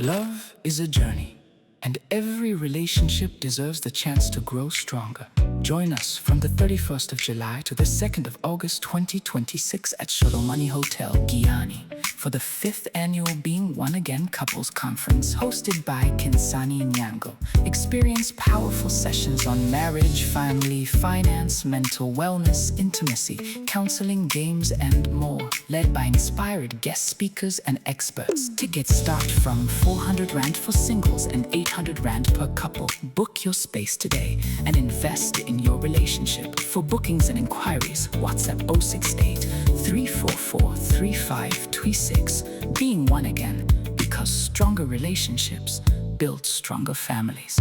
Love is a journey, and every relationship deserves the chance to grow stronger. Join us from the 31st of July to the 2nd of August 2026 at Xolomani Hotel, Giyani, for the 5th annual Being One Again Couples Conference hosted by Khensani Nyango. Experience powerful sessions on marriage, family, finance, mental wellness, intimacy, counseling, games, and more, led by inspired guest speakers and experts. Tickets start from 400 Rand for singles and 800 Rand per couple. Book your space today and invest in your relationship. For bookings and inquiries, WhatsApp 068 344 3536. Being One Again, because stronger relationships build stronger families.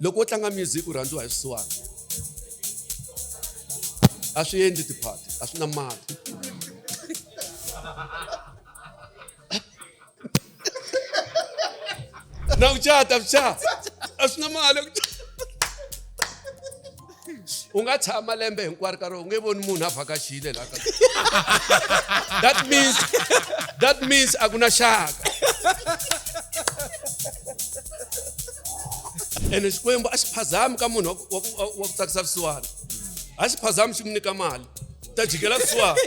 Loko wo tlanga music u rhandziwa hi swisiwana, a swi endli tiphati, a swi na mali. Na ku cata swi a swi na mali. U nga tshama lembe hinkwaro ka rona u nge voni munhu a vhakachile laha ka. That means a ku na xaka. Ene Xikwembu a xi phazami ka munhu wa ku tsakisa vusiwana, a xi phazami xi mu nyika mali. Ta jikela vusiwana,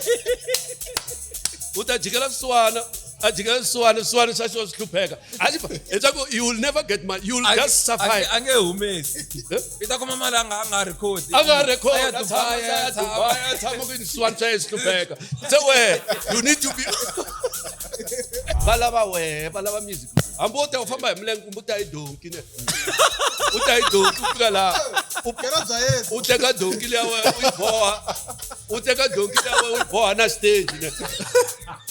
u ta jikela vusiwana, a jikela vusiwana, vusiwana swa xo swi hlupheka. A xi leswaku you will never get money, you will just survive. A nge humesi. Eh? I ta kuma mali a nga record. A nga record. A ya a tshama Dubai, a ya a Dubai, a tshama ku swisiwana swa yena swi hlupheka. Se wehe you need to be, va lava wehe, va lava music. Hambi wo ta u famba hi milenge kumbe u ta hi donki ne, u ta hi donki, u fika laha Kera bya Yesu. U teka donki liya wena u yi boha, u teka donki liya wena u yi boha na stage ne,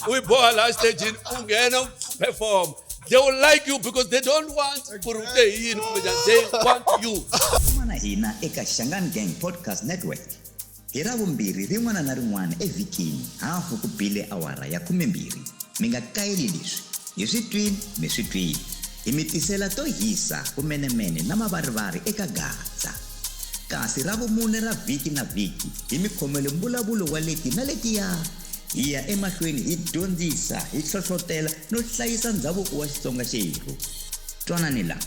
u yi boha laha stagini, u nghena u perform. They will like you because they don't want ku ri u te hi yini kumbe njhani, they want you. Fuma na hina eka Shangaan Gang Podcast Network hi Ravumbirhi rin'wana na rin'wana evhikini, hafu ku bile awara ya 12. Mi nga kayeli leswi. Hi swi twile, mi swi twile. Hi mi tisela to hisa, vumenemene na mavarivari eka Gaza. Kasi Ravumune ra vhiki na vhiki hi mi khomele mbulavulo wa leti na letiya. Hi ya emahlweni hi dyondzisa, hi hlohlotela no hlayisa ndzhavuko wa Xitsonga xerhu. Twanani la,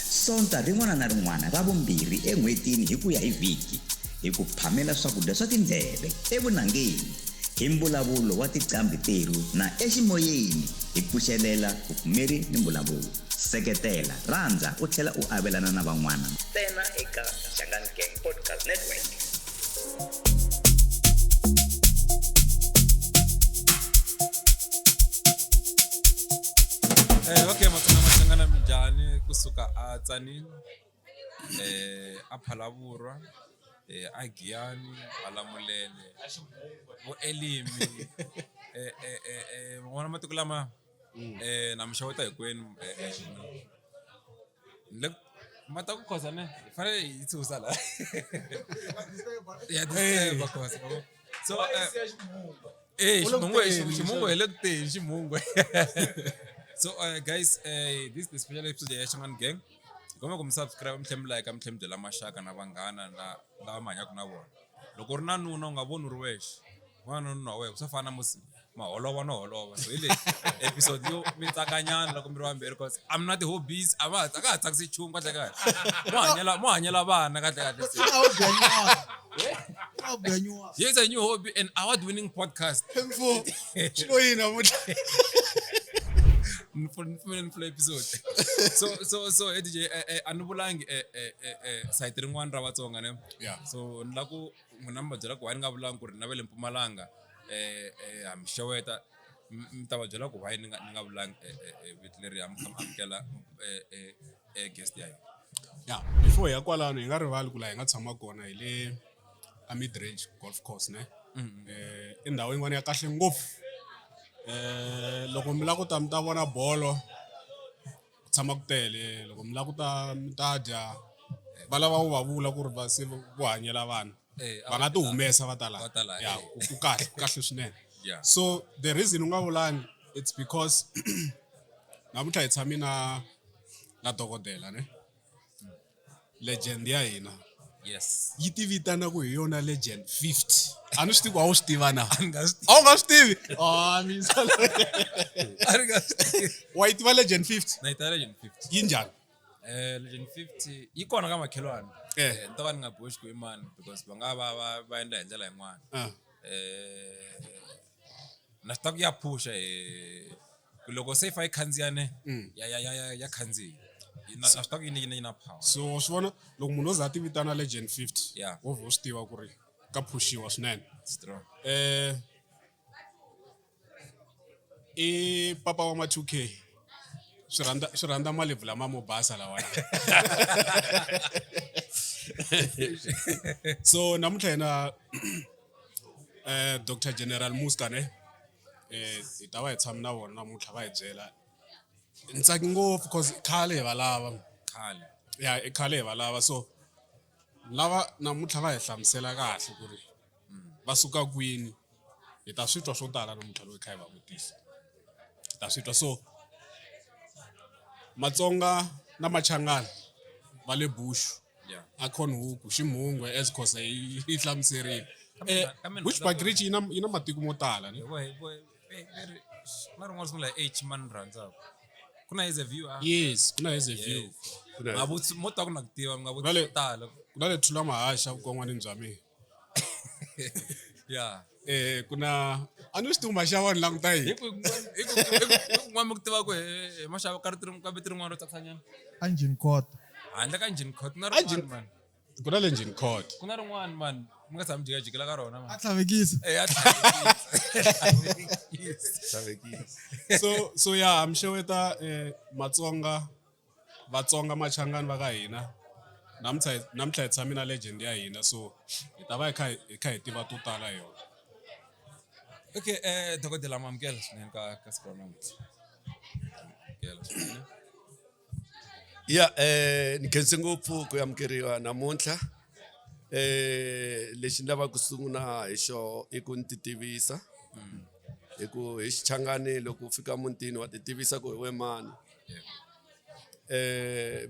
Sonta rin'wana na rin'wana ra vumbirhi en'hwetini hi ku ya hi vhiki, hi ku phamela swakudya swa tindleve evunangeni hi mbulavulo wa tiqambhi terhu na eximoyeni hi pfuxelela vupfumeri ni mbulavulo. Seketela, rhandza u tlhela u avelana na van'wana ntsena eka Shangaan Gang Podcast Network. Okay, Matsonga Machangana, minjhani kusuka a Tzaneen, a Phalaborwa, a Giyani, Malamulele, vo Elimi, van'wana matiko lama na mi xeweta hinkwenu. Ni le ma ta ku khosa ne, hi fanele hi susa la ya disturb khosa. So ximungwe, ximungwe hi le ku teni ximungwe. So guys, this is the special episode ya Shangaan Gang. Hi kombela ku mi subscribe, mi tlhela mi like, mi tlhela mi byela maxaka na vanghana na lava mi hanyaka na vona. Loko u ri na nuna, u nga voni u ri wexe, vona na nuna wa wena, swa fana na musi ma holova no holova. So hi leyi episode yo mi tsakanyana loko mi ri vambirhi, cause a mi na ti-hobbies, a va a ka ha tsakisi nchumu. Kahle kahle mo hanyela vana kahle kahle. Se here's a new hobby, an award winning podcast. Mfo, xilo yini namuntlha? Ni pfumele ni pfula episode. So DJ, a ni vulangi site rin'wana ra Vatsonga ne. So ni la ku n'wina mi va byela ku why ni nga vulangi ku ri na va le Mpumalanga. Ha mi xeweta, mi ta va byela ku why ni nga vulangi vito leriya mi kha mi amukela guest ya hina. Ya, before hi ya kwalano, hi nga rivali ku laha hi nga tshama kona hi le a Mid Range Golf Course ne. I ndhawu yin'wana ya kahle ngopfu. Loko mi lava ku ta mi ta vona bolo, ku tshama ku tele. Loko mi lava ku ta mi ta dya, va lava u va vula ku ri va se vo hanyela vanhu, va nga ti humesa va ta laha. Va ta laha, Ya, ku kahle, ku kahle swinene. So the reason u nga vulangi, it's because namuntlha hi tshame na dokodela ne, legend ya hina. Yes. Yi ti vitana ku hi yona Legend 50. A ni swi tivi ku a wu swi tiva na. A ni nga swi tivi. A wu nga swi tivi? Ah, mi A ni nga swi tivi. Wa yi tiva Legend 50? Na yi tiva Legend 50. Yi njhani? Legend 50 yi kona ka makhelwani. Eh. Ni to ka ni nga boxi ku i mani because va nga va va va endla hi ndlela yin'wana. Ah. Na swi tiva ku ya phusha hi ku loko se yi fa yi khandziya ne ya ya ya ya ya khandziya. Yi na na swi tiva ku yi na yi na yi na power. So wa swi vona loko munhu o za a ti vitana Legend 50 Yeah. wo vhe u swi tiva ku ri ka phushiwa swinene. Strong. I papa wa ma 2K. Swi rhandza swi rhandza malebvu lama mo basa lawa. So namuntlha hina Dr General Muzka ne hi ta va hi tshame na vona namuntlha va hi byela. Ni tsaki ngopfu cause khale hi va lava. Khale. Ya i khale hi va lava so lava namuntlha va hi hlamusela kahle ku ri va suka kwini hi ta swi twa swo tala namuntlha loko hi kha hi va vutisa. Hi ta swi twa so Matsonga na Machangani va le Bush Yeah. a Cornhook Ximhungwe as Khosa yi hlamuserile. Ka mina- ka mina Bushbuckridge yi na matiko mo tala ne? Hi vo- hi vo- ve ri, na rin'wana sungula hi H mani rhandzaka. Ku na Hazyview a? Yes, ku na Hazyview. Yes. Ma vutisi mo twa ku na ku tiva, mi nga vutisi Vale. swo tala. Ku na le Thula Mahasha vukon'wanini bya mina. Yeah. Ku na a ni swi tivi maxava ni languta yini. Hi ku hi ku hi ku n'wana mi ku tiva ku hi maxava ka ri ka vito rin'wana ro tsakisa nyana. Engine Court. Handle ka Engine Court ku na Engine rin'wana man. Ku na le Engine Court. Ku na rin'wana man, mi nga tshami jikajikela ka rona man. A tlhavekisa. Eh, a tlhavekisa. Tlhavekisa. So ya mi xeweta Matsonga, Vatsonga Machangani va ka hina. Namuntlha namuntlha hi tshame na legend ya hina so hi ta va hi kha hi kha hi tiva to tala hi yona. Okay, dokodela ma amukela swinene ka siku ra namuntlha. Amukela swinene. Ya ni khense ngopfu ku amukeriwa namuntlha. Lexi ni lavaka ku sungula hi xona i ku ni ti tivisa. Hi ku hi Xichangani loko u fika mutini wa ti tivisa ku hi we mani.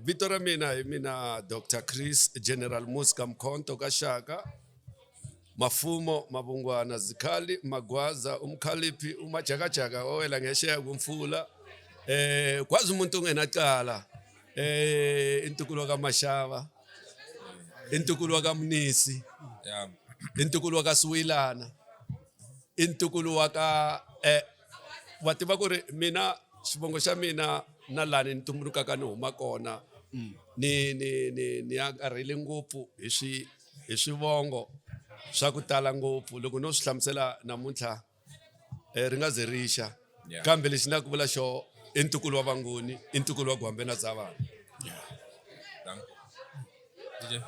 Vito ra mina hi mina Dr Chris General Muzka Mkhonto ka Shaka. Mafumo Mavungwana Zikhali Magwaza umkhaliphi umajakajaka owela ngesheya kumfula. Kwazi umuntu ongenacala. Intukulu ka Mashava. Intukulu ka Mnisi. Yeah. Intukulu ka Siwilana. Intukulu wa ka wa tiva ku ri mina xivongo xa mina na lani ni tumbulukaka ni huma kona. Ni ni ni ni angarhele ngopfu hi swi hi swivongo swa ku tala ngopfu loko no swi hlamusela namuntlha ri nga ze rixa. Yeah. Kambe lexi ni la ku vula xo i ntukulu wa Vanguni, i ntukulu wa Gwambe na Dzavana. Yeah. Danko. DJ.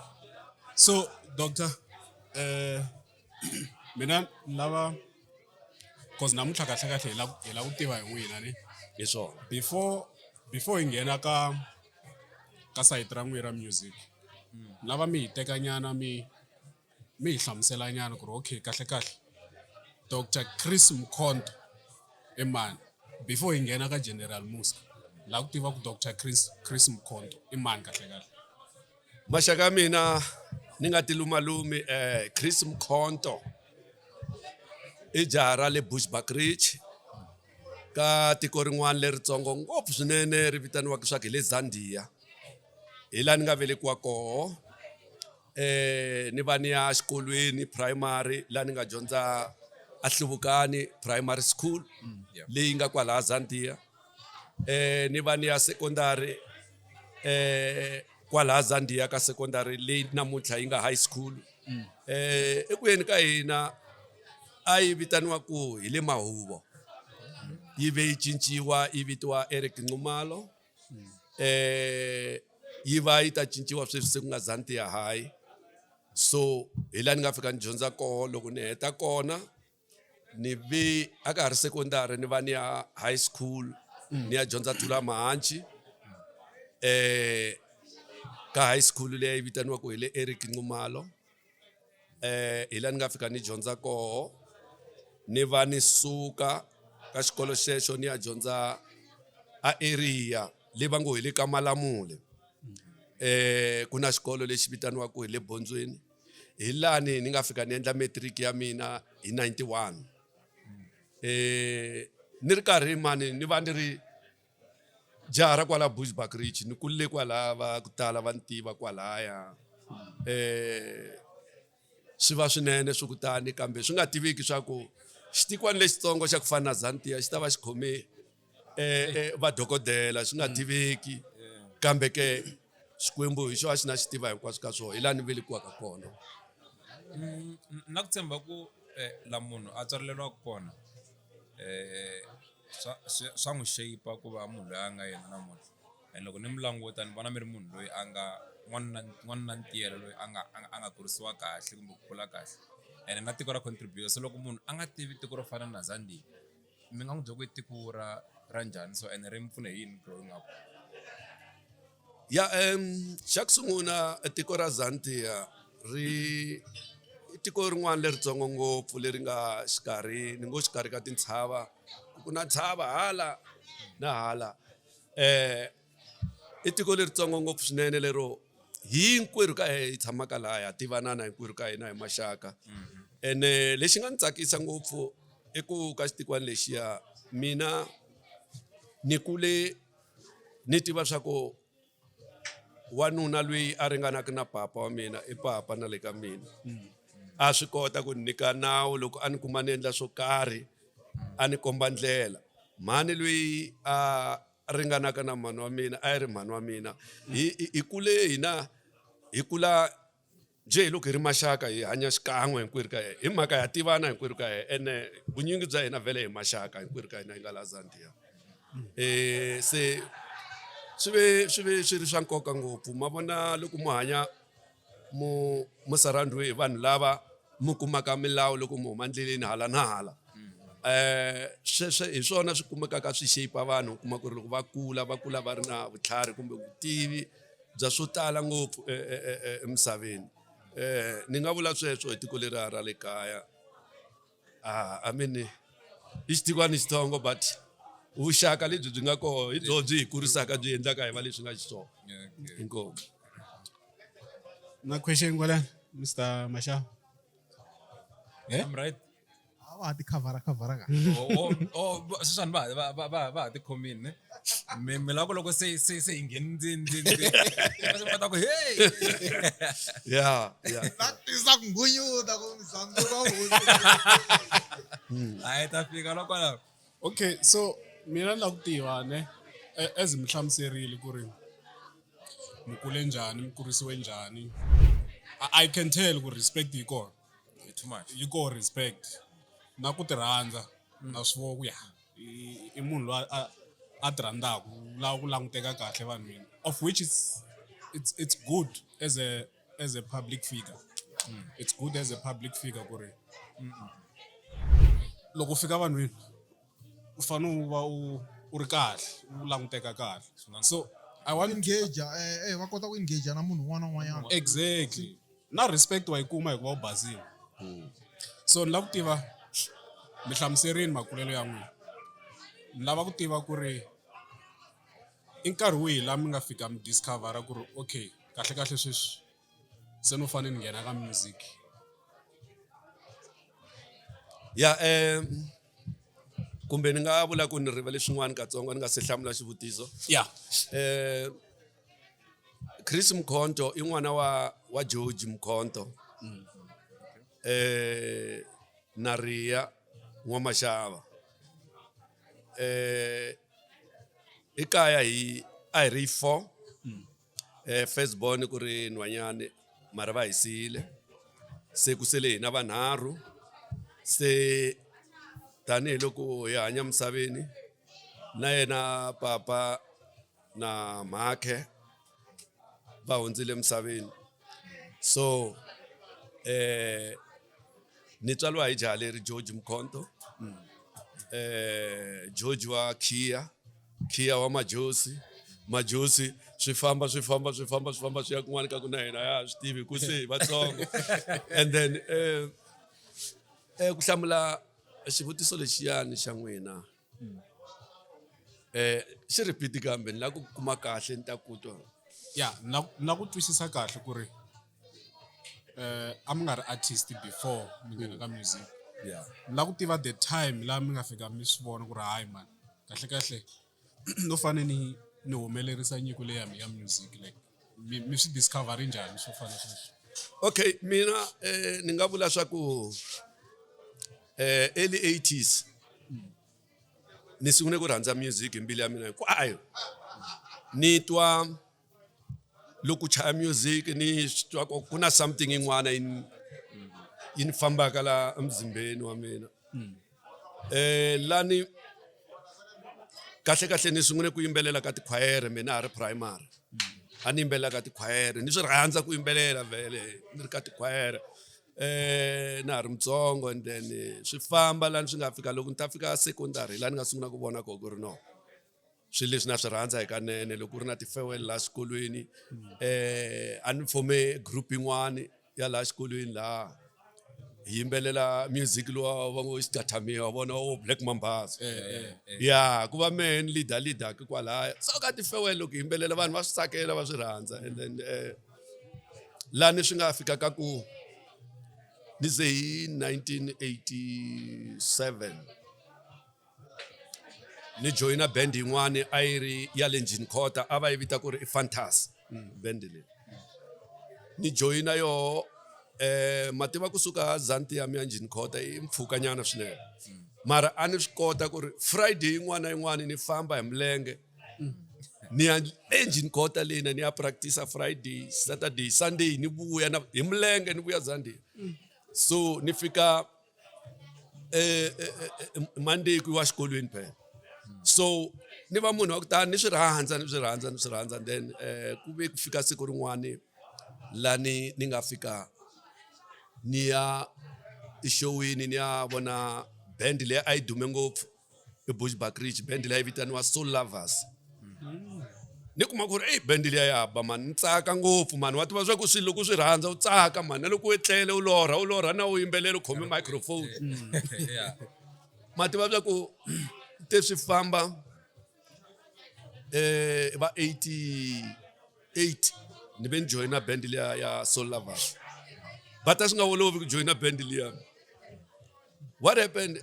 So doctor, mina lava cause namuntlha kahle kahle hi la ku tiva hi n'wina ni. Hi swona. Before hi nghena ka side ra n'wina ra music, lava mi hi teka nyana mi hi hlamusela nyana ku ri okay kahle kahle Dr Chris Mkhonto i mani before hi nghena ka General Muzka. La ku tiva ku Dr Chris Mkhonto i mani kahle kahle. Maxaka ya mina ni nga tilumalumi Chris Mkhonto i jaha ra le Bushbuckridge ka tiko rin'wana leritsongo ngopfu swinene ri vitaniwaka swa ku hi le Zambia. Hi laha ni nga velekiwa koho. Ni va ni ya xikolweni primary laha ni nga dyondza a Hluvukani Primary School leyi nga kwalaha Zambia. Ni va ni ya secondary kwalaha Zambia ka secondary leyi namuntlha yi nga high school. Eku yeni ka hina a yi vitaniwa ku hi le Mahuvo. Yi ve yi cinciwa yi vitiwa Eric Nxumalo. Yi va yi ta cinciwa sweswi se ku nga Zambia High. So hi laha ni nga fika ni dyondza koho loko ni heta kona ni vi a ka ha ri secondary ni va ni ya high school ni ya dyondza Thula Mahanchi. Ka high school leyi vitaniwaka hi le Eric Nxumalo. Hi laha ni nga fika ni dyondza koho ni va ni suka ka xikolo xexo ni ya dyondza a area leyi va ngo hi le ka Malamule. Ku na xikolo lexi vitaniwaka hi le Bondzweni hi lani ni nga fika ni endla matric ya mina hi 91 ni ri karhi mani ni va ni ri jaha ra kwala Bushbuckridge ni kulele kwalaya va ku tala va ni tiva kwalaya swi va swinene swi ku tani kambe swi nga tiveki swa ku xitikwana lexitsongo xa ku fana na Zantiya xi ta va xi khome vadokodela swi nga tiveki kambe ke Xikwembu hi xona xi na xi tiva hinkwaswo ka swona hi laha ni velekiwaka kona. Na ku tshemba ku la munhu a tswaleriwaka kona swa swa n'wi shape ku va munhu loyi a nga yena namuntlha and loko ni mi languta ni vona mi ri munhu loyi a nga n'wanuna n'wanuna ntiyela loyi a nga a nga a nga kurisiwa kahle kumbe ku kula kahle ene na tiko ra contribute se loko munhu a nga tivi tiko ro fana na Zambia mi nga n'wi byela ku i tiko ra ra njhani so ene ri mi pfune hi yini growing up. Ya xa ku sungula tiko ra Zambia ri i tiko rin'wana leritsongo ngopfu leri nga xikarhi ni ngo xikarhi ka tintshava ku na ntshava hala na hala i tiko leritsongo ngopfu swinene lero hinkwerhu ka hi tshamaka laha ha tivanana hinkwerhu ka hina hi maxaka ene lexi nga ni tsakisa ngopfu i ku ka xitikwana lexiya mina ni kule ni tiva swa ku wanuna loyi a ringanaka na papa wa mina i papa na le ka mina a swi kota ku ni nyika nawu loko a ni kuma ni endla swo karhi a ni komba ndlela mhani loyi a ringanaka na mhani wa mina a yi ri mhani wa mina hi hi kule hina hi kula njhe hi loko hi ri maxaka hi hanya xikan'we hinkwerhu ka hina hi mhaka ya tivana hinkwerhu ka hina ene vunyingi bya hina vhele hi maxaka hinkwerhu ka hina hi nga la Zambia se swi ve swi ve swi ri swa nkoka ngopfu ma vona loko mu hanya mu mu surround-iwe hi vanhu lava mu kumaka milawu loko mu huma endleleni hala na hala sweswo hi swona swi kumekaka swi shape vanhu u kuma ku ri loko va kula va kula va ri na vutlhari kumbe vutivi bya swo tala ngopfu emisaveni ni nga vula sweswo hi tiko leriya ra le kaya I mean i xitikwana xitsongo but vuxaka lebyi byi nga kona hi byona byi hi kurisaka byi endlaka hi va leswi nga xiswona inkomu. Na question kwala Mr Mashava. Eh? I'm right. A va ha ti khavhara khavhara ka. Oh, oh, oh, sweswiwani va va va va va ha ti khomile ne? Mi mi lava ku loko se se se hi ngheni ndzeni ndzeni ndzeni va se kota ku hey ya ya Na tisa ku ngunyuta ku mzambuka hosi. a hi ta fika loko kwalaho Okay, so mina ni lava ku tiva ne as mi hlamuserile ku ri mi kule njhani mi kurisiwe njhani I can tell ku respect yi kona too much yi koho respect na ku ti rhandza na swi vona ku ya i munhu loyi a a ti rhandzaka u lava ku languteka kahle vanhwini of which it's it's it's good as a as a public figure it's good as a public figure ku ri loko u fika vanhwini u fanele u va u u ri kahle u languteka kahle so i want Engage va kota ku engage na munhu un'wana na un'wanyana. Exactly na respect wa yi kuma hikuva u basile so ni lava ku tiva mi hlamuserini makulelo ya n'wina ni lava ku tiva ku ri i nkarhi wihi laha mi nga fika mi discover-a ku ri okay kahle kahle sweswi se no fanele ni nghena ka music. Ya kumbe ni nga vula ku ni rivele swin'wana katsongo ni nga se hlamula xivutiso. Ya. Chris Mkhonto i n'wana wa wa George Mkhonto na Riya N'wamaxava ekaya hi a hi ri four first born ku ri nhwanyani mara va hi siyile se ku sele hina vanharhu se tanihiloko hi hanya misaveni na yena papa na mhakhe va hundzile emisaveni so ni tswariwa hi jaha leri George Mkhonto George wa Khiya Khiya wa Majosi Majosi swi famba swi famba swi famba swi famba swi ya kun'wana ka ku na hina ya swi tivi ku se hi vatsongo and then ku hlamula xivutiso lexiyani xa n'wina. Xi repeat kambe ni lava ku kuma kahle ni ta ku twa. Ya na ku twisisa kahle ku ri a mi nga ri artist before mi nghena ka music. Yeah. La ku tiva the time laha mi nga fika mi swi vona ku ri hayi man kahle kahle no fane ni humelerisa nyiko leyi ya music, like mi swi discover njhani swo fana sweswo? Okay, mina ni nga vula swa ku early 80s ni sungule ku rhandza music hi mbilu ya mina hinkwayo. Ni twa loko chaya music ni twa ku na something yin'wana yi ni fambaka la emzimbeni wa mina. Lani kahle kahle ni sungule ku yimbelela ka tikhwayere mina ha ri primary. A ni yimbelela ka tikhwayere, ni swi rhandza ku yimbelela vhele ni ri ka tikhwayere. Na ha ri mutsongo, and then swi famba lani swi nga fika loko ni ta fika secondary laha ni nga sungula ku vona koho ku ri no swilo leswi na swi rhandza hikanene. Loko ku ri na ti-farewell laha xikolweni, a ni fome group yin'wani ya laha xikolweni laha hi yimbelela music luwa va ngo xicathamiya wa vona wo Black Mambazo. Ya ku va mehe ni leader leader kwalaya. So ka ti-farewell loko hi yimbelela vanhu va swi tsakela va swi rhandza, and then lani swi nga fika ka ku ni ze hi 1987 ni joyina band yin'wani a yi ri ya le Njhini Khota, a va yi vita ku ri i Fantas band leyi. Ni joyina yoho, mativa kusuka Zantiam ya Njhini Khota i mpfhuka nyana swinene, mara a ni swi kota ku ri Friday yin'wana na yin'wana ni famba hi milenge ni ya enjhini Khota lena ni ya practice Friday, Saturday, Sunday, ni vuya na hi milenge ni vuya Sunday. So ni fika Monday ku yiwa xikolweni phela. So ni va munhu wa ku tani ni swi rhandza ni swi rhandza ni swi rhandza, then ku ve ku fika siku rin'wani lani ni nga fika ni ya exowini ni ya vona band leyi a yi dume ngopfu i Bushbuckridge, band leyi vitaniwa Soul Lovers. Ni kuma ku ri eyi band liya ya ba mani, ni tsaka ngopfu mani, wa tiva swa ku swilo loko u swi rhandza u tsaka mani, na loko u etlele u lorha u lorha na u yimbelela u khome microphone. Ma tiva swa ku te swi famba va 88 ni ve ni joyina band liya ya Soul Lovers, but a swi nga olovi ku joyina band liya. What happened,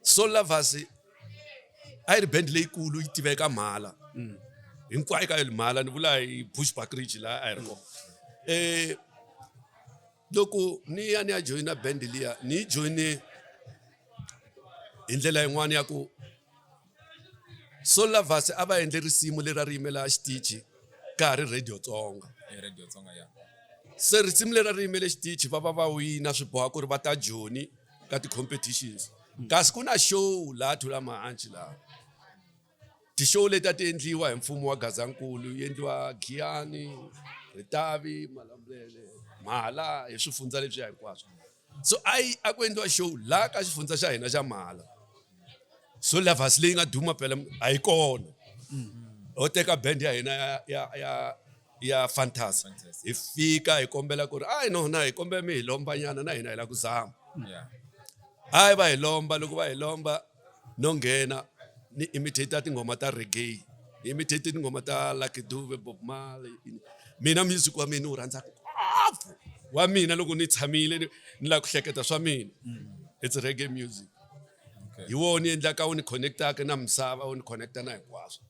Soul Lovers a yi ri band leyikulu yi tiveka mhala hinkwayo ka mhala, ni vula hi Bushbuckridge laha a yi ri kona. Loko ni ya ni ya joyina band liya, ni yi joyine hi ndlela yin'wana ya ku Soul Lovers a va endle risimu leri a ri yimela xitichi ka ha ri Radio Tsonga. Radio Tsonga ya. Se risimu leri a ri yimele xitichi va va va wina, swi boha ku ri va ta Joni ka ti-competitions, kasi ku na show laha Thula Mahanchi laha ti-show leti a ti endliwa hi mfumo wa Gazankulu, yi endliwa Giyani, Ritavi, Malamulele, Mhala, hi swifundza leswiya hinkwaswo. So a ku endliwa show laha ka xifundza xa hina xa Mhala. Soul Lovers leyi nga duma phela a yi kona. Ho teka band ya hina ya Fantasy, hi fika hi kombela ku ri ayi no na hi kombela mi hi lomba nyana na hina hi lava ku zama. Hayi va hi lomba, loko va hi lomba no nghena ni imitate tinghoma ta reggae, ni imitate tinghoma ta Lucky Dube, Bob Marley. Mina music wa mina wu rhandza ngopfu wa mina, loko ni tshamile ni lava ku hleketa swa mina, it's reggae music. Hi wona ni endlaka wu ni connectaka na misava, wu ni connecta na hinkwaswo.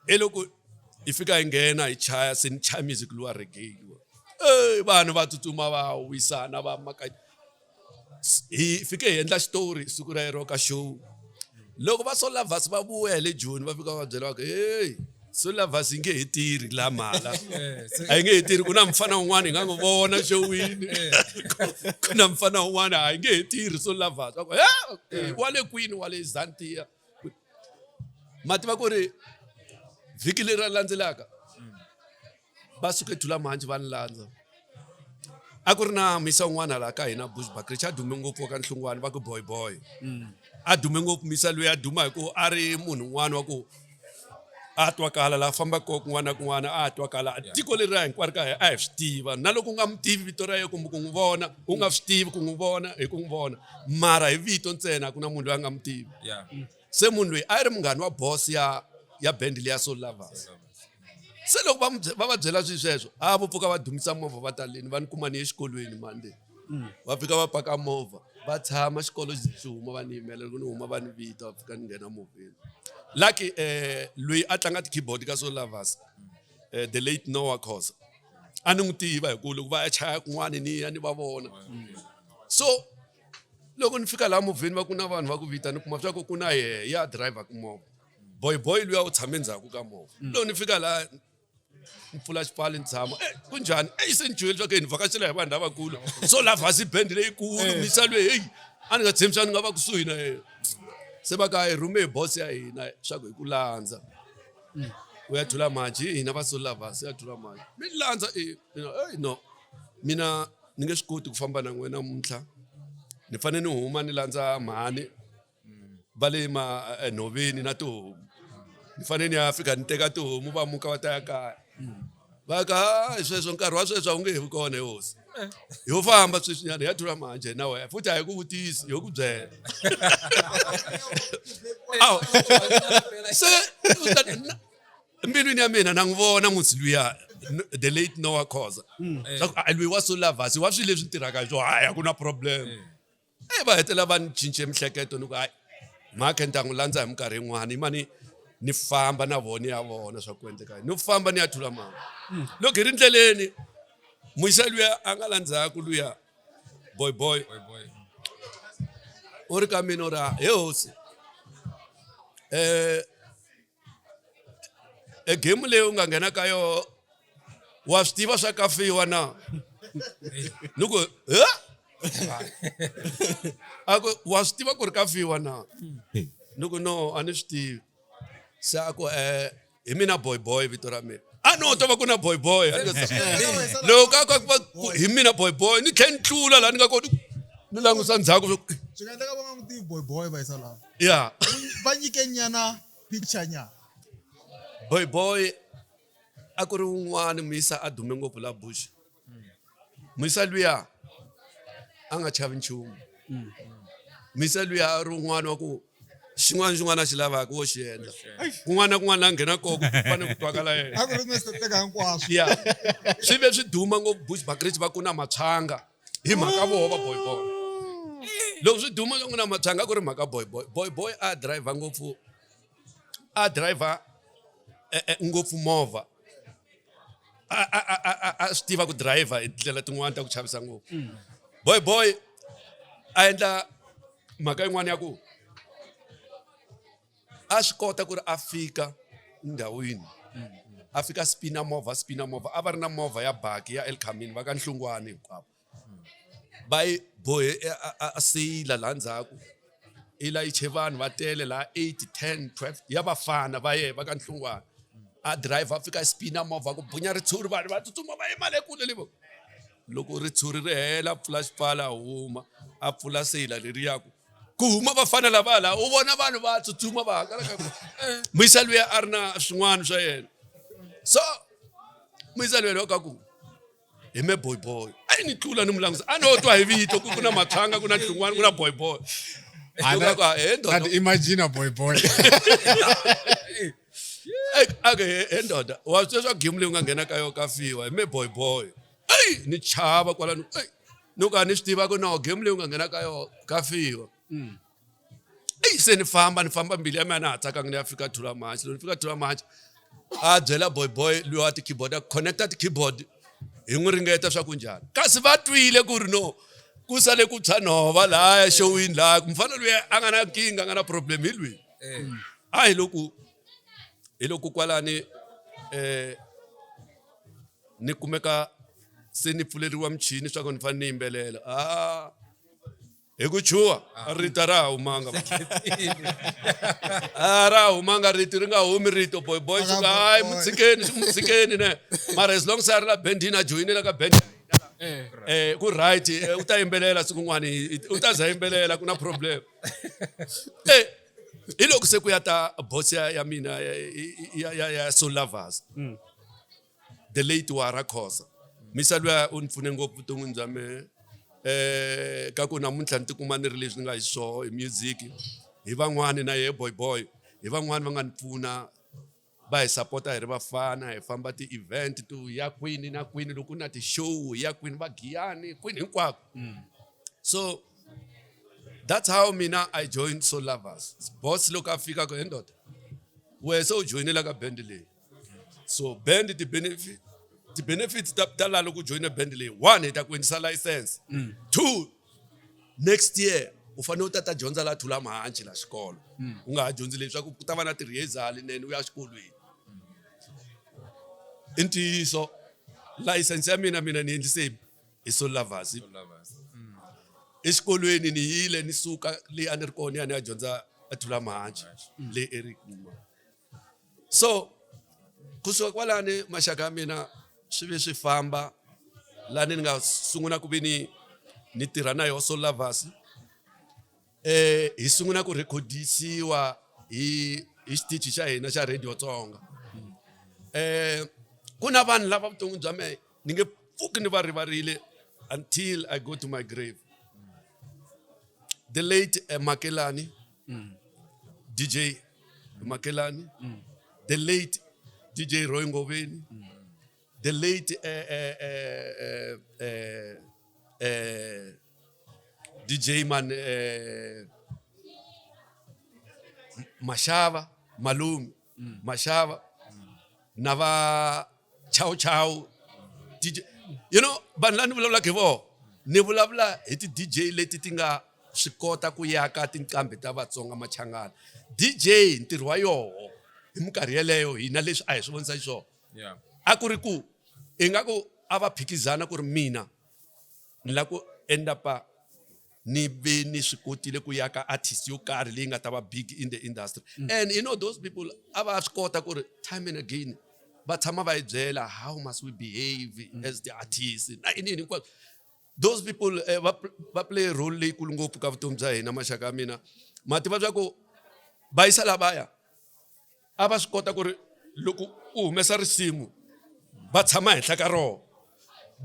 I loko hi fika hi nghena hi chaya, se ni chaya music luwa reggae luwa, vanhu va tsutsuma va wisana va maka. Hi fike hi endla xitori siku rero ka show. Loko va Soul Lovers va vuya hi le Joni, va fika va byela va ku hey, Soul Lovers yi nge he tirhi la Mhala, a yi nge he tirhi, ku na mfana un'wana hi nga n'wi vona showini, ku na mfana un'wana, a yi nge he tirhi Soul Lovers. Va ku he, wa le kwini, wa le Zantiya. Ma tiva ku ri vhiki leri landzelaka va suke Thula Mahanchi va ni landza. A ku ri na misa un'wana laha ka hina Bushbuckridge, a dume ngopfu ka Nhlungwani, va ku boy boy. A dume ngopfu misa loyi, a duma hi ku a ri munhu un'wana wa ku a twakala laha fambaka kona kun'wana na kun'wana, a twakala tiko leri hinkwaro ka a hi swi tiva. Na loko u nga n'wi tivi vito ra yena kumbe ku n'wi vona, u nga swi tivi ku n'wi vona hi ku n'wi vona, mara hi vito ntsena a ku na munhu loyi a nga n'wi tivi. Se munhu loyi a ri munghana wa boss ya band leya Soul Lovers. Se loko va va va byela swi sweswo, a vo pfuka va dumisa movha va taleni va ni kuma ni exikolweni mande. Va fika va paka movha, va tshama xikolo xi huma va ni yimela loko ni huma va ni vita va fika ni nghena movheni. Lucky loyi a tlanga ti-keyboard ka Soul Lovers, the late Noah Khoza. A ni n'wi tiva hi ku loko va ya chaya kun'wana ni ya ni va vona. So loko ni fika laha movheni va ku na vanhu va ku vita ni kuma swa ku ku na yehe ya driver ku movha. Boy boy luya u tshame ndzhaku ka movha. Loko ni fika laha ni pfula xipfalo ni tshama, kunjhani? Se ni chuhile swa ku ni vhakachela hi vanhu lavakulu. So Lovers i band leyikulu, misa lweyi, hey, a ni nga tshembi swa ni nga va kusuhi na yena. Se va ka hi rhume hi boss ya hina swa ku hi ku landza. U ya thula manjhe, hina va Soul Lovers, u ya thula manjhe. Mi landza mina, no. Mina ni nge swi koti ku famba na n'wina namuntlha. Ni fanele ni huma ni landza mhani va le ma enhoveni na tihomu. Ni fanele ni ya fika ni teka tihomu va muka va ta ya kaya. Va ka hi sweswo nkarhi wa sweswo a wu nge he vi kona he hosi. Ho famba sweswinyana hi ya thula manjhe na wena futhi a hi ku vutisi hi ku byela. Awu se mbilwini ya mina na n'wi vona musi luya the late Noah Khoza. Swa ku, a loyi wa Soul Lovers wa swilo leswi ni tirhaka hi swona, hayi a ku na problem. Va hetelela va ni cince miehleketo ni ku hayi mhaka ni ta n'wi landza hi minkarhi yin'wana yimani ni famba na vona ya vona swa ku endleka yini. Ni famba ni ya thula mama. Loko hi ri ndleleni muyisa luya a nga la ndzhaku luya boy boy Boy boy. U ri ka mina u ri he hosi e game leyi u nga nghena ka yona wa swi tiva swa ka fiwa na? Ni ku he? A ku wa swi tiva ku ri ka fiwa na? Ni ku no a ni swi tivi. Se a ku hi mina boy boy vito ra mina. A no to va ku na boy boy. Loko a ku hi mina boy boy ni tlhela ni tlula laha ni nga kona ni langusa ndzhaku. Swi nga endleka va nga n'wi tivi boy boy va yisa laha. Ya. Va nyike nyana picture nyana. Boy boy a ku ri wun'wani muyisa a dume ngopfu la Bush. Muyisa luya a nga chavi nchumu. Muyisa luya a ri wun'wani wa ku xin'wana xin'wana a xi lavaka wo xi endla. Kun'wana na kun'wana la nghena kona ku fanele ku twakala yena. A ku ri Mister Teka hinkwaswo. Ya. Swi ve swi duma ngopfu Bush Buckridge va ku na matshanga hi mhaka voho va boy boy. Loko swi duma ku na matshanga ku ri mhaka boy boy. Boy boy a driver ngopfu, a driver ngopfu movha. A swi tiva ku driver hi tindlela tin'wani ta ku chavisa ngopfu. Boy boy a endla mhaka yin'wana ya ku a swi kota ku ri a fika ndhawini a fika spina movha, spina movha. A va ri na movha ya baki ya El Camino va ka Nhlungwane hinkwavo. Va yi bohe a seyila laha ndzhaku i layiche vanhu va tele laha 8, 10, 12 ya vafana va ye va ka Nhlungwane. A driver a fika spina movha ku bunya ritshuri vanhu va tsutsuma va yima le kule le. Loko ritshuri ri hela a pfula xipfala a huma a pfula seyila leriya ku ku huma vafana lava la u vona vanhu va tsutsuma va hangalaka ku muyisa luya a ri na swin'wana swa yena. So muyisa luya ka ku hi me boy boy a ni tlula ni mu langusa a no twa hi vito ku ku na matshanga ku na Nhlungwane ku na boy boy. Ana- He ndoda. And imagine a boy boy. A ku he ndoda wa swi swa game leyi u nga nghena ka yona ka fiwa hi me boy boy. Ey ni chava kwalano. Ey ni ku a ni swi tiva ku no game leyi u nga nghena ka yona ka fiwa. Ey se ni famba ni famba mbilu ya mina na ha tsakanga ni ya fika Thula Machi. Loko ni fika Thula Machi a byela boy boy luya wa ti-keyboard a connecta ti-keyboard hi n'wi ringeta swa ku njhani. Kasi va twile ku ri no ku sale ku tshwa nhova lahaya showini lahaya ku mfana luya a nga na nkingha a nga na problem hi lwihi. A hi loko hi loko kwalani ni kumeka se ni pfuleriwa michini swa ku ni fanele ni yimbelela. Hi ku chuha rito ra humanga. A ra humanga rito ri nga humi rito boy boy swi nga hayi mutshikeni swi mutshikeni ne. Mara as long se a ri la bendini a joyinela ka band ku right u ta yimbelela siku rin'wana u ta za yimbelela ku na problem. Hi loko se ku ya ta boss ya mina ya Soul Lovers. The late Wara Khoza. Misa luya u ni pfune ngopfu vuton'wini bya mehe. Ka ku namuntlha ni tikuma ni ri leswi ni nga hi swoho hi music hi van'wani na yehe boy boy hi van'wani va nga ni pfuna Va hi sapota hi ri vafana, hi famba ti-event to ya kwini na kwini, loko ku na ti-show hi ya kwini, va Giyani kwini hinkwako. So that's how mina I joined Soul Lovers. Boss loko a fika ku, he ndoda, wehe se u joyinela ka band leyi. So band ti-benefit ti-benefits ta laha loko u joyine band leyi, one, hi ta ku endlisa license. Two, next year u fanele u ta ta dyondza la Thula Mahanchi la xikolo. U nga ha dyondzi leswaku ku ta va na ti-rehearsal then u ya xikolweni. I ntiyiso license ya mina mina ni endlise hi Soul Lovers. Exikolweni ni yile ni suka leyi a ni ri kona ya ni ya dyondza eThula Mahanchi le Eric Muma. So kusuka kwalani maxaka ya mina swi ve swi famba lani ni nga sungula ku ve ni ni tirha na yoho Soul Lovers. Hi sungula ku rhekhodisiwa hi hi xitichi xa hina xa Radio Tsonga. Ku na vanhu lava vuton'wini bya mehe ni nge pfuki ni va rivarile until I go to my grave. The late Makelani, DJ Makelani, the late DJ Roy Ngoveni, the late DJ man Mashava, Malume, Mashava, na va Chow Chow, DJ. You know, vanhu lava ni vulavulaka hi vona, ni vulavula hi ti DJ leti ti nga swi kota ku yaka tinqambi ta Vatsonga Machangana. DJ ntirho wa yoho hi minkarhi yeleyo hina leswi a hi swi vonisa xiswona. A ku ri ku ingaku a va phikizana ku ri mina ni lava ku end up ni ve ni swi kotile ku yaka artist yo karhi leyi nga ta va big in the industry. And you know those people a va swi kota ku ri time and again va tshama va hi byela how must we behave as the artist na yini yini hinkwaswo. Those people va play role leyikulu ngopfu ka vutomi bya hina maxaka ya mina. Ma tiva swa ku va yisa lavaya a va swi kota ku ri loko u humesa risimu va tshama henhla ka rona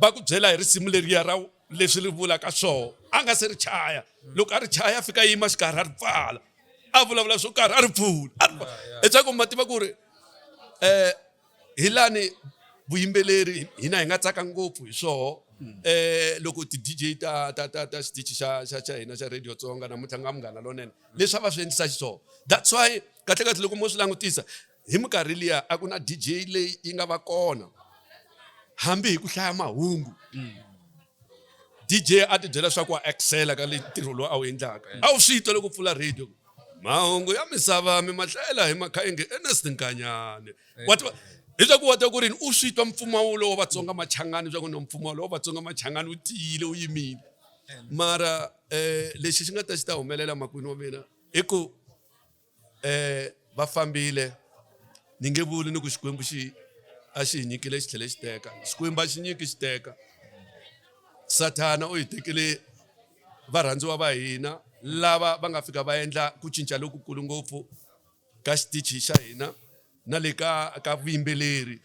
va ku byela hi risimu leriya ra leswi ri vulaka swoho a nga se ri chaya. Loko a ri chaya a fika yima xikarhi a ri pfala a vulavula swo karhi a ri pfula a ri pfala. Leswaku ma tiva ku ri hi lani vuyimbeleri hina hi nga tsaka ngopfu hi swoho. Loko ti DJ ta ta ta ta xitichi xa xa xa hina xa Radio Tsonga namuntlha nga Munghana Lonene leswi a va swi endlisa xiswona. That's why kahle kahle loko mo swi langutisa hi minkarhi liya a ku na DJ leyi yi nga va kona hambi hi ku hlaya mahungu. DJ a ti byela swa ku wa excela ka le ntirho lowu a wu endlaka. A wu swi twa loko u pfula radio mahungu ya misava mi ma hlayela hi Makhayenge Ernest Nkanyane. Wa tiva leswaku wa tiva ku ri u swi twa mpfumawulo wa Vatsonga Machangani swa ku no mpfumawulo wa Vatsonga Machangani wu tiyile wu yimile. Mara lexi xi nga ta xi ta humelela makwenu wa mina i ku va fambile ni nge vuli ni ku Xikwembu xi a xi hi nyikile xi tlhele xi teka. Xikwembu a xi nyiki xi teka. Sathana u hi tekele varhandziwa va hina lava va nga fika va endla ku cinca lokukulu ngopfu ka xitichi xa hina na le ka ka vuyimbeleri.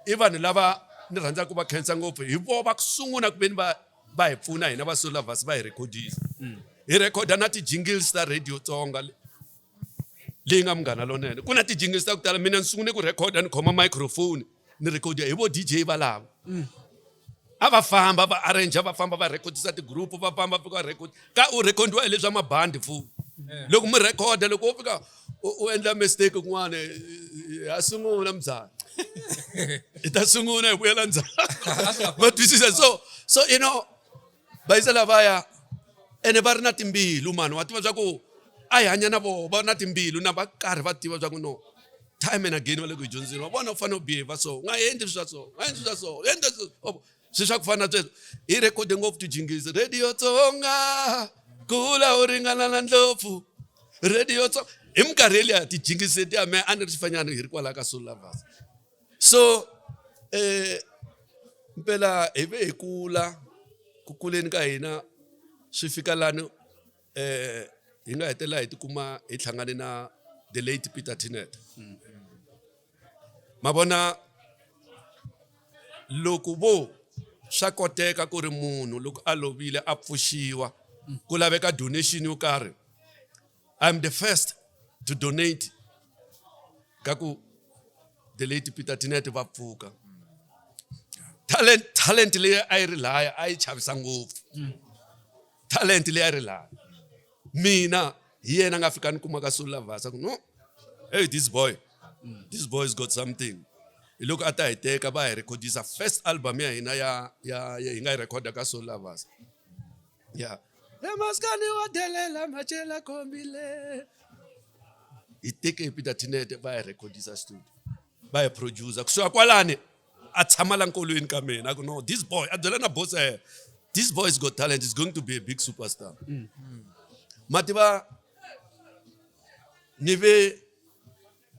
I vanhu lava ni rhandzaka ku va khensa ngopfu hi voho va ku sungula ku veni va va hi pfuna hina va Soul Lovers va hi rhekhodisa. Hi rhekhoda na ti-jingles ta Radio Tsonga leyi nga Munghana Lonene. Ku na ti-jingles ta ku tala mina ni sungule ku rhekhoda ni khoma microphone ni rhekhoda hi vo DJ valava. A va famba va arrange va famba va rhekhodisa ti-group va famba va fika va rhekhoda ka u rhekhodiwa hi leswa mabandi fu. Loko mi rhekhoda loko wo fika u endla mistake kun'wana ha sungula mzala. Hi ta sungula hi vuyela ndzhaku. Va twisisa so you know va yisa lavaya ene va ri na timbilu mani wa tiva swa ku a hi hanya na voho va na timbilu na va karhi va tiva swa ku no time and again va le ku hi dyondziseni wa vona u fanele u behave so u nga endli swa so u nga endli swa so endla so swi swa ku fana na sweswo hi rhekhode ngopfu tijingisi Radio Tsonga kula u ringana na ndlopfu Radio Tsonga hi minkarhi yeliya tijingisi letiya me a ni ri xifanyana hi ri kwalaya ka Soul Lovers. So mpela hi ve hi kula ku kuleni ka hina swi fika lani hi nga hetelela hi tikuma hi hlangane na the late Peter Tinet. Ma vona loko vo swa koteka ku ri munhu loko a lovile a pfuxiwa ku laveka donation yo karhi, I'm the first to donate. Ka ku the late Peter Tinete va pfuka. Talent talent leyi a yi ri laya a yi chavisa ngopfu. Talent leyi a yi ri laya. Mina hi yena a nga fika ni kuma ka Sula Vasa ku no hey this boy this boy's got something. Hi loko a ta hi teka va hi rhekhodisa first album ya hina ya ya hi nga yi rhekhoda ka Sula Vasa. Ya. Emaskani wa delela machela khombile. Hi teke hi Peter Tinete va hi rhekhodisa studio. Va hi producer. Kusuka kwalani a tshama la nkolweni ka mina a ku no this boy a byela na boss ya yena this boy's got talent is going to be a big superstar. Ma tiva ni ve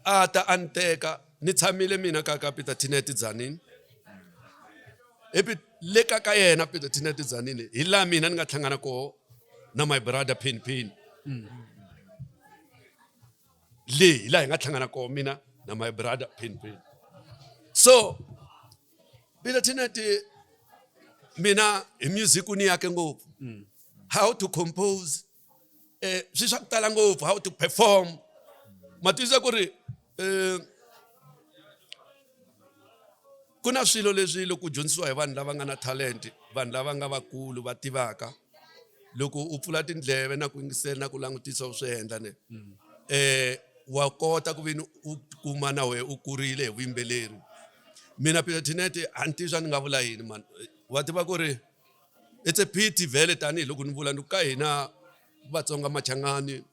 a ta a ni teka ni tshamile mina ka ka Peter Tinete Dzanini ivi le ka ka yena Peter Tinete Dzanini hi laha mina ni nga hlangana koho na my brother Penny Penny le hi laha hi nga hlangana koho mina na my brother Penny Penny so Peter Tinete mina hi music ni yake ngopfu how to compose eh swi swa ku tala ngopfu how to perform ma twisisa ku ri eh ku na swilo leswi loko u dyondzisiwa hi vanhu lava nga na talent vanhu lava nga vakulu va tivaka loko u pfula tindleve na ku yingisela na ku langutisa u swi endla ne eh wa kota ku veni u kuma na wehe u kurile hi vuyimbeleri mina Peter Tinete a ni tivi swa ni nga vula yini man wa tiva ku ri It's a pity vhele tanihiloko ni vula ni ku ka hina Vatsonga Machangani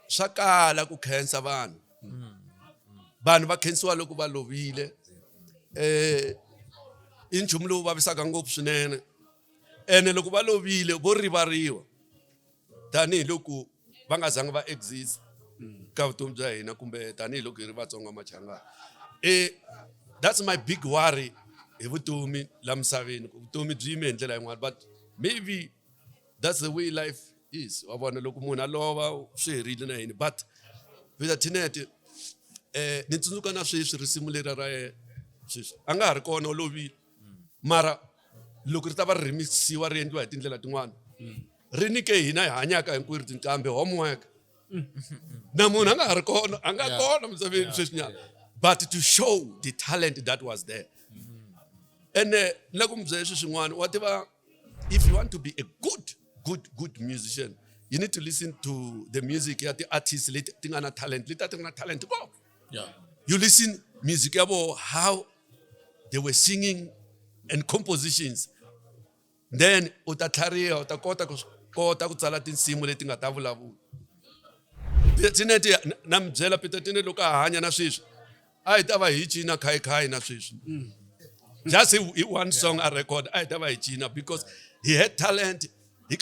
swa kala ku khensa vanhu vanhu va khensiwa loko va lovile i nchumu lowu vavisaka ngopfu swinene ene loko va lovile vo rivariwa tanihiloko va nga zanga va exist ka vutomi bya hina kumbe tanihiloko hi ri Vatsonga Machangani that's my big worry hi vutomi la misaveni ku vutomi byi yime hi ndlela yin'wana but maybe that's the way life is wa vona loko munhu a lova swi herile na yini but Peter Tinete ni tsundzuka na sweswi risimu leri ra yena sweswi a nga ha ri kona u lovile mara loko ri ta va ri remixisiwa ri endliwa hi tindlela tin'wana ri nyike hina hi hanyaka hinkwerhu tinqambi homework na munhu a nga ha ri kona a nga kona misaveni sweswinyana but to show the talent that was there ene ni la ku mi byela sweswi swin'wana wa tiva if you want to be a good good good musician you need to listen to the music ya ti-artist leti ti nga na talent leti a ti nga na talent ngopfu you listen music ya voho how they were singing and compositions then u ta tlhariha u ta kota ku kota ku tsala tinsimu leti nga ta vulavula Peter Tinete na mi byela Peter Tinete loko a hanya na sweswi a hi ta va hi cina khayikhayi na sweswi just hi one song a record a hi ta va hi cina because he had talent he,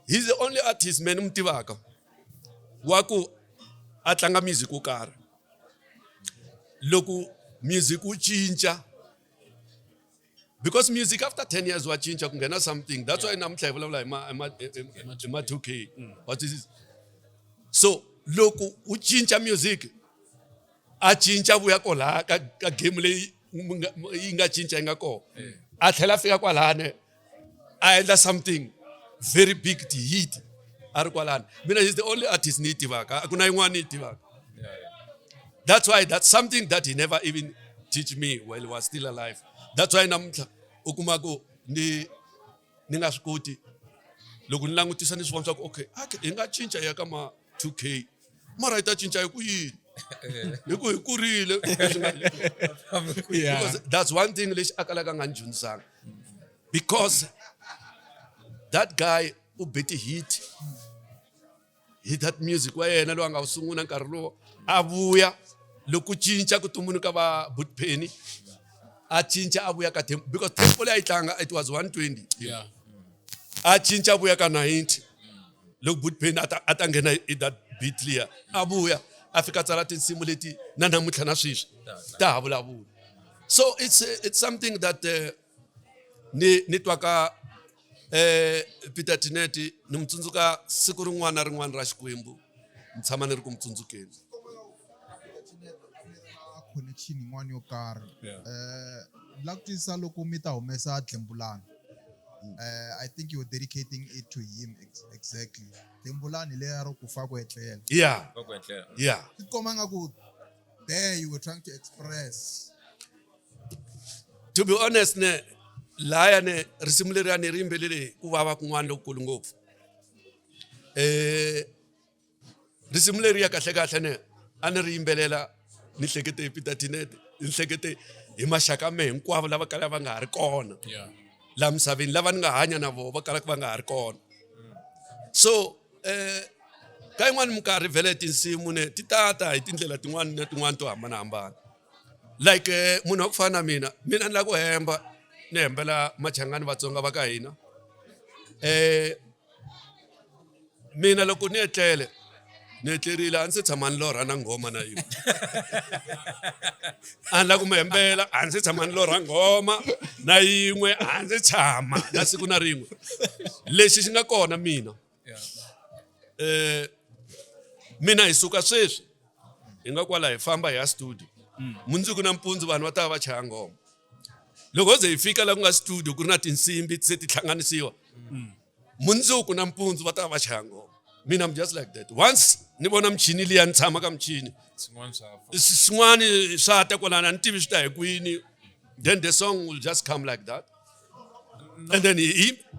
he's the only artist man ni mu tivaka wa ku a tlanga music wo karhi loko music wu cinca because music after 10 years wa cinca ku nghena something that's why namuntlha hi vulavula hi ma hi ma hi ma 2K what is it so loko u cinca music a cinca vuya kwalaha ka ka game leyi yi nga cinca yi nga kona a tlhela a fika kwalani a endla something very big ti hit a ri kwalani mina he's the only artist ni yi tivaka a ku na yin'wana ni yi tivaka that's why that's something that he never even teach me while he was still alive that's why namuntlha u kuma ku ni ni nga swi koti loko ni langutisa ni swi vona swa ku okay hi nga cinca hi ya ka ma 2K mara hi ta cinca hi ku yini hi ku hi kurile because that's one thing lexi a kalaka a nga ni dyondzisanga because that guy u beti hit hi that music wa yena lowu a nga wu sungula nkarhi lowu a vuya loko ku cinca ku tumbuluka va Boot Penny a cinca a vuya ka tempo because tempo leyi a yi tlanga it was 120 Yeah. a cinca a vuya ka 90 loko Boot Penny a ta a ta nghena hi that beat liya a vuya a fika a tsala tinsimu leti na namuntlha na sweswi ta ha vulavula so it's it's something that ni ni twaka Peter Tinete ni n'wi tsundzuka siku rin'wana na rin'wana ra Xikwembu ni tshama ni ri ku n'wi tsundzukeni. Connection yin'wana yo karhi ni lava ku twisisa loko mi ta humesa Dlembulani I think you were dedicating it to him exactly. Dembulani leya ro ku fa ku etlela. Yeah. Va ku etlela. Yeah. Ti komba nga ku there you were trying to express. To be honest ne laya ne risimu leriya ni ri yimbelele ku vava kun'wana lokukulu ngopfu. Eh risimu leriya kahle kahle ne a ni ri yimbelela ni hlekete hi Peter Tinete ni hlekete hi maxaka me hinkwavo lava kalaka va nga ha ri kona laha misaveni lava ni nga hanya na vona va kalaka va nga ha ri kona so eh ka yin'wani minkarhi vhele tinsimu ne ti tata hi tindlela tin'wani na tin'wani to hambanahambana like eh, munhu wa ku fana na mina mina ni lava ku hemba ni hembela machangani vatsonga va ka hina eh mina loko ni etlele ni etlerile a ndzi se tshama ni lorha na nghoma na yin'we a ni la ku mi hembela a ndzi tshama ni lorha nghoma na yin'we a ndzi tshama na siku na rin'we lexi xi nga kona mina eh mina hi suka sweswi hi nga kwala hi famba hi ya studio mundzuku nampundzu vanhu va ta va va chaya nghoma loko ho ze hi fika la ku nga studio ku ri na tinsimbi se ti hlanganisiwa mundzuku nampundzu va ta va va chaya nghoma mina I'm just like that once ni vona michini liya ni tshama ka michini Swin'wana swa fa. swin'wana swa ta kwalana ni tivi swi ta hi kwini then the song will just come like that and then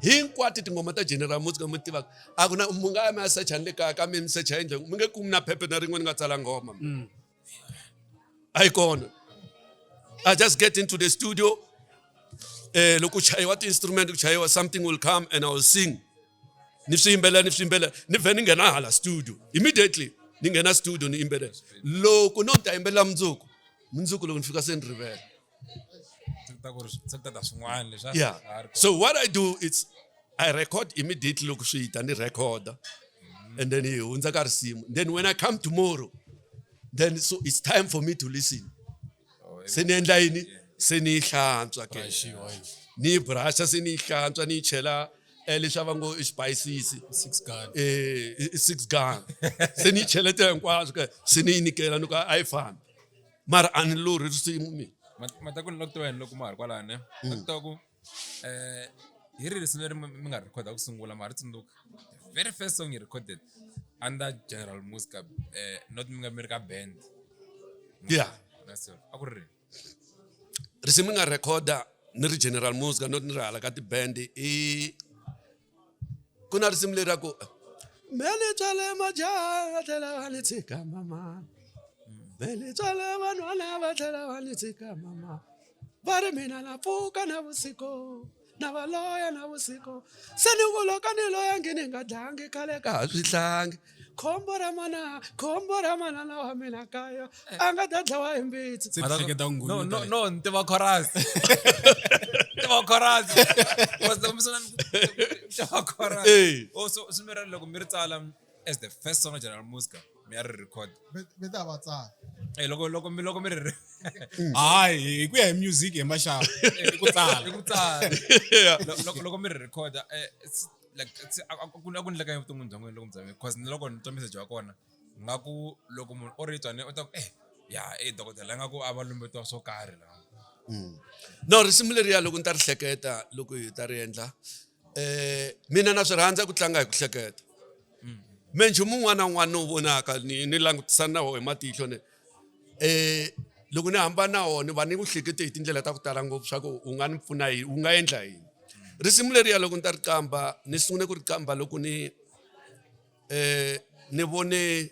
hinkwato tinghoma ta general music mi tivaka a ku na mu nga ya mi ya secha ni le kaya ka mi mi secha yindlu mi nge kumi na phepha na rin'we ni nga tsala nghoma a yi kona i just get into the studio eh loko ku chayiwa ti-instrument ku chayiwa something will come and i will sing ni swi yimbelela ni swi yimbelela ni vhe ni nghena hala studio immediately ni nghena studio ni yimbelela loko no ni ta yimbelela mundzuku mundzuku loko ni fika se ni rivele Se ku ta ku ri se ku ta ta swin'wana leswi a yeah swa ha ri kona. so what i do is i record immediately loko swi ta ni recorda and then hi hundza ka risimu then when i come tomorrow then so it's time for me to listen Oh, se ni endla yini se ni yi hlantswa ke Brushiwa yi. ni yi brusha se ni yi hlantswa ni yi chela eh, leswi a va ngo i xipayisisi Six gun. eh, i six gun se ni yi cheletela hinkwaswo ke se ni yi nyikela ni ku a yi fambi mara a ni lorhi risimu mina Mataku ni loko to wena loko ma ha ri kwalano ne a ku tiva ku hi ri risimu leri mi nga rhikhoda ku sungula ma ha ri tsundzuka the very first song you recorded under general muska not mi nga mi ri ka band yeah That's all. A ku ri rini? Risimu nga rhekhoda ni ri general muska not ni ri hala ka ti-band i ku na risimu leri ra ku me ni tswale majaha va tlhela va ni tshika mama me ni tswale vanhwana va tlhela va ni tshika mama va ri mina na pfuka na vusiku na va loya na vusiku se ni ku loko ni loya ngi ni nga dlangi khale ka ha swihlangi khombo ra mana khombo ra manana wa mina kaya a nga ta dlawa hi mbitsi Se hleketa ku No, nghoma no, ta no, ni tiva chorus. Tiva chorus. Was the msona tiva chorus. Eh. Oh, so so mi ri loko mi ri tsala as the first song of General Muska, mi ya ri record. Ve ta va tsala. Eh, loko loko mi loko mi ri hayi hi ku ya hi music hi maxava i ku tsala i ku tsala. Loko loko mi ri record eh it's like it's a ku a ku endleka evuton'wini bya n'wina loko mi zame because ni loko ni twa message wa kona nga ku loko munhu o ri twa ne u ta ku eh ya eh dokodela nga ku a va lumbetiwa swo karhi la. No risimu leriya loko ni ta ri hleketa loko hi ta ri endla eh mina na swi rhandza ku tlanga hi ku hleketa me nchumu wun'wana na wun'wana ni wu vonaka ni ni langutisana na wona hi matihlo ne eh loko ni hambana na wona ni va ni ku hlekete hi tindlela ta ku tala ngopfu swa ku wu nga ni pfuna yini wu nga endla yini risimu leriya loko ni ta ri qamba ni sungule ku ri qamba loko ni eh ni vone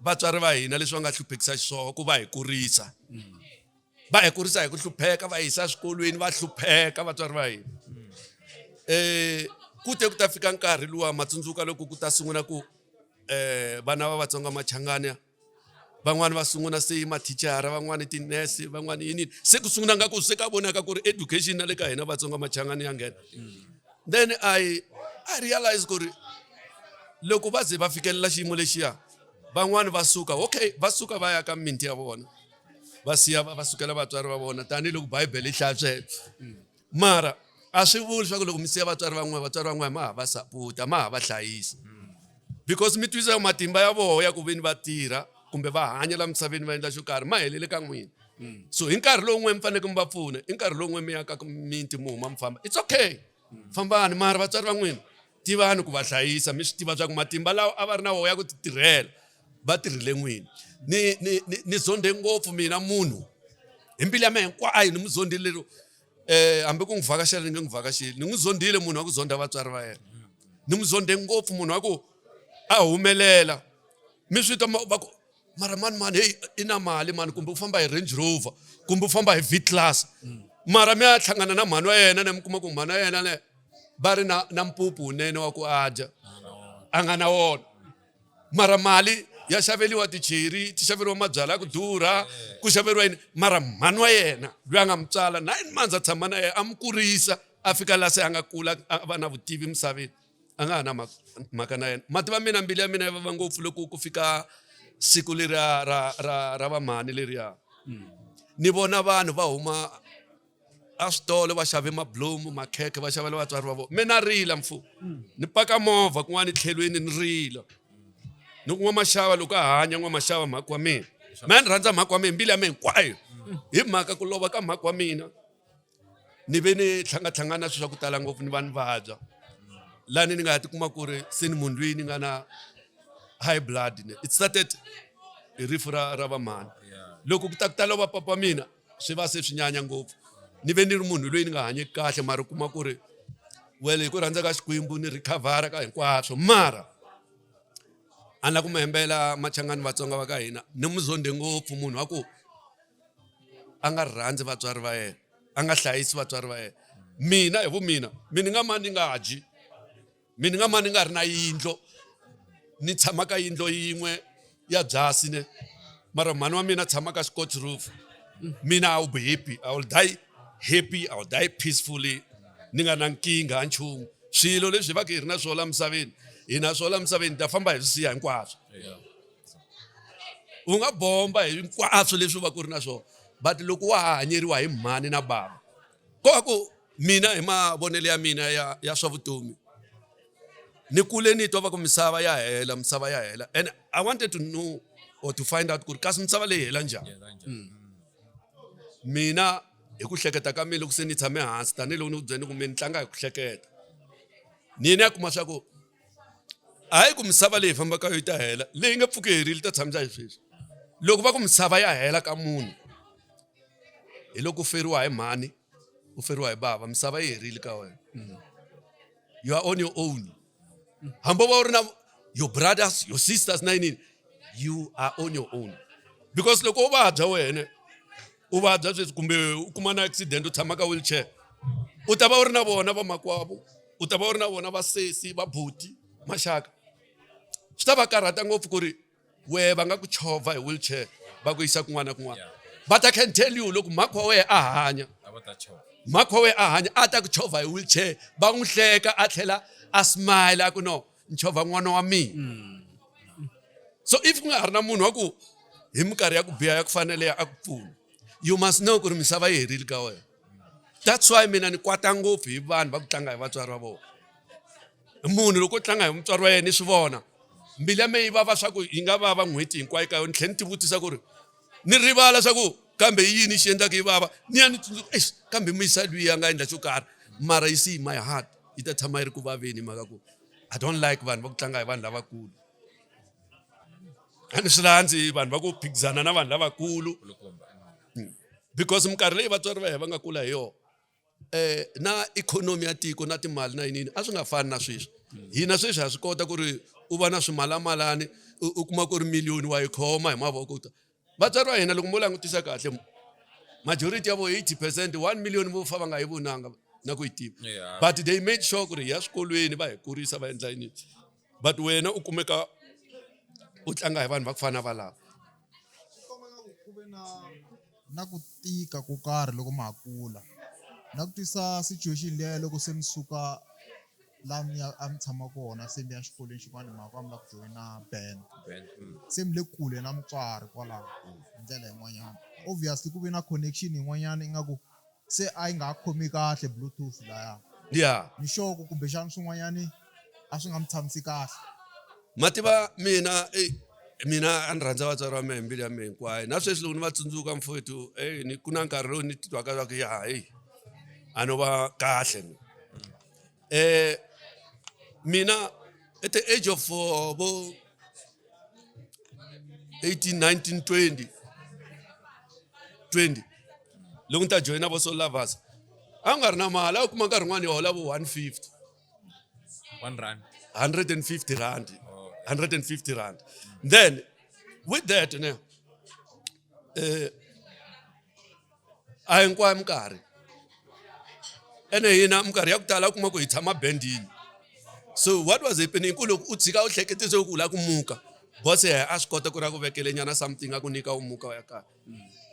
vatswari va hina leswi va nga hluphekisa xiswona ku va hi kurisa va hi kurisa hi ku hlupheka va hisa eswikolweni va hlupheka vatswari va hina ku te ku ta fika nkarhi luwa matsundzuka loko ku ta sungula ku vana va Vatsonga Machangani van'wani va sungula se mathicara van'wani tinese van'wani yini se ku sungula nga ku se ka vonaka ku ri education na le ka hina Vatsonga Machangani ya nghena then I realize ku ri loko va ze va fikelela xiyimo lexiya van'wani va suka okay va suka va ya ka mimiti ya vona va siya va sukela vatswari va vona tanihiloko bibele yi hlaya sweswo mara a swi vuli swa ku loko mi siya vatswari va n'wina vatswari va n'wina ma ha va sapota ma ha va hlayisa because mi twisisa matimba ya vona ya ku veni va tirha kumbe va hanya la misaveni va endla xo karhi ma helele ka n'wina so hi nkarhi lowu n'we mi faneleke mi va pfuna i nkarhi lowu n'we mi ya ka miti mi huma mi famba it's okay fambani mara vatswari va n'wina. Tivani ku va hlayisa mi swi tiva swa ku matimba lawa a va ri na wona ya ku ti tirhela va tirhile n'wini. Ni ni ni ni zondhe ngopfu mina munhu hi mbilu ya mina hinkwayo ni mu zondhile lero hambi ku n'wi vhakaxela ni nge n'wi vhakaxeli ni n'wi zondhile munhu wa ku zondha vatswari va yena. Ni mu zondhe ngopfu munhu wa ku a humelela mi swi twa va ku mara mani mani heyi i na mali mani kumbe u famba hi Range Rover kumbe u famba hi V class mara mi ya hlangana na mhani wa yena ne mi kuma ku mhani wa yena ne va ri na na mpupu wunene wa ku a dya a nga na wona mara mali ya xaveliwa ticheri ti xaveriwa mabyalwa ya ku durha ku xaveriwa yini mara mhani wa yena loyi a nga mu tswala 9 months a tshama na yena a mu kurisa a fika la se a nga kula a va na vutivi emisaveni a nga ha na mhaka na yena ma tiva mina mbilu ya mina yi vava ngopfu loko ku fika siku leriya ra ra ra vamhani leriya ni vona vanhu va huma a switolo va xave mabulomu makhekhe va xavela vatswari va vona mina rila mfu ni paka movha kun'wana tlhelweni ni rila ni ku n'wamaxava loko a hanya n'wamaxava mhaka wa mina mina ni rhandza mhaka wa mina mbilu ya mina hinkwayo hi mhaka ku lova ka mhaka wa mina ni ve ni hlangahlangana swilo swa ku tala ngopfu ni va ni vabya lani ni nga ha tikuma ku ri se ni munhu loyi ni nga na high blood ne it started hi rifu ra ra vamhani loko ku ta ku ta lova papa mina swi va se swi nyanya ngopfu ni ve ni ri munhu loyi ni nga hanyeki kahle mara kuma ku ri well hi ku rhandza ka Xikwembu ni recover ka hinkwaswo mara a ni la ku mi hembela machangani Vatsonga va ka hina ni mu zondhe ngopfu munhu wa ku a nga rhandzi vatswari va yena a nga hlayisi vatswari va yena mina hi vumina mi ni nga ma ni nga dyi mi ni nga ma ni nga ri na yindlo ni tshama ka yindlo yin'we ya byasi ne mara mhani wa mina tshama ka scotch roof mina I will be happy I will die happy I will die peacefully ni nga na nkingha nchumu swilo leswi va ka hi ri na swona misaveni hi na swona misaveni ta famba hi swi siya hinkwaswo u nga bomba hinkwaswo leswi va ku ri na swona but loko wa ha hanyeriwa hi mhani na bava ko va ku mina hi mavonelo ya mina ya ya swa vutomi ni kule ni twa va ku misava ya hela misava ya hela and I wanted to know or to find out ku ri kasi misava leyi hela njhani mina hi ku hleketa ka mina loko se ni tshame hansi tanihiloko ni ku byela ni ku mi ni tlanga hi ku hleketa ni ye ni ya kuma swa ku hayi ku misava leyi fambaka yi ta hela leyi nga pfuki herile ta tshamisa hi sweswi loko va ku misava ya hela ka munhu hi loko u feriwa hi mhani u feriwa hi bava misava yi herile ka wena you are on your own hambi va u ri na your brothers your sisters na yinini you are on your own because loko u vabya wena u vabya sweswi kumbe u kuma na accident u tshama ka wheelchair u ta va u ri na vona vamakwavo u ta va u ri na vona vasesi vabuti maxaka swi ta va karhata ngopfu ku ri wehe va nga ku chovha hi wheelchair va ku yisa kun'wana na kun'wana but I can tell you loko mhakhi wa wena a hanya mhakhi wa wena a hanya a ta ku chovha hi wheelchair va n'wi hleka a tlhela a smile a ku no ni chovha n'wana wa mina so if ku nga ha ri na munhu wa ku hi minkarhi ya ku biha ya ku fanele a ku pfuna you must know ku ri misava yi herile ka wena that's why mina ni kwata ngopfu hi vanhu va ku tlanga hi vatswari va vona munhu loko u tlanga hi mutswari wa yena ni swi vona mbilu ya mina yi vava swa ku yi nga vava n'hweti hinkwayo ka yona ni tlhela ni tivutisa ku ri ni rivala swa ku kambe i yini xi endlaka yi vava ni ya ni tsundzuka eish kambe muyisa luyi a nga endla xo karhi mara yi see my heart yi ta tshama yi ri ku vaveni hi mhaka ku I don't like vanhu va ku tlanga hi vanhu lavakulu a ni swi landzi vanhu va ku phikizana na vanhu lavakulu because minkarhi leyi vatswari va hina va nga kula hi yona na ikhonomi ya tiko na timali na yiniyini a swi nga fani na sweswi hina sweswi ha swi kota ku ri u va na swimalamalani u kuma ku ri miliyoni wa yi khoma hi mavoko vatswari va hina loko mo langutisa kahle majority ya vo 80 percent 1 million vo fa va nga yi vonanga na ku yi tiva but they made sure ku ri hi ya swikolweni va hi kurisa va endla yini but wena u kumeka u tlanga hi vanhu va ku fana na valava ku ve na na ku tika ko karhi loko ma ha kula na ku twisa situation liya loko se mi suka laha mi ya a mi tshama kona se mi ya xikolweni xin'wana hi mhaka ku a mi lava ku joyina band se mi le kule na mutswari kwalaho hi ndlela yin'wanyana obviously ku ve na connection yin'wanyana ingaku se a yi nga ha khomi kahle bluetooth laya ya ni sure ku kumbexana swin'wanyani a swi nga mi tshamisi kahle ma tiva mina eyi mina a ni rhandza vatswari va mina hi mbilu ya mina hinkwayo na sweswi loko ni va tsundzuka mfowethu eyi ni ku na nkarhi lowu ni titwaka swa ku ya heyi a no va kahle mina. Mina at the age of vo 18 19 20 20 loko ni ta joyina vo Soul Lovers a ku nga ri na mali a wu kuma nkarhi wun'wani yi hola vo 150 One rand. 150 rand 150 rand then with that ne a hinkwayo minkarhi ene hina minkarhi ya ku tala u kuma ku hi tshama bendini so what was happening ku loko u tshika u hleketise ku u lava ku muka boss yena a swi kota ku ri a ku vekele nyana something a ku nyika u muka u ya kaya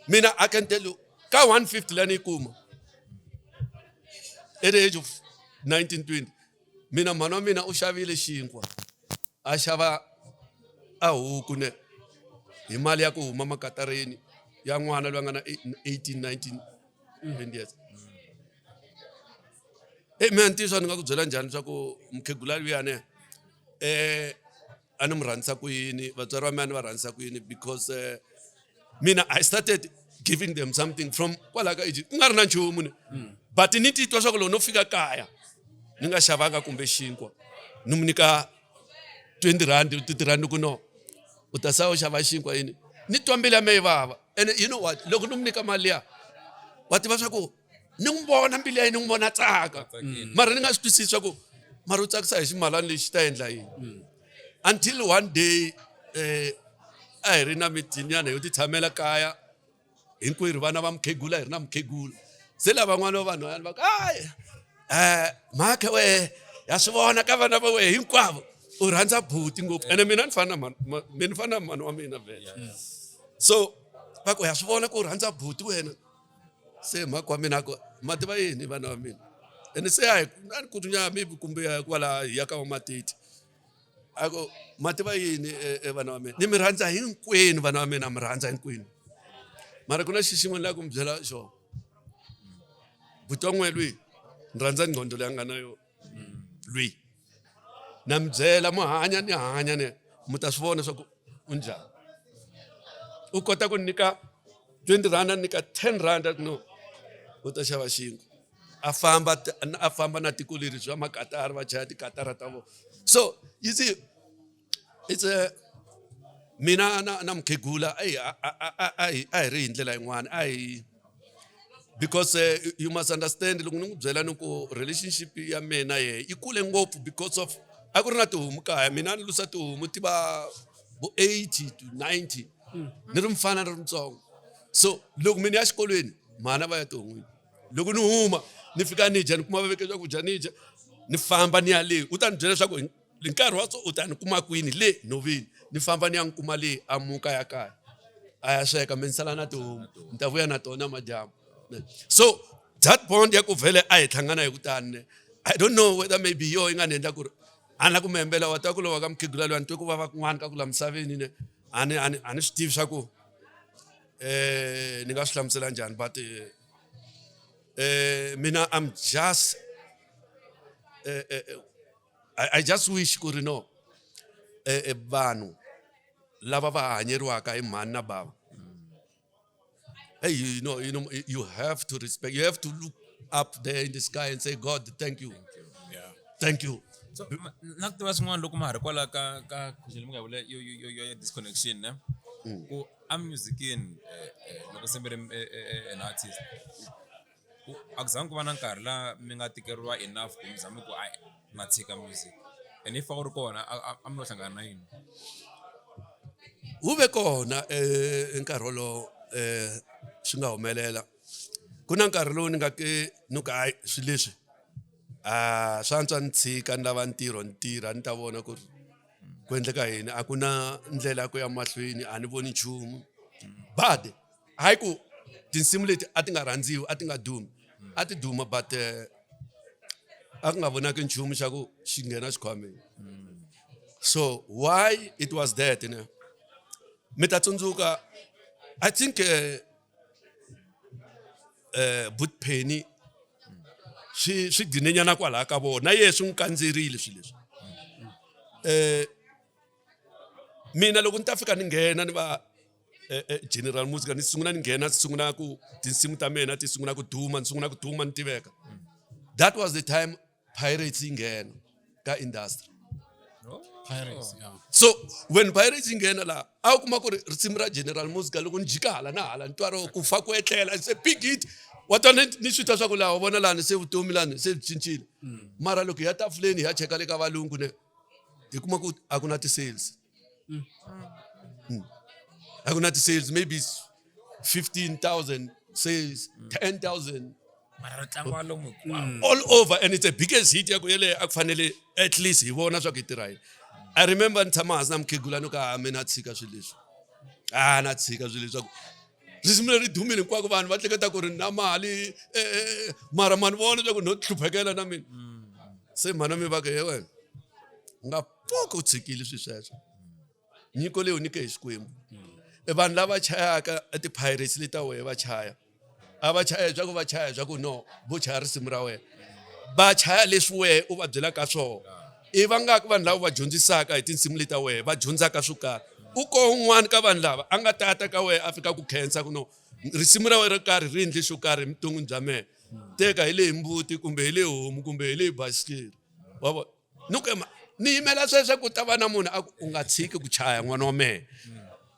mina I can tell you ka 150 leyi ni yi kuma at the age of 19 20 mina mhani wa mina u xavile xinkwa a xava a huku ne hi mali ya ku huma makatareni ya n'wana loyi a nga na 18 19 20 years e mina ntiyiso ni nga ku byela njhani swa ku mukhegula luyani a ni mu rhandzisa ku yini vatswari va mina ni va rhandzisa ku yini because mina I started giving them something from kwalaho ka Egypt ku nga ri na nchumu ni but ni titwa swa ku loko no fika kaya ni nga xavanga kumbe xinkwa ni mu nyika 20 rand 30 rand ku no u ta sala u xava xinkwa yini ni twa mbilu ya mehe yi vava ene you know what loko ni mu nyika mali liya wa tiva swa ku ni n'wi vona mbilu ya yena ni n'wi vona tsaka mara ni nga swi twisisi swa ku mara u tsakisa hi ximalani lexi ta endla yini until one day a hi ri na meeting nyana yo ti tshamela kaya hinkwerhu vana va mukhegula hi ri na mukhegula se lavan'wana va vanhwanyana va ku hayi mhakhe wehe ya swi vona ka vana va wehe hinkwavo u rhandza buti ngopfu ene mina ni fana na mina ni fana na mhani wa mina vhele so va ku ya swi vona ku u rhandza buti wena se mhaka wa mina ku ma tiva yini vana va mina ene se a hi a ni ku nya maybe kumbe ya kwala hi ya ka va ma-thirty a ku ma tiva yini e vana va mina ni mi rhandza hinkwenu vana va mina mi rhandza hinkwenu mara ku na xi xin'we ni lava ku mi byela xona buti wa n'we lwiyi ni rhandza nqondo leyi a nga na yona lwiyi na mi byela mu hanya ni hanya ni mi ta swi vona swa ku u njhani u kota ku nyika 20 rand a nyika 10 rand no u ta xava xinkwa a famba a famba na tiko leri swa makatara va chaya tikatara ta vona so you see it's a mina na na mukhegula eyi a hi ri hi ndlela yin'wana a hi because you must understand loko ni n'wi byela ni ku relationship ya mina yehe yi kule ngopfu because of a ku ri na tihomu kaya mina a ni lusa tihomu ti va vo 80 to 90 ni ri mfana ni ri mutsongo so loko mina ya xikolweni mhana va ya tihon'wini loko ni huma ni fika ni dya ni kuma va veke swakudya ni dya ni famba ni ya le u ta ni byela leswaku hi nkarhi wa so u ta ni kuma kwini le nhoveni ni famba ni ya ni kuma le a muka ya kaya a ya sweka mi ni sala na tihomu ni ta vuya na tona madyambu so that bond ya ku vhele a hi hlangana hi ku tani ne i don't know whether maybe yo yi nga ni endla ku ri a ni la ku mi hembela wa tiva ku lova ka mukhegula loyi a ni twe ku vava kun'wana ka ku la misaveni ne a ni a ni a ni swi tivi swa ku ni nga swi hlamusela njhani but mina I'm just I just wish ku ri no vanhu lava va hanyeriwaka hi mhani na bava hey you know you know you have to respect you have to look up there in the sky and say God thank you Yeah. thank you So na ku tiva swin'wana loko ma ha ri kwala ka ka question leyi mi nga vula yo yo yo yo ya disconnection ne ku a musicini loko se mi ri an artist ku a ku zangi ku va na nkarhi la mi nga tikeriwa enough ku mi zama ku a na tshika music and if a wu ri kona a mi lo hlangana na yini wu ve kona nkarhi wolowo swi nga humelela ku na nkarhi lowu ni nga ke ni ku hayi swilo leswi a swa antswa ni tshika ni lava ntirho ni tirha ni ta vona ku ri ku endleka yini a ku na ndlela ya ku ya mahlweni a ni voni nchumu but hayi ku tinsimu leti a ti nga rhandziwi a ti nga dumi a ti duma but a ku nga vonaki nchumu xa ku xi nghena xikhwameni so why it was that ne mi ta tsundzuka i think But Penny swi swi gcine nyana kwalaya ka vona na yehe swi n'wi kandzerile swilo leswi mina loko ni ta fika ni nghena ni va general music ni sungula ni nghena ni sungula ku tinsimu ta mina ti sungula ku duma ni sungula ku duma ni tiveka that was the time pirates yi nghena. ka industry Pirates, yeah. So when Pirates yi nghena laha a wu kuma ku ri risimu ra General Muzka loko ni jika hala na hala ni twa ro ku fa ku etlela se big hit wa twa ni swi twa swa ku laha wa vona lani se vutomi lani se byi cincile mara loko hi ya tafuleni hi ya cheka le ka valungu ne hi kuma ku a ku na ti-sales. A ku na ti-sales maybe 15,000 sales 10,000 mara ri tlangiwa lomu hinkwako. All over and it's a biggest hit ya ku yeleyo a ku fanele at least hi vona swa ku hi tirha yini. I remember ni tshama hansi na mukhegula ni ku a mina tshika swilo leswi a na tshika swilo leswaku risimu leri dumile hinkwako vanhu va hleketa ku ri na mali mara mani vona leswaku no hluphekela na mina se mhana mi va ku he wena u nga pfuki u tshikile swilo sweswo nyiko leyi u nyike hi Xikwembu e vanhu lava chayaka ti-pirates leti ta wehe va chaya a va chaya swa ku va chaya swa ku no vo chaya risimu ra wena va chaya leswi wehe u va byelaka swona i va nga ku vanhu lava va dyondzisaka hi tinsimu leti ta wehe va dyondzaka swo karhi u ko un'wana ka vanhu lava a nga tata ka wehe a fika ku khensa ku no risimu ra wena ro karhi ri endle xo karhi evuton'wini bya mehe teka hi leyi mbuti kumbe hi leyi homu kumbe hi leyi basikiri wa vona ni ku ema ni yimela sweswo ku ta va na munhu a ku u nga tshiki ku chaya n'wana wa mehe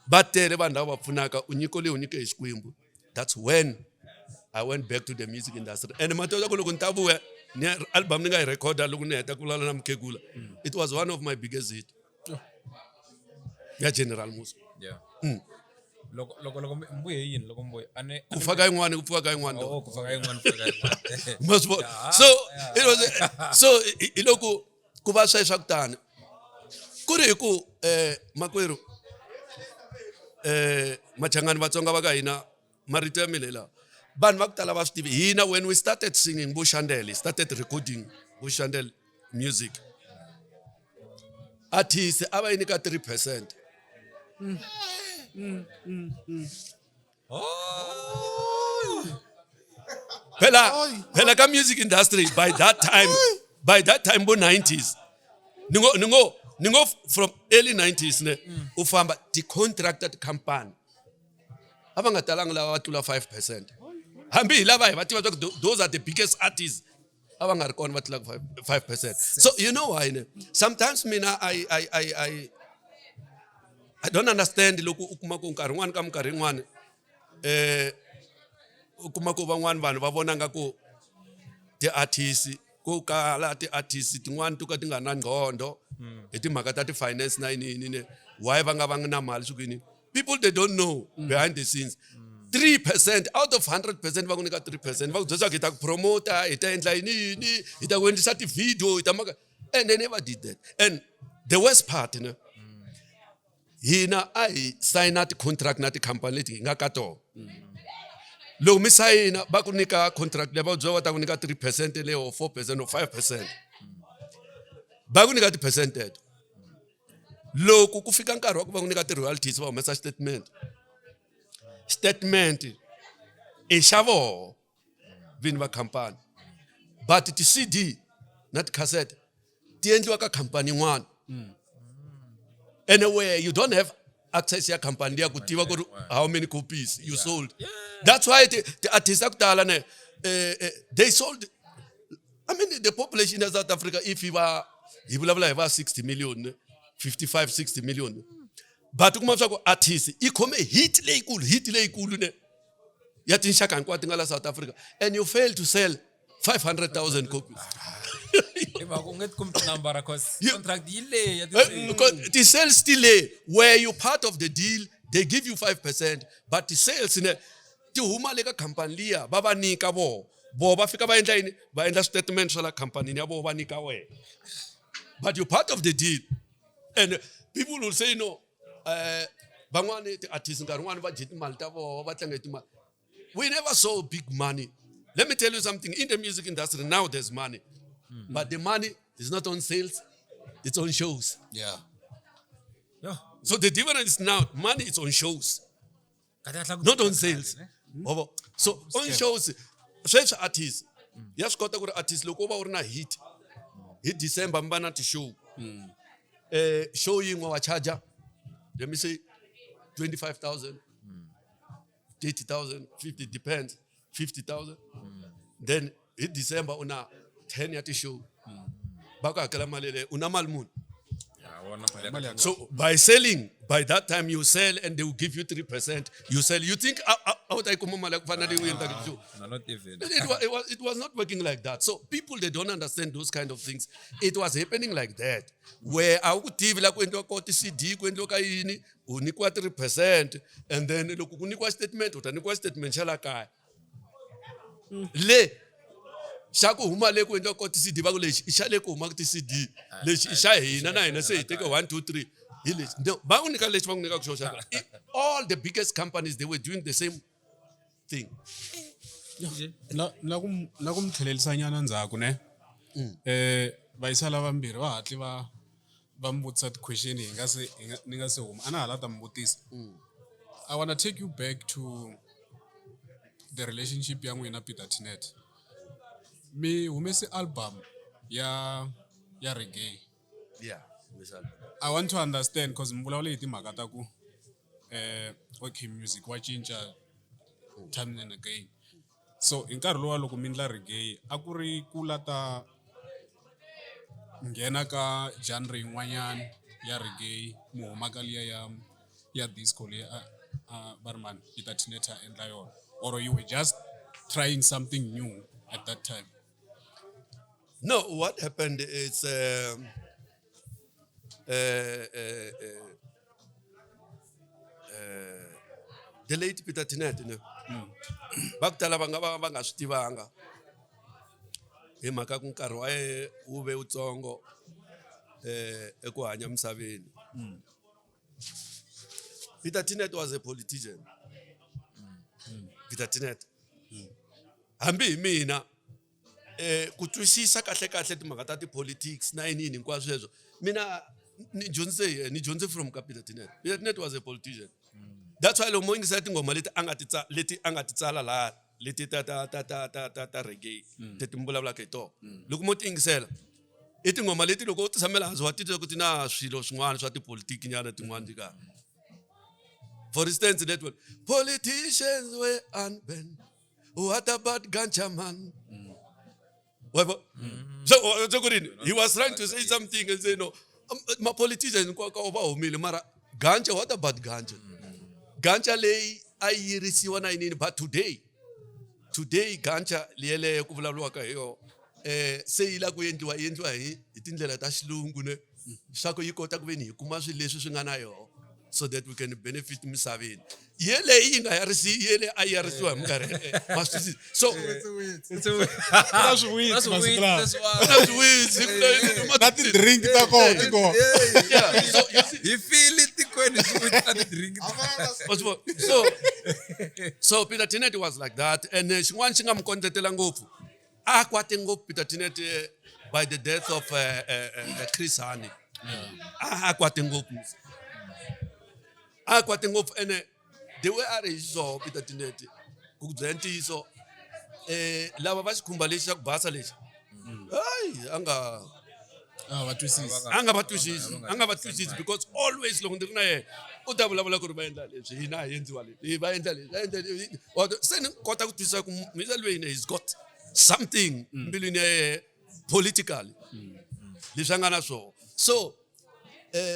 va tele vanhu lava va pfunaka u nyiko leyi u nyike hi Xikwembu. That's when I went back to the music industry and matola ku loko ni ta vuya ni album ni nga yi recorda loko ni heta ku vulavula na mukhegula it was one of my biggest hit ya General Musa. Yeah. Loko loko loko mbuye yini loko mbuye a ni ku fa ka yin'wana ku pfuka ka yin'wana. Oh, ku faka yin'wana ku faka yin'wana. Ma swi vona so it was so hi loko ku va sweswo swa ku tani ku ri hi ku makwerhu Machangani Vatsonga va ka hina marito ya mina hi lawa vanhu va ku tala va swi tivi hina when we started singing vo Shandel started recording vo Shandel music artist a va yi nyika 3%. Phela phela ka music industry by that time bo 90s ni ngo from early 90s ne u famba ti-contract ta ti-company a va nga talanga lava va tlula 5% hambi hi lava hi va tiva swa ku those are the biggest artists a va nga ri kona va tlulaka 5%. So you know why ne sometimes mina I don't understand loko u kuma ku nkarhi wun'wani ka minkarhi yin'wani u kuma ku van'wani vanhu va vona nga ku ti-artist ko kala ti-artist tin'wani to ka ti nga na nqondo hi timhaka ta ti-finance na yini yini ne why va nga va nga na mali swi ku yini. People, they don't know behind the scenes 3% out of 100% va ku nyika 3% va ku byela ku hi ta ku promota hi ta endla yini yini hi ta ku endlisa ti-video hi ta maka and they never did that. And the worst part ne hina a hi sayina ti-contract na tikhampani leti hi nga ka tona loko mi sayina va ku nyika contract leyi va ku byela va ta ku nyika 3% leyo or 4% or 5% va ku nyika ti-percent teto loko ku fika nkarhi wa ku va ku nyika ti-royalties va humesa statement i xa voho vini va khampani but ti-CD na ti-cassette ti endliwa ka khampani yin'wana anyway you don't have access ya khampani liya ku tiva ku ri how many copies you sold. That's why ti-artist ta ku tala ne they sold. I mean, the population ya South Africa, if hi va hi vulavula hi va 60 million ne, 55 60 million but u kuma swa ku artist yi khome hit leyikulu hit leyikulu ne ya tinxaka hinkwato ti nga la South Africa and you fail to sell 500,000 copies. Hi mhaka u nge ti kumi tinambara cause contract yi le ya Because the sales delay where you part of the deal, they give you 5% but the sales ne ti huma le ka khampani liya va va nyika voho voho va fika va endla yini va endla statement swa la khampanini ya voho va nyika wena but you part of the deal. And people will say no van'wani ti-artist nkarhi wun'wani va dye timali ta voho va tlanga hi timali. We never saw big money. Let me tell you something. In the music industry now there's money but the money is not on sales, it's on shows. So the difference now, money is on shows, Kahle kahle ku not on sales. Wavo. So on shows, sweswi artist ya swi kota ku ri artist loko u va u ri na hit hi December mi va na ti-show show yin'we wa charger, let me say 25,000, 30,000, 50, depends, 50,000. Then hi December u na 10 ya ti-show. Va ku hakela mali yeleyo u na mali muni? Ya wona mali ya Mali ya kahle. So by selling, by that time you sell and they will give you 3%. You sell, you think a wu ta yi kuma mali ya ku fana na leyi u endlaka xiswona? No, not even. It was not working like that. So people, they don't understand those kind of things. It was happening like that. Where a wu ku tivi la ku endliwa kona ti-CD, ku endliwa ka yini, u nyikiwa 3% and then loko ku nyikiwa statement, u ta nyikiwa statement xa la kaya. Le xa ku huma le ku endliwa kona ti-CD va ku lexi i xa le ku humaka ti-CD, lexi i xa hina na hina se hi teke 1 2 3 hi lexi. No, va ku nyika lexi va ku nyikaka xona xa all the biggest companies, they were doing the same thing. Na ku mi tlhelerisa nyana ndzhaku ne. Vayisa lavambirhi va hatli va mi vutisa ti-question hi nga se, hi nga, ni nga se huma. A na ha la ta mi vutisa. I want to take you back to the relationship ya n'wina Peter Tinet. Mi humese album ya reggae. Yeah, I want to understand because mi vulavula hi timhaka ta ku okay, music wa cinca time and again. So hi nkarhi lowa loko mi endla reggae a ku ri ku la ta nghena ka genre yin'wanyana ya reggae mi huma ka liya ya disco leyi a va ri mani Peter Tinet a endla yona, or you were just trying something new at that time? No, what happened is the late Peter Tinet, ne? Va ku tala va nga va va nga swi tivanga hi mhaka ku nkarhi wa yena wu ve wutsongo eku hanya misaveni. Peter Tinet was a politician. Peter Tinet. Hambi hi mina ku twisisa kahle kahle timhaka ta ti-politics na yini yini hinkwaswo sweswo, mina ni dyondze hi yena, ni dyondze from ka Peter Tinet. Peter Tinet was a politician. That's why loko mo yingisela tinghoma leti a nga ti leti a nga ti tsala laha, leti ta ta ta ta ta ta ta reggae, leti mi vulavulaka hi tona. Loko mo ti yingisela, i tinghoma leti loko u ti tshamela hansi wa titwa ku ti na swilo swin'wana swa tipolitiki nyana tin'wana ti ka. For instance, that one, politicians were unbanned. What about ganja man? Whatever. So, so ku rini? He was trying to say something and say, no, ma politicians hinkwako va humile, mara ganja, what about ganja? Ganja leyi a yi yirisiwa na yinini, but today ganja leyeleyo ku vulavuriwaka hi yona, se yi la ku endliwa, yi endliwa hi tindlela ta xilungu ne, swa ku yi kota ku ve ni hi kuma swilo leswi swi nga na yona so that we can benefit misaveni. Yeleyi yi nga yarisi, yeleyi a yi yarisiwa hi minkarhi yeleyo. Ma swi twisisa? So, Na swiwitsi, Na swiwitsi, masiku lawa. leswiwani. Na swiwitsi, ku na yini, ma Na ti-drink ta kona, ti kona. Yeah, so you see, Hi feel tikweni swiwitsi na ti-drink. Wa swi vona? So, so Peter Tinet was like that, and xin'wana xi nga mi kondletela ngopfu, a kwate ngopfu Peter Tinet by the death of Chris Hani. A kwate ngopfu. A kwate ngopfu, and the way a ri hi xiswona Peter Tinet, ku ku byela ntiyiso, lava va xikhumba lexi xa ku basa lexi, hayi, a nga A va twisisi. A nga va twisisi, a nga va twisisi, because always loko ndzi ri na yena u ta vulavula ku ri va endla leswi, hina hi endliwa leswi, hi va endla leswi, va endla leswi. Wa twa, se ni kota ku twisisa ku misa loyi he's got something mbilwini ya yena politically leswi a nga na swona. So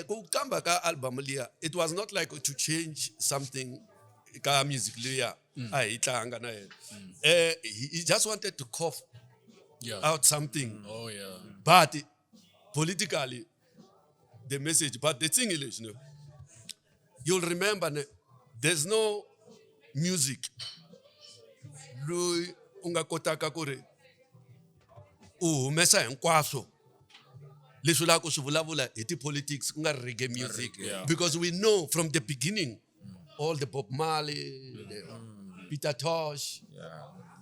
ku kamba ka album liya, it was not like to change something ka music liya a hi tlanga na yena. He just wanted to cough out something. Oh, yeah. But politically, the message, but the thing is, you'll remember, there's no music loyi u nga kotaka ku ri u humesa hinkwaswo leswi u lavaka ku swi vulavula hi ti-politics, ku nga ri reggae music. Because we know from the beginning, all the Bob Marley, the Peter Tosh,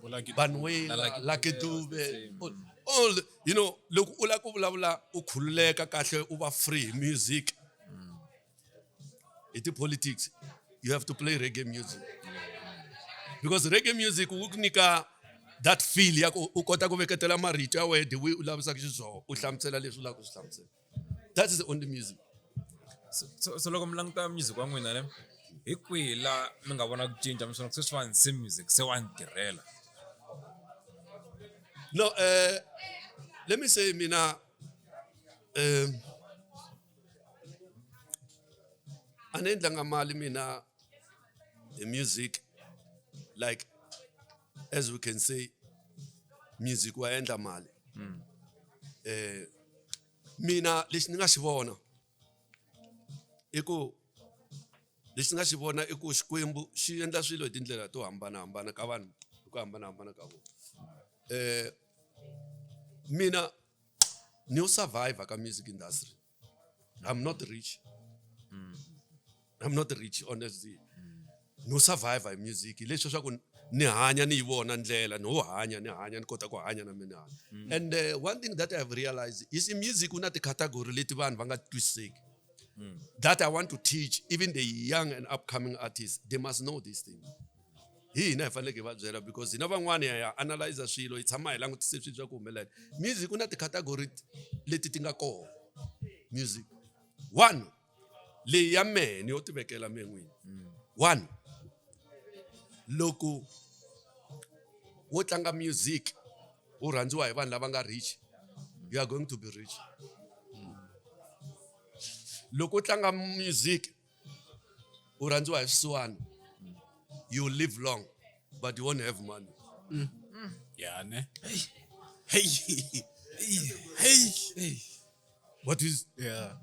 Lucky Banwela, Lucky Lucky Dube, Dube, same. all the, you know, loko u lava ku vulavula u khululeka kahle u va free hi music, hi ti-politics, you have to play reggae music. Because reggae music wu ku nyika that feel ya ku u kota ku veketela marito ya wena the way u lavisaka xiswona, u hlamusela leswi u lavaka ku swi hlamusela. That is the only music. So loko mi languta music wa n'wina ne, hi kwihi la mi nga vona ku cinca, mi swi vona ku sweswiwani se music se wa ni tirhela? No, let me say mina A ni endlanga mali mina hi music like as we can say music wa endla mali mina lexi ni nga xi vona i ku lexi ni nga xi vona i ku Xikwembu xi endla swilo hi tindlela to hambanahambana ka vanhu hi ku hambanahambana ka vona mina ni yo survivor ka music industry I'm not rich I'm not rich honestly no survive hi music hi leswi swa ku ni hanya ni yi vona ndlela ni ho hanya ni hanya ni kota ku hanya na mina hanya and one thing that I have realized is in music ku na ti-category leti vanhu va nga twisiseki that I want to teach even the young and upcoming artists they must know this thing hi hina hi faneleke hi va byela because hina van'wani ya ya analyzer swilo hi tshama hi langutise swilo swa ku humelela music ku na ti-category leti ti nga kona music one leyi ya mehe ni yo tivekela mehe n'wini one loko wo tlanga music u rhandziwa hi vanhu lava nga rich you are going to be rich loko u tlanga music u rhandziwa hi swisiwana you live long but you won't have money ya ne hey hey hey what is yeah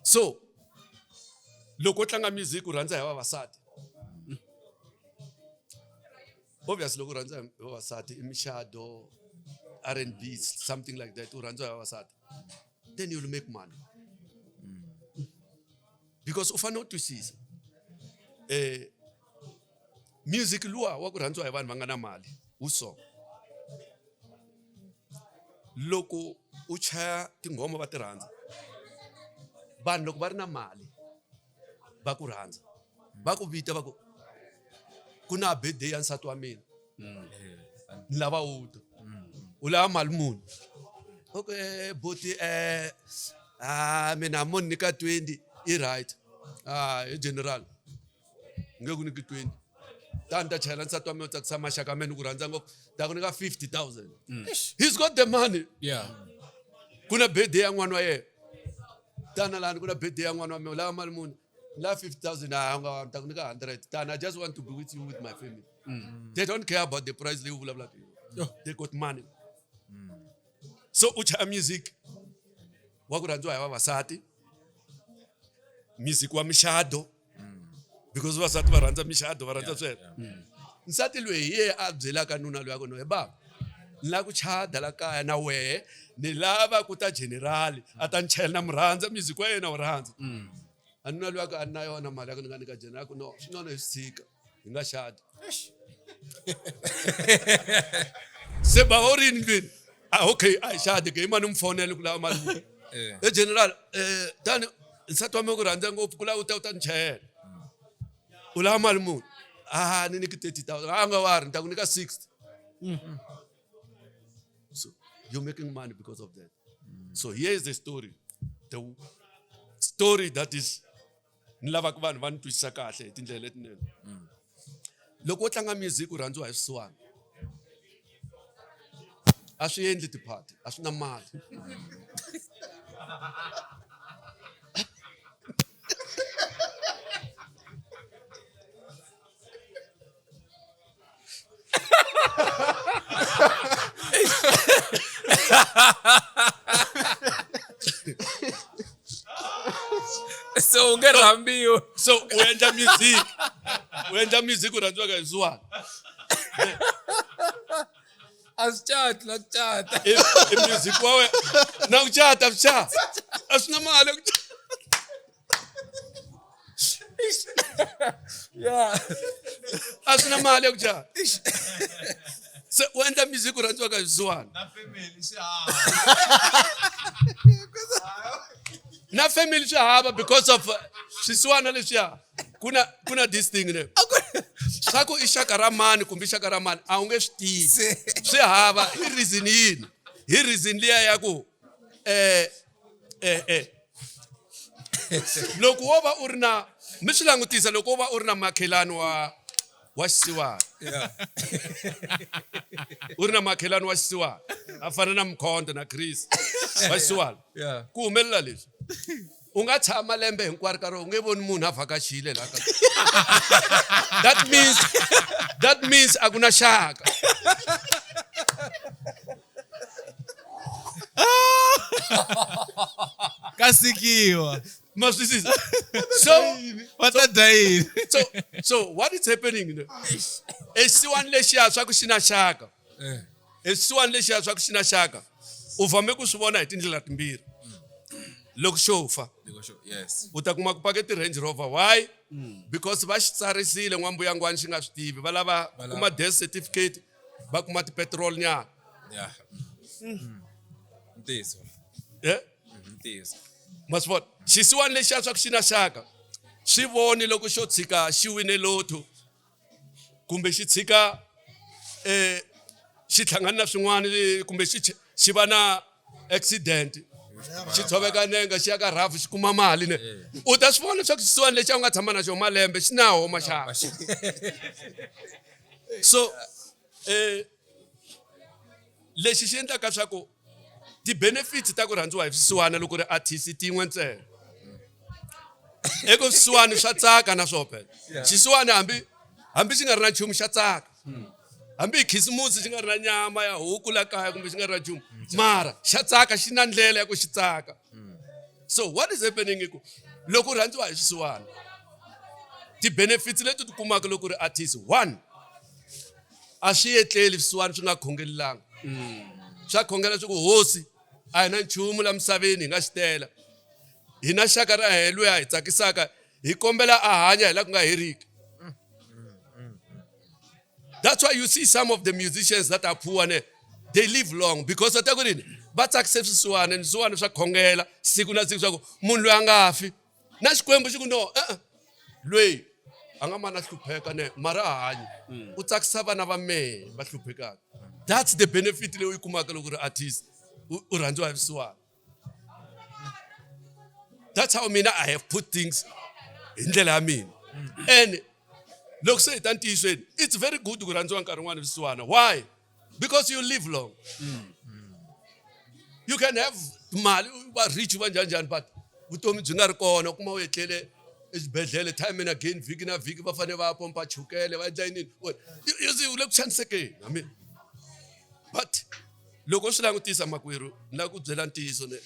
so loko u tlanga music u rhandza hi vavasati obviously loko u rhandza hi vavasati i mixado R&B something like that u rhandziwa hi vavasati then you'll make money because u fanele u twisisa music luwa wa ku rhandziwa hi vanhu va nga na mali wu so loko u chaya tinghoma va ti rhandza vanhu loko va ri na mali va ku rhandza va ku vita va ku ku na birthday ya nsati wa mina ni lava u ta u lava mali muni okay buti a mina mo ni nyika 20 i right ah hi general nge ku nyiki 20 tani ta chayela nsati wa mina u tsakisa maxaka ya mina ni ku rhandza ngopfu ta ku nyika 50000 he's got the money yeah ku na birthday ya n'wana wa yena tana lani ku na birthday ya n'wana wa mina u lava mali muni ni lava 50000 a nga ta ku nyika 100 tana i just want to be with you with my family they don't care about the price leyi u vulavulaka hi yona they got money so u chaya music wa ku rhandziwa hi vavasati music wa mixado because vavasati va rhandza mixado va rhandza sweswo nsati loyi hi yena a byelaka nuna loyi a ku no he baba ni lava ku chada la kaya na wehe ni lava ku ta general a ta ni chayela na mu rhandza music wa yena wu rhandza a nuna loyi a ku a ni na yona mali ya ku ni nga nyika general a ku no swi ngcono hi swi tshika hi nga xadi se bava u ri yini ndlwini ah okay a hi xadi ke i mani mi fonela ku lava mali muni e general tani nsati wa mina ku rhandza ngopfu ku lava u ta u ta ni chayela u lava mali muni a ni nyiki 30000 a nga wari ni ta ku nyika 60 so you're making money because of that so here is the story the story that is ni lavaka vanhu va ni twisisa kahle hi tindlela letinene loko wo tlanga music u rhandziwa hi swisiwana a swi endli tiphati a swi na mali So u nge rhambiwi. So u endla music u endla music u rhandziwaka hi swisiwana A swi cati na ku cata. I music wa wena na ku cata swi cata a swi na mali ya ku cata. Yeah. A swi na mali ya ku cata se u endla music u rhandziwaka hi swisiwana Na family swi hava. Na family swi hava because of swisiwana leswiya ku na ku na this thing ne swa ku i xaka ra mani kumbe i xaka ra mani a wu nge swi tivi swi hava hi reason yini hi reason liya ya ku loko wo va u ri na mi swi langutisa loko wo va u ri na makhelani wa wa xisiwana u ri na makhelani wa xisiwana A fana na Mkhonto na Chris va xisiwana. Yeah. Ku humelela leswi. U nga tshama lembe hinkwaro ka rona u nge voni munhu a vhakachile la ka. That means a ku na xaka. Ka sikiwa. Ma swi twisisa? So Va ta dya yini? So what is happening ne? Exisiwani lexiya swa ku xi na xaka. Exisiwani lexiya swa ku xi na xaka. U vame ku swi vona hi tindlela timbirhi. Loko xo fa. Yes. U ta kuma ku pake ti-Range Rover. Why? Because va xi tsarisile n'wambuyangwani xi nga swi tivi. Va lava kuma death certificate, va kuma ti-petrol nyana. Yeah. Ntiyiso. Eh? Ntiyiso. Ma swi vona? Xisiwani lexiya swa ku xi na xaka. Swi voni loko xo tshika xi wine lotto kumbe xi tshika xi hlangana na swin'wana kumbe xi va na accident xi tshoveka nenge xi ya ka rhafu xi kuma mali ne. U ta swi vona leswaku xisiwani lexi a u nga tshama na xona malembe xi na wo maxaka. So lexi xi endlaka swa ku ti-benefits ta ku rhandziwa hi swisiwana loko ri artist tin'we ntsena. Eko swisiwani swa tsaka na swona phela. Xisiwani hambi xi nga ri na nchumu xa tsaka. Hambi hi khisimusi xi nga ri na nyama ya huku la kaya kumbe xi nga ri na nchumu, mara xa tsaka, xi na ndlela ya ku xi tsaka. So what is happening i ku loko u rhandziwa hi swisiwana, ti-benefits leti u ti kumaka loko u ri artist, one, a swi etleli swisiwana swi nga khongelelanga. Swa khongela swi ku hosi a hi na nchumu la misaveni hi nga xi tela. Hi na xaka ra hina loyi a hi tsakisaka, hi kombela a hanya hi la ku nga heriki. That's why you see some of the musicians that are poor, ne, they live long because va ta ku rini va tsakise swisiwana, ni swisiwana swa khongela siku na siku swa ku munhu loyi a nga fi. Na Xikwembu xi ku no, e-e, loyi a nga mana hlupheka ne, mara a hanyi. U tsakisa vana va mehe va hluphekaka. That's the benefit leyi u yi kumaka loko u ri artist, u rhandziwa hi swisiwana. That's how mina I have put things hi ndlela ya mina. And loko se hi ta ntiyisweni, it's very good ku rhandziwa nkarhi wun'wani swisiwana. Why? Because you live long. You can have mali, u va rich, u va njhani njhani, but vutomi byi nga ri kona, u kuma u etlele exibedhlele time and again, vhiki na vhiki va fanele va ya pompa chukele, va endla yini. You see, u le ku xanisekeni. I mean, but loko u swi langutisa makwerhu, ni lava ku byela ntiyiso ne.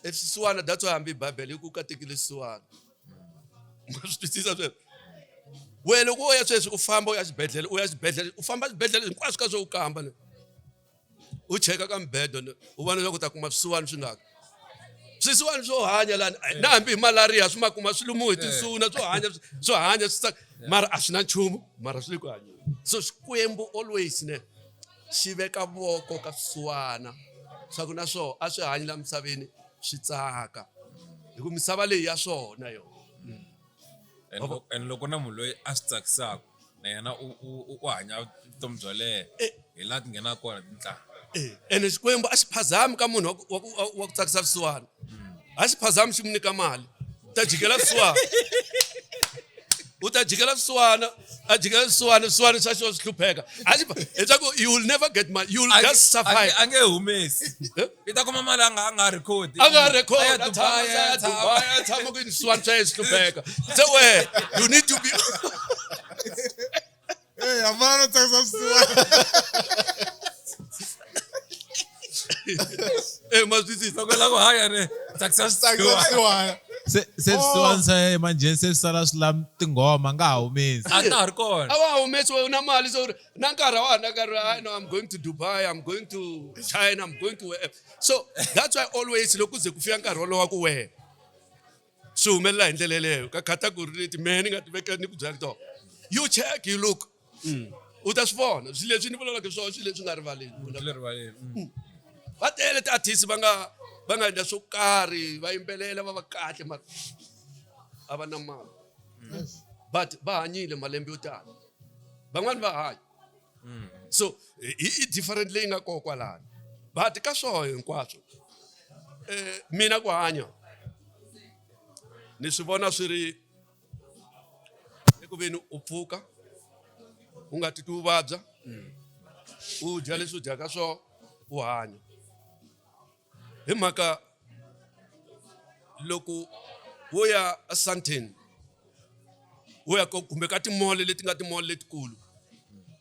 E swisiwana, that's why hambi Bibele yi ku katekile swisiwana. Ma swi twisisa sweswo? Wena loko u ya sweswi u famba u ya xibedhlele, u ya xibedhlele, u famba xibedhlele hinkwaswo ka swo u kamba ne. U cheka ka mibedo ne, u vona leswaku u ta kuma swisiwana swi ngaka. Swisiwana swo hanya lani, na hambi hi malaria swi ma kuma swi lumiwe hi tinsuna, swo hanya, swo hanya swi tsaka, mara a swi na nchumu, mara swi le ku hanyeni. So Xikwembu always ne xi veka voko ka swisiwana swa ku na swona a swi hanyi la misaveni swi tsaka, hi ku misava leyi ya swona yona. And loko na munhu loyi a swi tsakisaka na yena u hanya vutomi byo leha, hi laha ti nghenaka kona tintlanga. Ene Xikwembu a xi phazami ka munhu wa ku tsakisa swisiwana. A xi phazami xi mu nyika mali, u ta jikela swisiwana. U ta jikela swisiwana, a jikela swisiwana, swisiwana swa xona swi hlupheka. A xi leswaku you will never get money, you will just survive. A nge humesi. Eh? I ta kuma mali a nga record. A nga record, A ya a Dubai, tshama, a ya a Dubai, a tshama ku swisiwana swa yena swi hlupheka. Se wena, you need to be Eh, hambana no tsakisa swisiwana. Eh, ma swi twisisa? Loko la ku hanya ne, tsakisa Tsakisa swisiwana. swisiwana. Se swisiwana swa yena manjhe se swi sala swi lava tinghoma, nga ha humesi. A ta ha ri kona. A wa ha humesi, u na mali, so na nkarhi wa ha na nkarhi, I know I'm going to Dubai, I'm going to China, I'm going to wherever. So that's why always loko ku ze ku fika nkarhi wolowo wa ku wena swi humelela hi ndlela yeleyo ka category leti mehe ni nga ti veka ni ku byela tona. You check, you look. U ta swi vona swilo leswi ni vulavulaka hi swona, swilo leswi nga rivaleni. Swi le rivaleni. Va tele ti-artist va nga endla swo karhi, va yimbelela va va kahle, mara a va na mali. But va hanyile malembe yo tala. Van'wani va hanya. So i different leyi nga kona kwalano. But ka swona hinkwaswo, mina ku hanya ni swi vona swi ri eku veni u pfuka u nga titwi u vabya, u dya leswi u dyaka swona. u hanya hi mhaka loko wo ya eSandton wo ya kumbe ka timall leti nga timall letikulu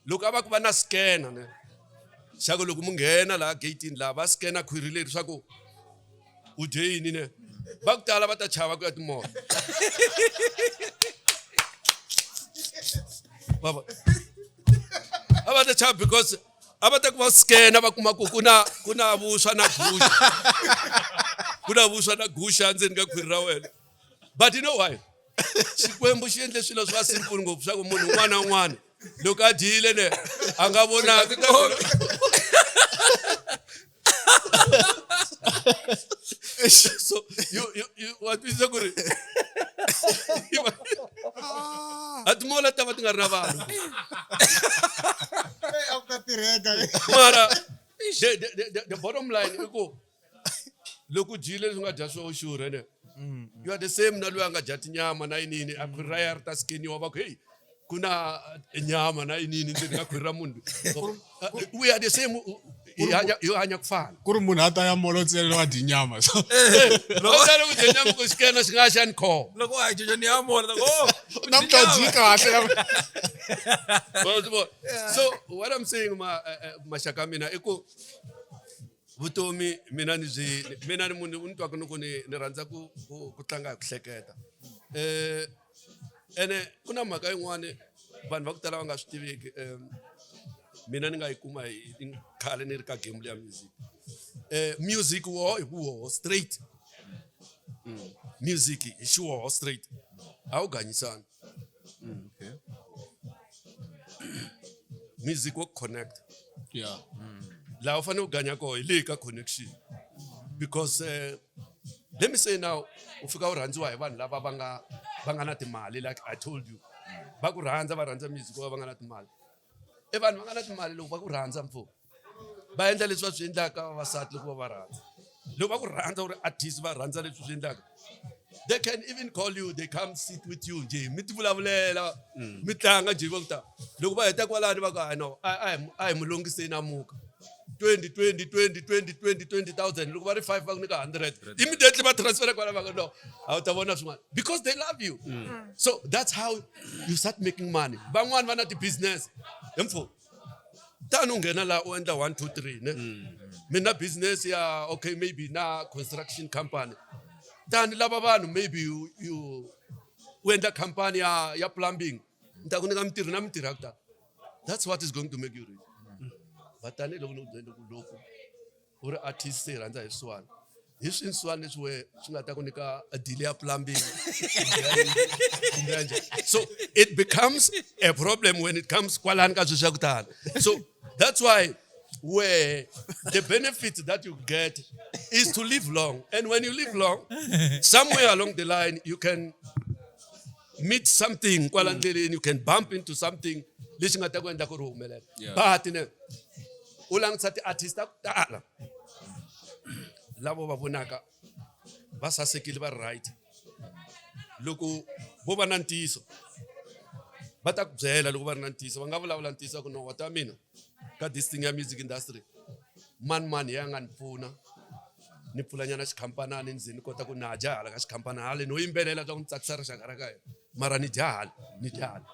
loko a va ku va na scanner ne xa ku loko mu nghena laha gate-ini laha va scanner khwiri leri swa ku u dye yini ne va ku tala va ta chava ku ya timall va a va ta chava because a va ta ku va scanner va kuma ku ku na ku na vuswa na guxa ku na vuswa na guxa endzeni ka khwiri ra wena but you know why xikwembu xi endle swilo swa simple ngopfu swa ku munhu un'wana na un'wana loko a dyile ne a nga vonaki so you you you wa twisisa ku ri a timola ta va ti nga ri na vanhu a ku ta tirheka mara the bottom line i ku loko u dyile leswi nga dya swo xurhe ne you are the same na loyi a nga dya tinyama na yinini a khwiri ra ya ri ta skeniwa va ku heyi ku na nyama na yinini ndzeni ka khwiri ra munhu we are the same hi hanya hi hanya ku fana ku ri munhu a ta ya molo ntsena wa dyi nyama so loko u ku dya nyama ku xikena xi nga xa ni khoma loko wa ha ni ya mola oh namuntlha dyi kahle so what i'm saying ma eh, eh, maxaka mina i ku vutomi mina ni byi mina ni munhu ni twaka ni ku ni ni rhandza ku ku ku tlanga hi ku hleketa eh ene ku na mhaka yin'wani vanhu va ku tala va nga swi tiviki um mina ni nga yi kuma hi khale ni ri ka game leya music eh music wo hi woho straight mm. music hi xiwoho straight a wu ganyisani mm. okay. music wo connect yeah laha u fanele u ganya koho hi leyi ka connection because uh, let me say now u fika u rhandziwa hi vanhu lava va nga va nga na timali like i told you va ku rhandza va rhandza music va nga na timali e vanhu va nga na timali loko va ku rhandza mfo va endla leswi va swi endlaka vavasati loko va va rhandza loko va ku rhandza u ri artist va rhandza leswi swi endlaka they can even call you they come sit with you njhe mi ti vulavulela mi tlanga njhe va ku ta loko va heta kwalani va ku a no a hi mu longiseni amuka 20 20 20 20 20 20000 loko va ri 5 va ku nyika 100 immediately va transfera kwala va ku no a wu ta vona swin'wana because they love you mm. so that's how you start making money van'wani va na ti-business hi mfo tani u nghena laha u endla 1 2 3 ne mm. mina business ya okay maybe na construction company tani lava vanhu maybe you, you u endla company ya ya plumbing ni ta ku nyika mintirho na mintirho ya ku tala that's what is going to make you rich but tanihiloko ni ku byele ku loko u ri artist se hi rhandza hi swisiwana hi swi swisiwana leswi we swi nga ta ku nyika a deal ya plumbing kumbe ya njhani so it becomes a problem when it comes kwalani ka swilo swa ku tala so that's why where the benefit that you get is to live long and when you live long somewhere along the line you can meet something kwala ndleleni you can bump into something lexi nga ta ku endla ku ri humelela but ne u langutisa ti-artist ta ku tala lavo va vonaka va sasekile va ri right loko vo va na ntiyiso va ta ku byela loko va ri na ntiyiso va nga vulavula ntiyiso ku no wa ta mina ka this thing ya music industry mani mani ya nga ni pfuna ni pfulanyana xikhampanani ni ze ni kota ku na ha dya hala ka xikhampanani hale no yimbelela swa ku ni tsakisa rixaka ra ka hina mara ni dya hala ni dya hala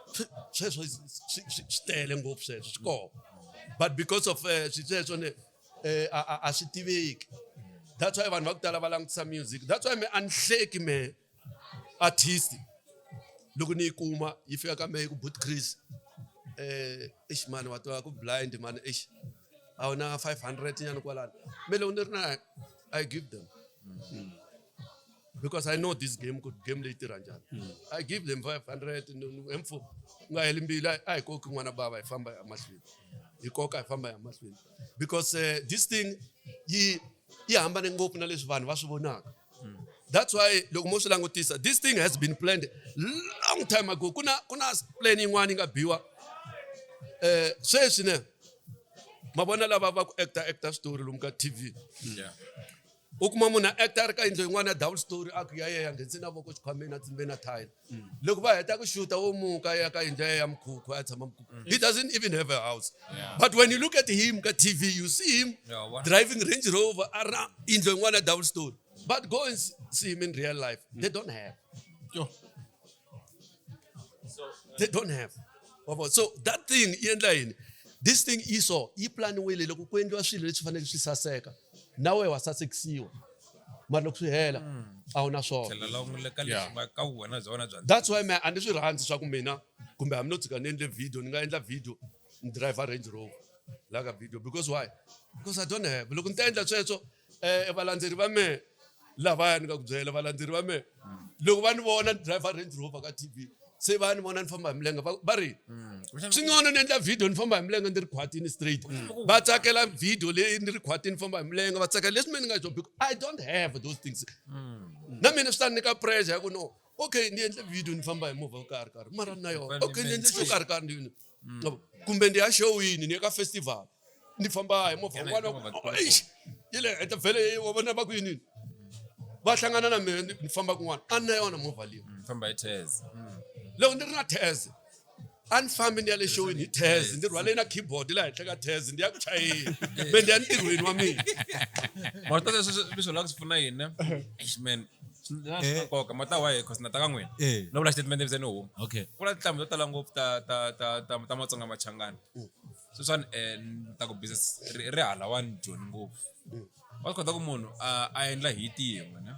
sweswo swi tele ngopfu sweswo swi kona but because of eh, swi sweswo ne eh, a swi tiveki that's why vanhu va ku tala va langutisa music that's why me a ni hleki me artist loko ni yi kuma yi fika ka mehe ku but chris eh eish mani wa tiva ku blind mani eish a wu na 500 nyana kwalano me loko ni ri na i give them mm. because i know this game ku game leyi tirha njhani mm. i give them 500 hemfo u nga heli mbilu a hi koki n'wana bava hi famba ya mahlweni hi koka hi famba ya mahlweni because uh, this thing yi yi hambane ngopfu na leswi vanhu va swi vonaka that's why loko mo swi langutisa this thing has been planned long time ago ku na ku na plan yin'wana yi nga biwa eh sweswi ne ma vona lava va ku actor actor story lomu ka TV Yeah. U kuma munhu a actor a ri ka yindlu yin'wana ya double story a ku ya yeya nghenise na voko xikhwameni a tsimbe na thayina loko va heta ku xuta wo muka a ya ka yindlu ya ya mukhukhu a ya tshama mukhukhu. He doesn't even have a house. But when you look at him ka TV you see him Yeah, wa- driving Range Rover a ri na yindlu yin'wana ya double story. But go and see him in real life. They don't have. Yo. They don't have. Wa vona? So that thing yi endla yini? This thing yi so yi planiwile loko ku endliwa swilo leswi faneleke swi saseka na wehe wa sasekisiwa mara loko swi hela a wu na swona. Tlhela la n'wi le ka leswi nga ka wena bya wena bya That's why man a ni swi rhandzi swa ku mina kumbe hambi no tshuka ni endle video ni nga endla video ni driver Range Rover la ka video because why? Because I don't have. Loko ni ta endla sweswo valandzeri va mehe lavaya ni nga ku byela valandzeri va mehe loko va ni vona ni driver Range Rover ka TV se va ni vona ni famba hi milenge va ri swi ngcono ni endla video ni famba hi milenge ni ri khwatini straight. Va tsakela video leyi ni ri khwatini famba hi milenge va tsakela leswi mina ni nga xo because I don't have those things. Na mina swi ta nyika pressure ya ku no okay ni endle video ni famba hi movha wo karhi karhi mara na yona okay ni endle xo karhi karhi ni kumbe ni ya showini ni ya ka festival ni famba hi movha wun'wana wa ku, oh, eish, yi le henhla vhele wa vona va ku yini va hlangana na mina ni famba kun'wana a ni na yona movha liya. Famba hi Tez. Loko ni ri na Tez a ni fambi ni ya le showini hi Tez ni rhwale na keyboard laha henhla ka Tez ndi ya ku chayeni me ndi ya ntirhweni wa mina. Mara ta sweswo leswi vulaka swi pfuna yini? Eish man, swi na swi nkoka mata wa cause na ta ka n'wina. No vula statement se ni huma. Okay. Ku na tinhlambi to tala ngopfu ta ta ta ta ta Matsonga Machangani. Sweswiwani ni ta ku business ri hala wa ni Joni ngopfu. Wa swi kota ku munhu a endla hit yin'we ne?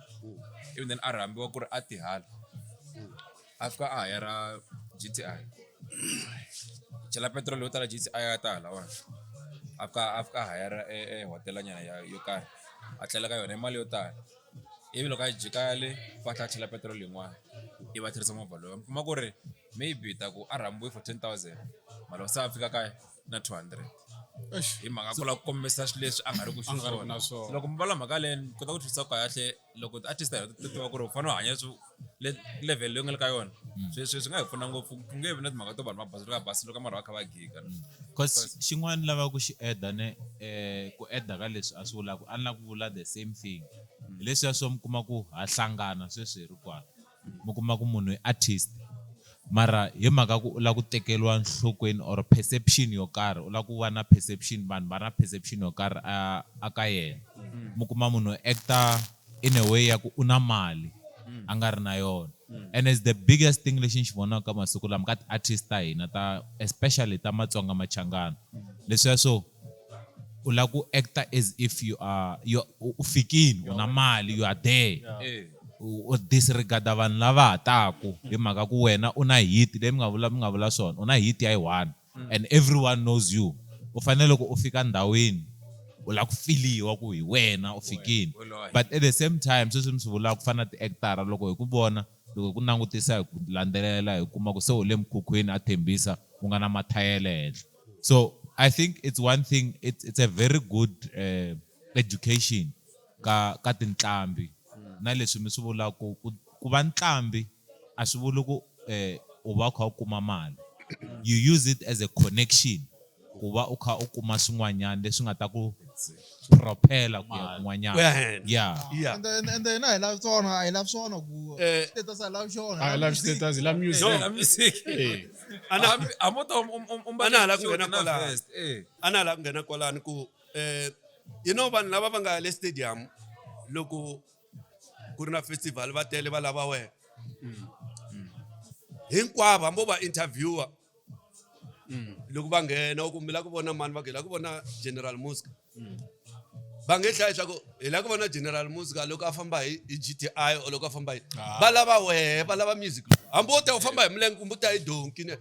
Even then a rhambiwa ku ri a tihala. A fika a hayara GTI. Chela petrol yo tala GTI ya ta hala wani. A fika a hayara e hotela nyana ya yo karhi. A tlela ka yona hi mali yo tala. Ivi loko a jika le va tlhela a chela petrol yin'wana ivi a tirhisa movha lowu. Mi kuma ku ri maybe ta ku a rhambiwe for 10,000 mara se a fika kaya na 200. Hi mhaka ku lava ku kombisa swilo leswi a nga ri ku A nga ri ku xiswona. na swona. Loko mi vula mhaka leyi ni kota ku twisisa kahle loko ti-artist ta hina ti tiva ku ri u fanele u hanya level leyi u nga le ka yona. Swi nga hi pfuna ngopfu ku nge vi na timhaka to vanhu va basa loko va basa loko mara va kha va giga. Cause xin'wana ni lavaka ku xi add-a ne ku add-a ka leswi a swi vulaka a ni lava ku vula the same thing. Hi leswiya swo mi kuma ku ha hlangana sweswi hi ri kwala. Mi kuma ku munhu i artist mara hi mhaka ku u lava ku tekeriwa nhlokweni or perception yo karhi u lava ku va na perception vanhu va na perception yo karhi a ka yena. Mi kuma munhu actor in a way ya ku u na mali a nga ri na yona. And it's the biggest thing lexi ni xi vonaka ka masiku lama ka ti-artist ta hina ta especially ta Matsonga Machangana. Leswiya swo u lava ku actor as if you are you u fikini u na mali you are there. U disregarda vanhu lava ha taku hi mhaka ku wena u na hit leyi mi nga vula swona u na hit ya yi one and everyone knows you. U fanele loko u fika ndhawini u lava ku filiwa ku hi wena u fikini. But at the same time sweswi mi swi vulaka ku fana na ti-actor loko hi ku vona loko hi ku langutisa hi ku landzelela hi kuma ku se u le mukhukhwini a Tembisa u nga na mathayele henhla. So I think it's one thing it's a very good education ka tinqambi na leswi mi swi vulaka ku va nqambi a swi vuli ku u va u kha u kuma mali. You use it as a connection ku va u kha u kuma swin'wanyana leswi nga ta ku propela ku ya kun'wanyana. Ku ya henhla. Yeah. Yeah. And then a hi lavi swona, a hi lavi swona ku status a hi lavi xona. A hi lavi status, hi lavi music. No, la music. A mo ta Ana hala ku nghena na kwalano. vest, eh. Ana hala ku nghena kwalano ku you know vanhu lava va nga ya le stadium loko ku ri na festival va tele va lava wena. Hinkwavo hambi vo va interviewer loko va nghena u ku mi lava ku vona mani va ku hi lava ku vona General Muzka. Va nge hlayi swa ku hi lava ku vona General Muzka loko a famba hi GTI or loko a famba hi va lava wehe va lava music. Hambi wo ta u famba hi milenge kumbe u ta hi donki ne.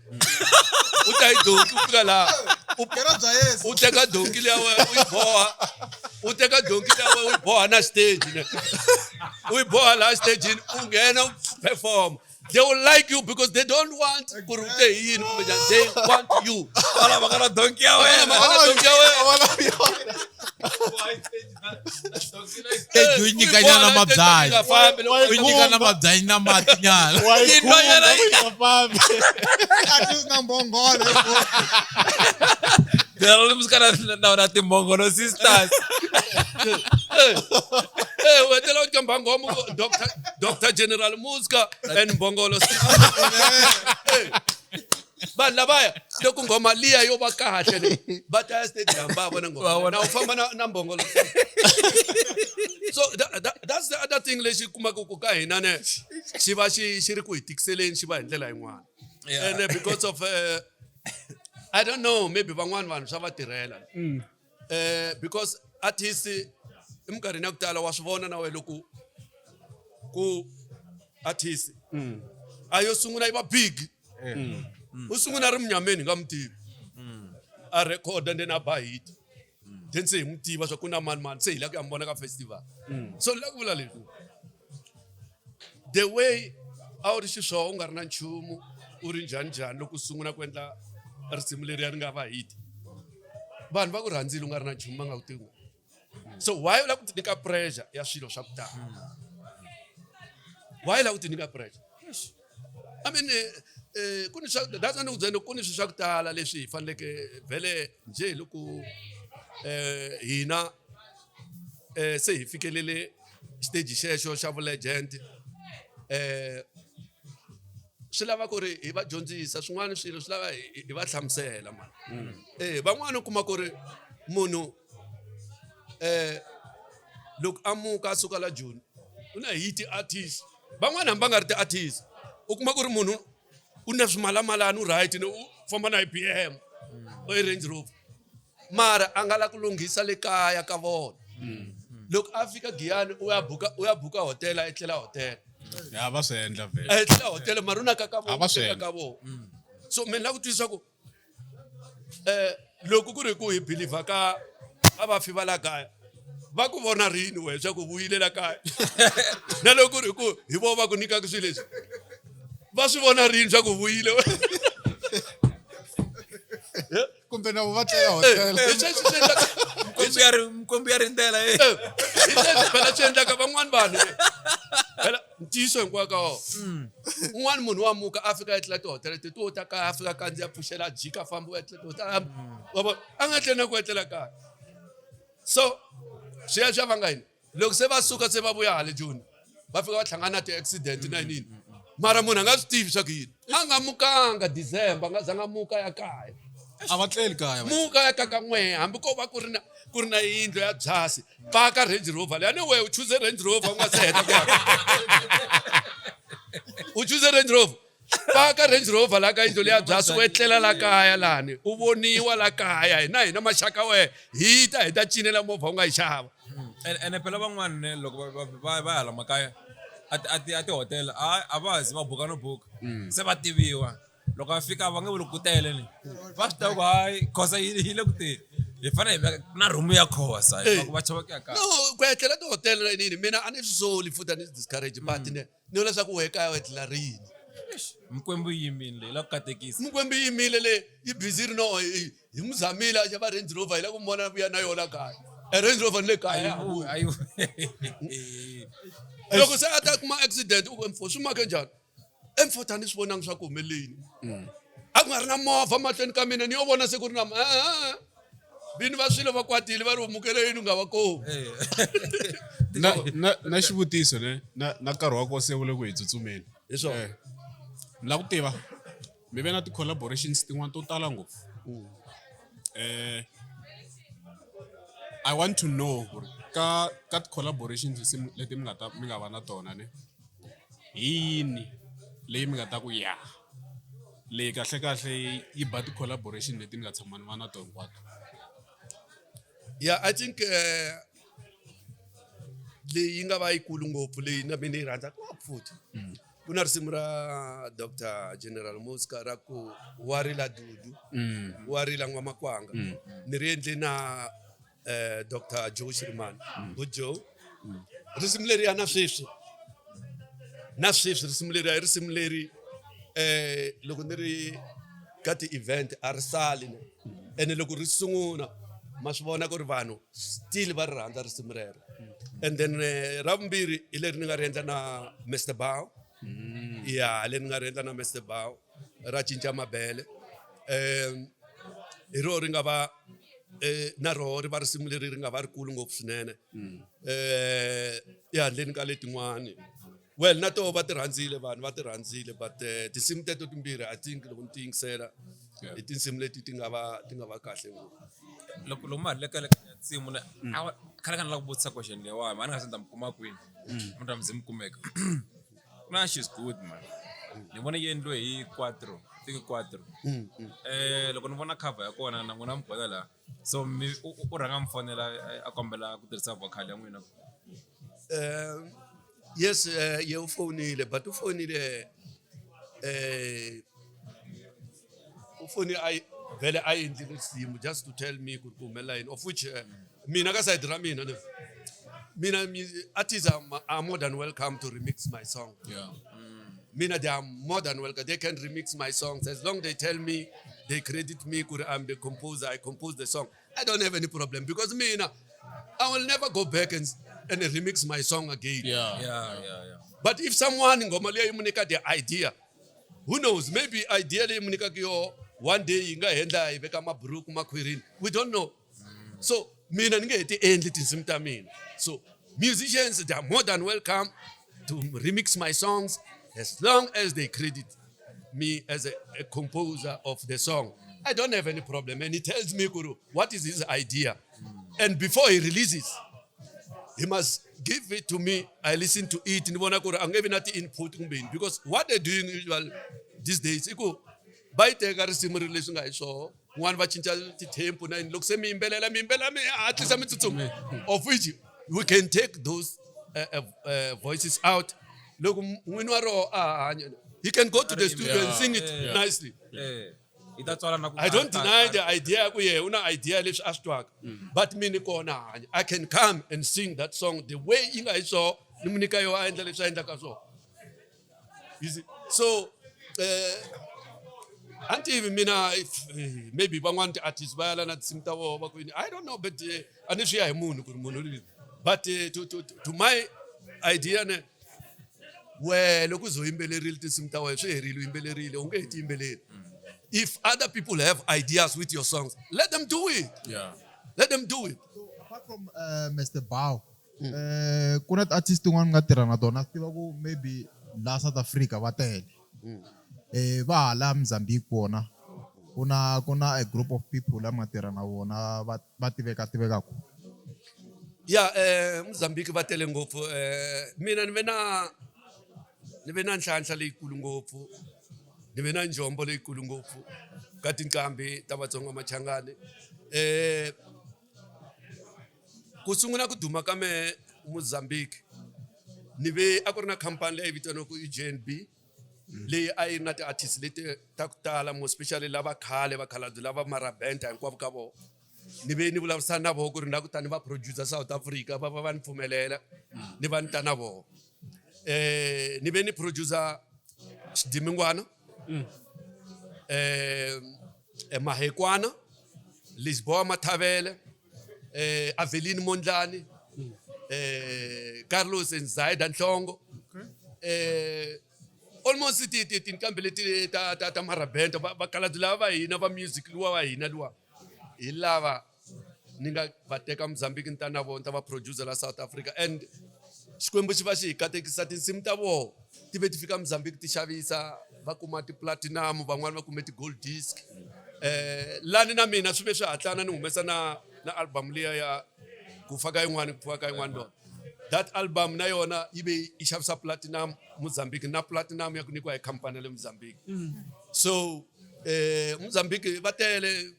U ta hi donki u fika laha Kera bya Yesu. u teka donki liya wena u yi boha. U teka donki liya wena u yi boha na stage ne. U yi boha laha stagini u nghena u perform. They will like you because they don't want ku ri u te hi yini kumbe njhani. They want you. Va lava ka na donki ya wena. Va lava donki ya wena. Stage u nyika nyana mabyanyi. Nga fambi loko U nyika na mabyanyi na mati nyana. Wa yi Yin'wanyana khumba, yi nga fambi. At least na mbhongolo. General Muzka na timbhongolo sisters. qamba nghoma ku Dr. Dr. General Muzka and Mbongolo. Eh, vanhu lavaya loko nghoma liya yo va kahle le va ta ya stadium va vona nghoma na u famba na Mbongolo. So that's the other thing lexi kumaka ku ka hina ne xi va xi ri ku hi tikiseleni xi va hi ndlela yin'wana. And because of I don't know maybe van'wana vanhu swa va tirhela. Because artist eminkarhini ya ku tala wa swi vona na wena loko ku artist a yo sungula yi va big. U sungula ri munyameni hi nga mu tivi. A record and then a ba hit. Then se hi mu tiva swa ku na mani mani se hi la ku ya mu vona ka festival. So ni la ku vula leswi. The way a wu ri xiswona u nga ri na nchumu u ri njhani njhani loko u sungula ku endla risimu leriya ri nga va hit. Vanhu va ku rhandzile u nga ri na nchumu va nga ku tivi. So why u lava ku ti nyika pressure ya swilo swa ku tala? Why u lava ku ti nyika pressure? I mean, ku ni swa that's why ni ku byela ku ni swilo swa ku tala leswi hi faneleke vhele njhe hi loko hina se hi fikelele stage xexo xa vu legend swi lava ku ri hi va dyondzisa swin'wana swilo swi lava hi va hlamusela mani. Van'wani u kuma ku ri munhu loko a muka a suka la Joni u na hit artist van'wani hambi va nga ri ti-artist u kuma ku ri munhu u na swimalamalani u right ni u famba na hi B_M or i Range Rover mara a nga la ku lunghisa le kaya ka vona. Loko a fika Giyani u ya buka hotela a etlela hotela. Ya va swi endla vhele. A etlela hotela mara u na ka ka A va swi vona endla. ka vona. So mina ni lava ku twisisa ku loko ku ri ku hi believer ka a vafi va la kaya va ku vona rini wena swa ku vuyile la kaya na loko ku ri ku hi vona va ku nyikaka swilo leswi va swi vona rini swa ku vuyile kumbe na vo va tlela hotel Hi sweswi swi endlaka Mikwembu ya ri mikwembu ya rindzela eh. Hi sweswi phela swi endlaka van'wani vanhu phela ntiyiso hinkwayo ka wona. Un'wana munhu wa muka a fika a etlela tihotela leti to ta kaya a fika kandziya pfuxela a jika a famba u etlela tihotela wa vona a nga tlheli na ku etlela kaya. So swi ya swi ya vanga yini loko se va suka se va vuya hale Joni va fika va hlangana na ti-accident na yini mara munhu a nga swi tivi swa ku yini a nga mukanga December a nga zanga muka ya kaya. A va tleli kaya va. Muka ya ka ka n'we hambi ko va ku ri na yindlu ya byasi paka Range Rover leyi a ni wehe u choose Range Rover u nga se heta ku aka. U choose Range Rover paka Range Rover la ka yindlu leya byasi u etlela la kaya lani u voniwa la kaya hina hina maxaka wehe hi ta hi ta cinela movha u nga yi xava. Ene phela van'wana ne loko va ya hala makaya a tihotela a va zi va buka no buka se va tiviwa loko va fika va nge vuli ku tele ni va swi tiva ku hayi khosa yi le ku teni hi fanele hi veka na room ya khosa hi va chava ku ya kaya. No ku etlela tihotela na yini mina a ni swi soli futhi a ni swi discourage but ne ni vula leswaku wehe kaya u etlela rini. Eish, mikwembu yi yimile leyi la ku katekisa. Mikwembu yi yimile le yi busy ri no hi n'wi zamile a xava Range Rover hi la ku n'wi vona vuya na yona kaya. E Range Rover ni le kaya ya ha vuyi. Ayi vuyi. Loko se a ta kuma accident u ku mfo swi make njhani? Mfo a ni swi vonangi swa ku humelele yini. A ku nga ri na movha mahlweni ka mina ni yo vona se ku ri na vini va swilo va kwatile va ri u mukele yini u nga va komi. Na xivutiso ne na nkarhi wa kona se wu le ku hi tsutsumeni. Hi swona. Ni lava ku tiva mi ve na ti-collaborations tin'wana to tala ngopfu. I want to know ku ri ka ti-collaborations leti mi nga ta mi nga va na tona ne hi yini leyi mi nga ta ku ya leyi kahle kahle yi ba ti-collaboration leti ni nga tshama ni va na tona hinkwato. Yeah, I think leyi yi nga va yikulu ngopfu leyi na mina yi rhandzaka ngopfu futhi. Ku na risimu ra Doctor General Muzka ra ku wa rila Dudu, wa rila N'wamakwanga. Ni ri endle na Doctor Joe Shirimani. Good Joe. Risimu leriya na sweswi. Na sweswi risimu leriya i risimu leri loko ni ri ka ti-event a ri sali ne. Ene loko ri sungula ma swi vona ku ri vanhu still va ri rhandza risimu rero. And then ra vumbirhi hi leri ni nga ri endla na Mister Bow. Ya, leri ni nga ri endla na Mister Bow ra cinca mabele. Hi rona ri nga va Na roho ri va risimu leri ri nga va rikulu ngopfu swinene ehandleni ka letin'wani. Well na toho va ti rhandzile vanhu va ti rhandzile but tinsimu teto timbirhi I think loko ni ti yingisela i tinsimu leti ti nga va kahle ngopfu. Loko ma ha ri le ka le ka nsimu na khale ka ni lava ku vutisa question leyiwani, a ni nga se ni ta mi kuma kwini, mi ta mi ze mi kumeka. Ku na She's Good, man, ni vone yi endliwe hi Quatro, I think Quatro. Loko ni vona cover ya kona na n'wina mi kona laha, so mi u rhanga mi fonela a kombela ku tirhisa vocal ya n'wina? Yes, ye u fonile, but u fonile a vhele a endlile risimu just to tell me ku ri ku humelela yini, of which mina ka side ra mina ne mina artists are more than welcome to remix my song. Mina, they are more than welcome. They can remix my songs as long they tell me, they credit me kuri I'm the composer, I compose the song. I don't have any problem because mina, I will never go back and remix my song again. But if someone ngoma leyi mu nyika the idea, who knows, maybe idea leyi mu nyikaka yo one day yi nga endla yi veka maburuku makhwirini, we don't know. So mina ni nge he ti endli tinsimu ta mina. So musicians, they are more than welcome to remix my songs as long as they credit me as a composer of the song. I don't have any problem. And he tells me kuru what is his idea, and before he releases, he must give it to me. I listen to it, ni vona ku ri a nge vi na ti-input kumbe yini, because what they're doing usually these days i ku va yi teka risimu ri leswi nga hi swoho, kun'wana va cinca ti-tempo na yini, loko se mi yimbelela, mi yimbelela, mi hatlisa, mi tsutsuma, of which we can take those voices out. Loko n'wini wa roho a ha hanya, he can go to the studio and sing it nicely. Yi ta tswala na ku I don't deny the idea ku yehe u na idea leswi a swi twaka, but mina kona hanya, I can come and sing that song the way yi nga hi swoho, ni mu nyika yo a endla leswi a endlaka swona, you see. So a ni tivi mina if maybe van'wani ti-artist va yala na tinsimu ta vona va ku yini, I don't know, but a ni swi ya hi munhu ku ri munhu ri, but to my idea ne, we loko u ze u yimbelerile tinsimu ta wena, swi herile, u yimbelerile, u nge he ti yimbeleri. If other people have ideas with your songs, let them do it. Let them do it. So apart from Mr. Bao, ku na ti-artist tin'wana mi nga tirha na tona, swi tiva ku maybe laha South Africa va tele. Va hala Mozambique vona, ku na a group of people la mi nga tirha na vona va tiveka tivekaku? Ya, Mozambique va tele ngopfu. Mina ni ve na nhlanhla leyikulu ngopfu, ni ve na njombo leyikulu ngopfu ka tinqambi ta Vatsonga Machangani. Ku sungula ku duma ka mehe Mozambique, ni ve a ku ri na khampani leyi vitaniwaka i JNB, leyi a yi ri na ti-artist leti ta ku tala, more especially lava khale, vakhalabye lava marabenta hinkwavo ka vona. Ni ve ni vulavurisana na vona ku ri na ku ta ni va producer South Africa, va ni pfumelela ni va ni ta na vona. Ni ve ni producer Xidimingwana, Mahekwana, Lisboa Mathavele, Aveline Mondlane, Carlos Nzaida Nhlongo, almost ti ti tinqambi leti ta marabenta, vakhalabye lava va hina va music luwa wa hina luwa, hi lava ni nga va teka Mozambique, ni ta na vona, ni ta va producer la South Africa, and Xikwembu xi va xi hi katekisa, tinsimu ta vona ti ve ti fika Mozambique, ti xavisa, va kuma ti-platinum, van'wani va kume ti-gold disc. Lani na mina swi ve swi hatlana ni humesa na album liya ya ku fa ka yin'wani, ku pfuka ka yin'wani lona. That album na yona yi ve yi xavisa platinum Mozambique, na platinum ya ku nyikiwa hi khampani ya le Mozambique. So Mozambique va tele,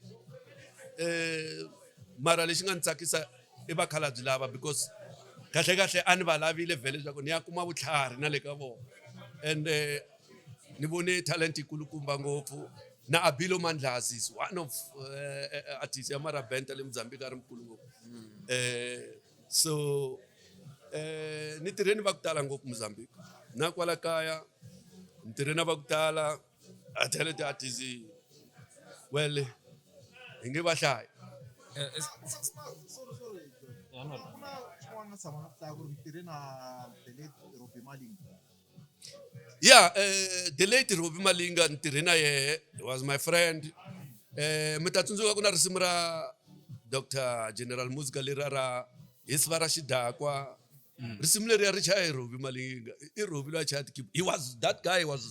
mara lexi nga ni tsakisa i vakhalabye lava, because kahle kahle a ni va lavile vhele leswaku ni ya kuma vutlhari na le ka vona, and ni vone talent yikulukumba ngopfu. Na Abilo Mandlazi is one of artist ya marabenta le Mozambique, a ri mukulu ngopfu. So ni tirhe ni va ku tala ngopfu Mozambique, na kwala kaya ni tirhe na va ku tala, a tele ti-artist, well, hi nge va hlayi. Sorry, sorry. Ku na xin'wana nga tshama nga hlaya ku ri mi tirhe na the late Robbie Malinga. Yeah, the late Robbie Malinga ni tirhe na yehe, he was my friend. Mi ta tsundzuka ku na risimu ra Dr General Muzka leriya ra hi siva ra xidakwa risimu leriya ri chaya hi Robbie Malinga i Robbie loyi a chaya ti he was that guy was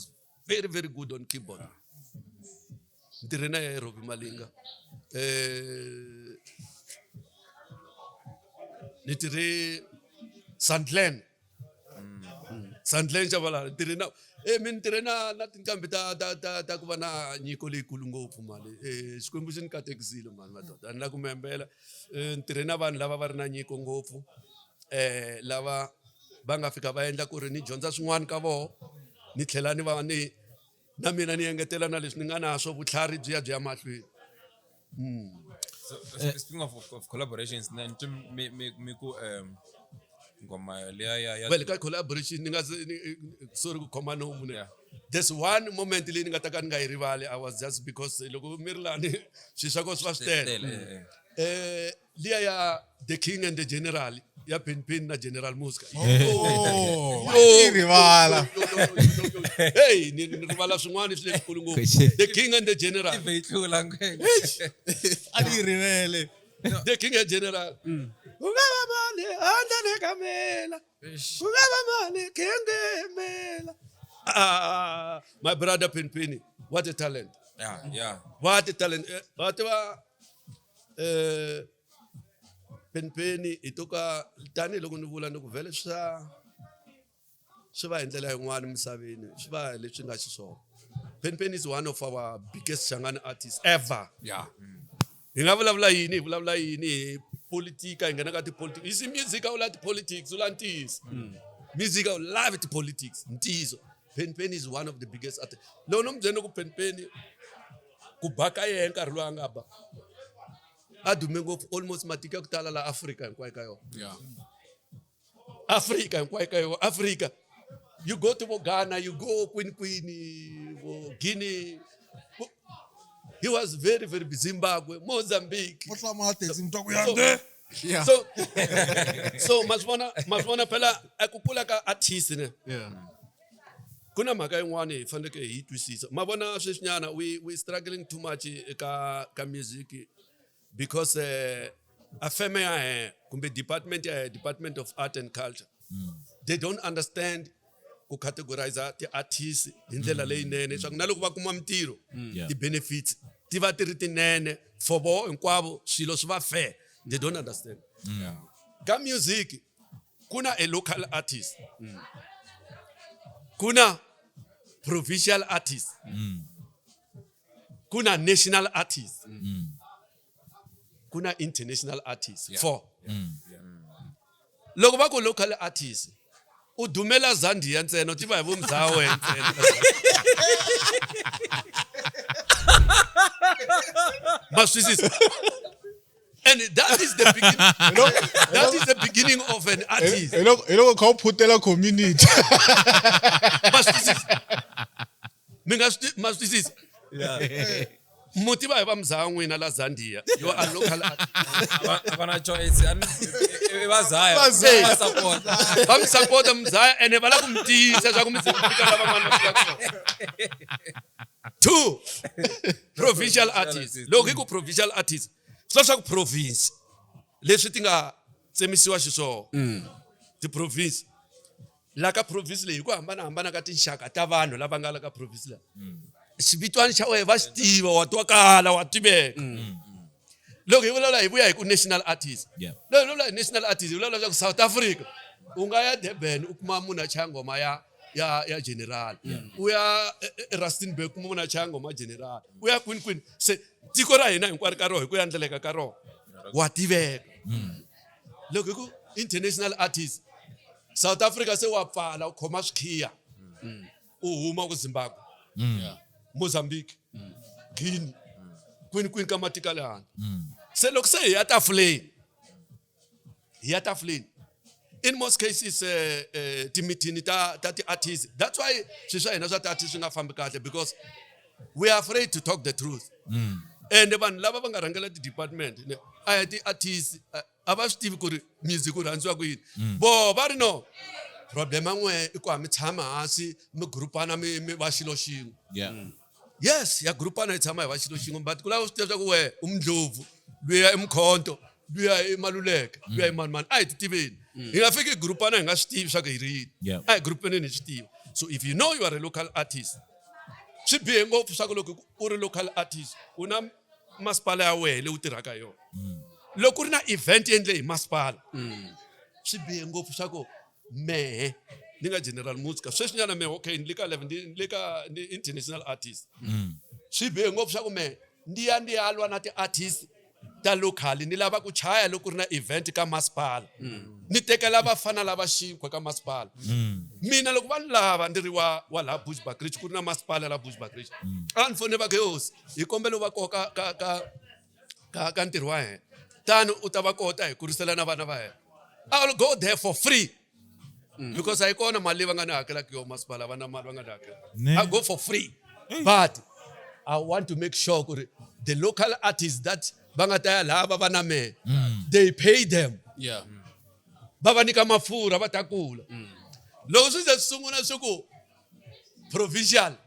very very good on keyboard ni tirhe na yena Robbie Malinga eh ni tirhe Sandlen Sandlen Chabalala ni tirhe na eh mi ni tirhe na na tinqambi ta ta ta ta ku va na nyiko leyikulu ngopfu mali eh Xikwembu xi ni katekisile mali madoda ni la ku mi hembela ni tirhe na vanhu lava va ri na nyiko ngopfu eh lava va nga fika va endla ku ri ni dyondza swin'wana ka voho ni tlhela ni va ni na mina ni engetela na leswi ni nga na swo vutlhari byi ya byi ya mahlweni. So, speaking of collaborations, then to me me me ku ngoma liya ya ya Well, ka collaboration ni nga se sorry ku khoma nomu ne. Yeah. There's one moment leyi ni nga ta ka ni nga yi rivali I was just because loko mi ri lani swilo swa kona swi va swi tele. Tele, eh, eh. Liya ya The King and the General ya Pin Pin na General Muzka. Oh, Yo, yi rivala. yo, yo, yo, yo, yo. Hey, ni ni rivala swin'wana swi leswikulu ngopfu. The King and the General. Ive yi tlula ngwenya. A ni yi rivele. The King and General. U nga va mani handle ni ka mina. U nga va mani king mina. Ah, my brother Pin Pin, what a talent. Yeah, yeah. What a talent. Va tiva Penipeni hi to ka tanihiloko ni vula ni ku vhele swa swi va hi ndlela yin'wani misaveni swi va leswi nga xiswona Penipeni is one of our biggest Shangani artists ever. Yeah. Hi nga vulavula yini hi vulavula yini hi politika hi nghena ka tipolitiki you see music a wu la ti-politics u la ntiyiso music a wu lavi ti-politics ntiyiso Penipeni is one of the biggest artists loko no mi byela ku Penipeni ku ba ka yena nkarhi lowu a nga ba a dume ngopfu almost matiko ya ku tala la Afrika hinkwayo ka yona Yeah. Afrika hinkwayo ka yona Afrika you go to vo Ghana you go kwini kwini vo Guinea he was very very busy Zimbabwe Mozambique Vo hlamala tinsimu ta ku So- yande. Yeah. so so ma swi vona ma swi vona phela eku kula ka artist ne Yeah. ku na mhaka yin'wani hi faneleke hi yi twisisa ma vona sweswinyana we struggling too much eka ka music because a feme ya hina kumbe department ya hina department of art and culture they don't understand ku categorize ti-artist hi ndlela leyinene leswaku na loko va kuma mintirho ti-benefits ti va ti ri tinene for vo hinkwavo swilo swi va fair they don't understand ka music ku na a local artist ku na provincial artist ku na national artist ku na international artist four loko va ku local artist u dumela Zambia ntsena u tiva hi vo mzaa wena ntsena ma swi twisisa and that is the beginning that is the beginning of an artist Hi loko hi loko kha u phutela community. ma swi twisisa mi nga swi ma swi twisisa muti va hi va mzaa n'wina la Zambia you are local artist A va na choice. A ni- i va zaya. Vazaya. Va support. va mi sapota mzaya ene va lava ku mi tiyisa swa ku mi ze mi fika la van'wana va fika kona two provincial artist loko hi ku provincial artist swi swa ku province leswi ti nga tsemisiwa xiswona ti-province la ka province leyi hi ku hambanahambana ka tinxaka ta vanhu lava nga la ka province leyi xivitwani xa wena va xi tiva wa twakala wa tiveka loko hi vulavula hi vuya hi ku national artist loko hi vulavula hi national artist hi vulavula leswaku South Africa u nga ya Durban u kuma munhu a chaya nghoma ya ya ya general u ya Rustenburg kuma munhu a chaya nghoma general u ya kwini kwini se tiko ra hina hinkwaro ka rona hi ku ya ndleleka ka rona wa tiveka loko hi ku international artist South Africa se wa pfala u khoma swikhiya u huma ku Zimbabwe Mozambique Guinea kwini kwini ka matiko ya le handle se loko se hi ya tafuleni hi ya tafuleni in most cases timithini ta ta ti-artist that's why swilo swa hina swa ti-artist swi nga fambi kahle because we are afraid to talk the truth and vanhu lava va nga rhangela ti-department ne, a hi ti-artist a va swi tivi ku ri music wu rhandziwa ku yini vo va ri no problem ya n'we i ku a mi tshama hansi mi grupana mi mi va xilo xin'we Yeah. Yes ya grupana hi tshama hi va xilo xin'we but ku lava u swi tiva swa ku wehe u mundlopfu. luya i Mkhonto luya i Maluleke luya i mani mani a hi ti tiveni hi nga fiki hi grupana hi nga swi tivi swa ku hi ri yini a hi grupaneni hi swi tiva. So if you know you are a local artist, swi bihe ngopfu swa ku loko u ri local artist u na masipala ya wehe leyi u tirhaka hi yona. Loko ku ri na event yi endle hi masipala, swi bihe ngopfu swa ku mehe ni nga General Muzka sweswinyana mehe, okay, ni le ka level, ni le ka ni international artist. Swi bihe ngopfu swa ku mehe ndi ya ndi ya lwa na ti-artist ta local, ni lava ku chaya loko ku ri na event ka masipala, ni tekela vafana lava xinkwa ka masipala. Mina loko va ni lava ndzi ri wa laha Bushbuckridge, ku ri na masipala la Bushbuckridge, a ni fonele va ku, hosi, hi kombela u va koho ka ntirho wa hina, tani u ta va kota hi kurisela na vana va hina. I will go there for free because a yi kona mali leyi va nga ni hakelaka yona masipala, va na mali va nga ni hakela. I go for free, but I want to make sure ku ri the local artists that va nga ta ya laha va va na mehe, they pay them, va va nyika mafurha va ta kula. Loko swi ze swi sungula swi ku provincial,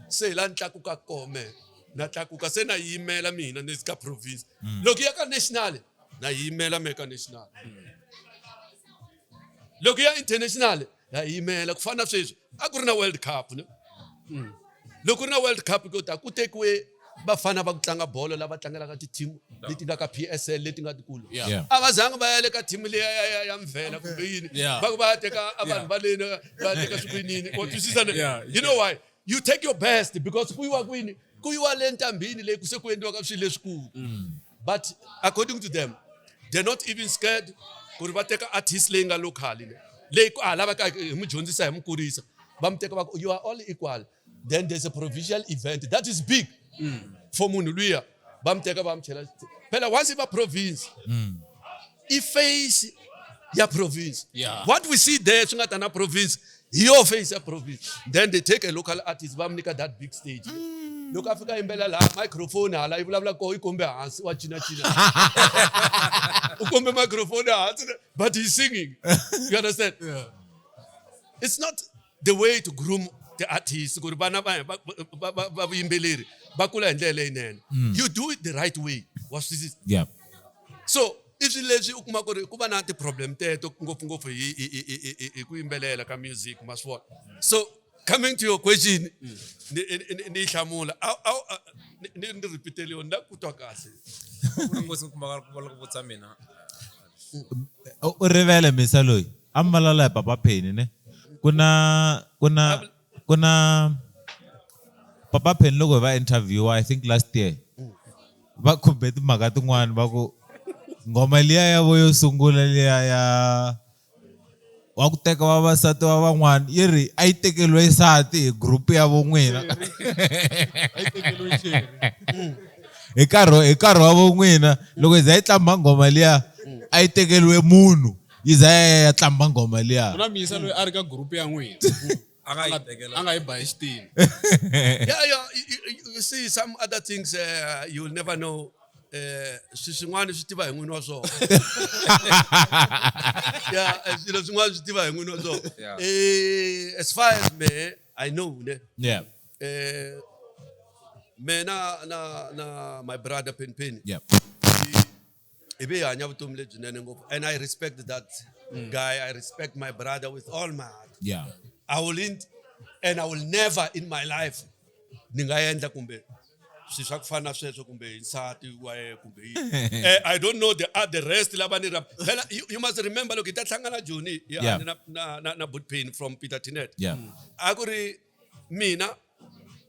se hi la ni tlakuka kome, na tlakuka se na yimela mina ni ka province. Loko ya ka national, na yimela me ka national. Loko ya international, na yimela. Ku fana na sweswi a ku ri na World Cup, ne? Loko ku ri na World Cup, ko ta ku tekiwe vafana va ku tlanga bolo lava tlangelaka ti-team leti nga ka PSL, leti nga tikulu. A va zanga va ya le ka team leya ya Mvela kumbe yini. Va ku va ya teka a vanhu va leni, va ya teka swikwinini, wa twisisa ne? You know why you take your best? Because ku yiwa kwini? Ku yiwa le ntambini leyi ku se ku endliwaka swilo leswikulu. But according to them, they're not even scared ku ri va teka artist leyi nga local le, leyi ku a lavaka hi n'wi dyondzisa, hi n'wi kurisa, va mi teka va ku you are all equal. Then there's a provincial event that is big for munhu luya, va mi teka va mi chela. Phela once i va province, i face ya province. What we see there swi nga ta na province, hi yo face ya province. Then they take a local artist, va mi nyika that big stage. Loko a fika yimbelela laha, microphone hala yi vulavula koho, yi kombe hansi, wa cinacina, u kombe microphone hansi, but he's singing. You understand? It's not the way to groom the artist ku ri vana va vuyimbeleri va kula hi ndlela leyinene. You do it the right way, wa swi twisisa? So i swilo leswi u kuma ku ri ku va na ti-problem teto ngopfungopfu hi ku yimbelela ka music, ma swi vona. So coming to your question, ni yi hlamula, ni repeateli yona, ni la ku twa kahle. Ngopfu ku vutisa mina. U rivele misa loyi a mi vulavula hi Papa Penny, ne? Ku na Papa Penny, loko hi va interview, I think last year, va khumbe timhaka tin'wani, va ku nghoma liya ya vo yo sungula liya ya wa ku teka vavasati va van'wana, yi ri a yi tekeriwe nsati hi group ya vo n'wina. A yi tekeriwe cherry. Hi nkarhi wa vo n'wina, loko hi za yi tlamba nghoma liya, a yi tekeriwe munhu, yi za ya tlamba nghoma liya. Ku na miyisa loyi a ri ka group ya n'wina. A nga yi tekela. A nga yi ba hi xitini. Yeah, you see some other things you'll never know. Swi swin'wana swi tiva hi n'wini wa swona. Yeah, swilo swin'wana swi tiva hi n'wini wa swona. As far as me I know, ne? Me na my brother Pen Pen, hi ve hi hanya vutomi lebyinene ngopfu, and I respect that guy. I respect my brother with all my heart. I will and I will never in my life ni nga endla kumbe swilo swa ku fana na sweswo, kumbe hi nsati wa yena kumbe yini. I don't know the rest lava ni ra phela. You must remember, loko hi ta hlangana Joni na Boot Pain from Peter Tinet, a ku ri mina,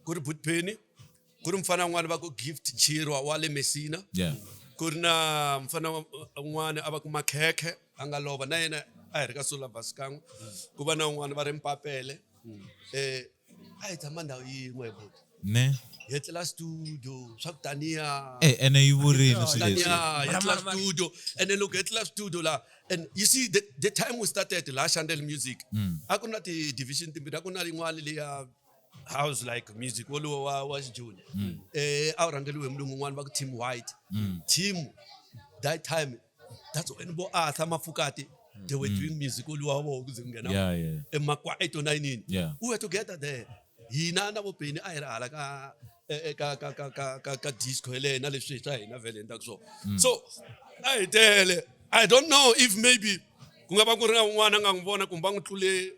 ku ri Boot Pain, ku ri mfana un'wana va ku Gift Chirwa wa le Messina, ku ri na mfana un'wana a va ku Makhekhe, a nga lova na yena, a hi ri ka Solar kan'we, ku va na un'wana va ri Mpapele. A hi tshama ndhawu yin'we hi buti. Ne. Hi etlela studio swa ku taniya. Ene yi vurini swilo leswi. Taniya hi etlela studio, and then loko hi etlela studio la, and you see the time we started la Chandel Music, a ku na ti-division timbirhi. A ku na yin'wana leya house like music wolowo wa xijoni, a wu rhangeliwe hi mulungu un'wana va ku Tim White. Tim, that time, that's when bo Arthur Mafukati, they were doing music woluwa wa vona ku ze ku nghena emakwa 8 or 9. We were together there, hina na vo Benny, a hi ri hala ka ka ka ka ka ka ka disco yeleyo na leswi swa hina vhele endlaka swona so a hi tele i don't know if maybe ku nga va ku ri na un'wana a nga n'wi vona kumbe va n'wi tlule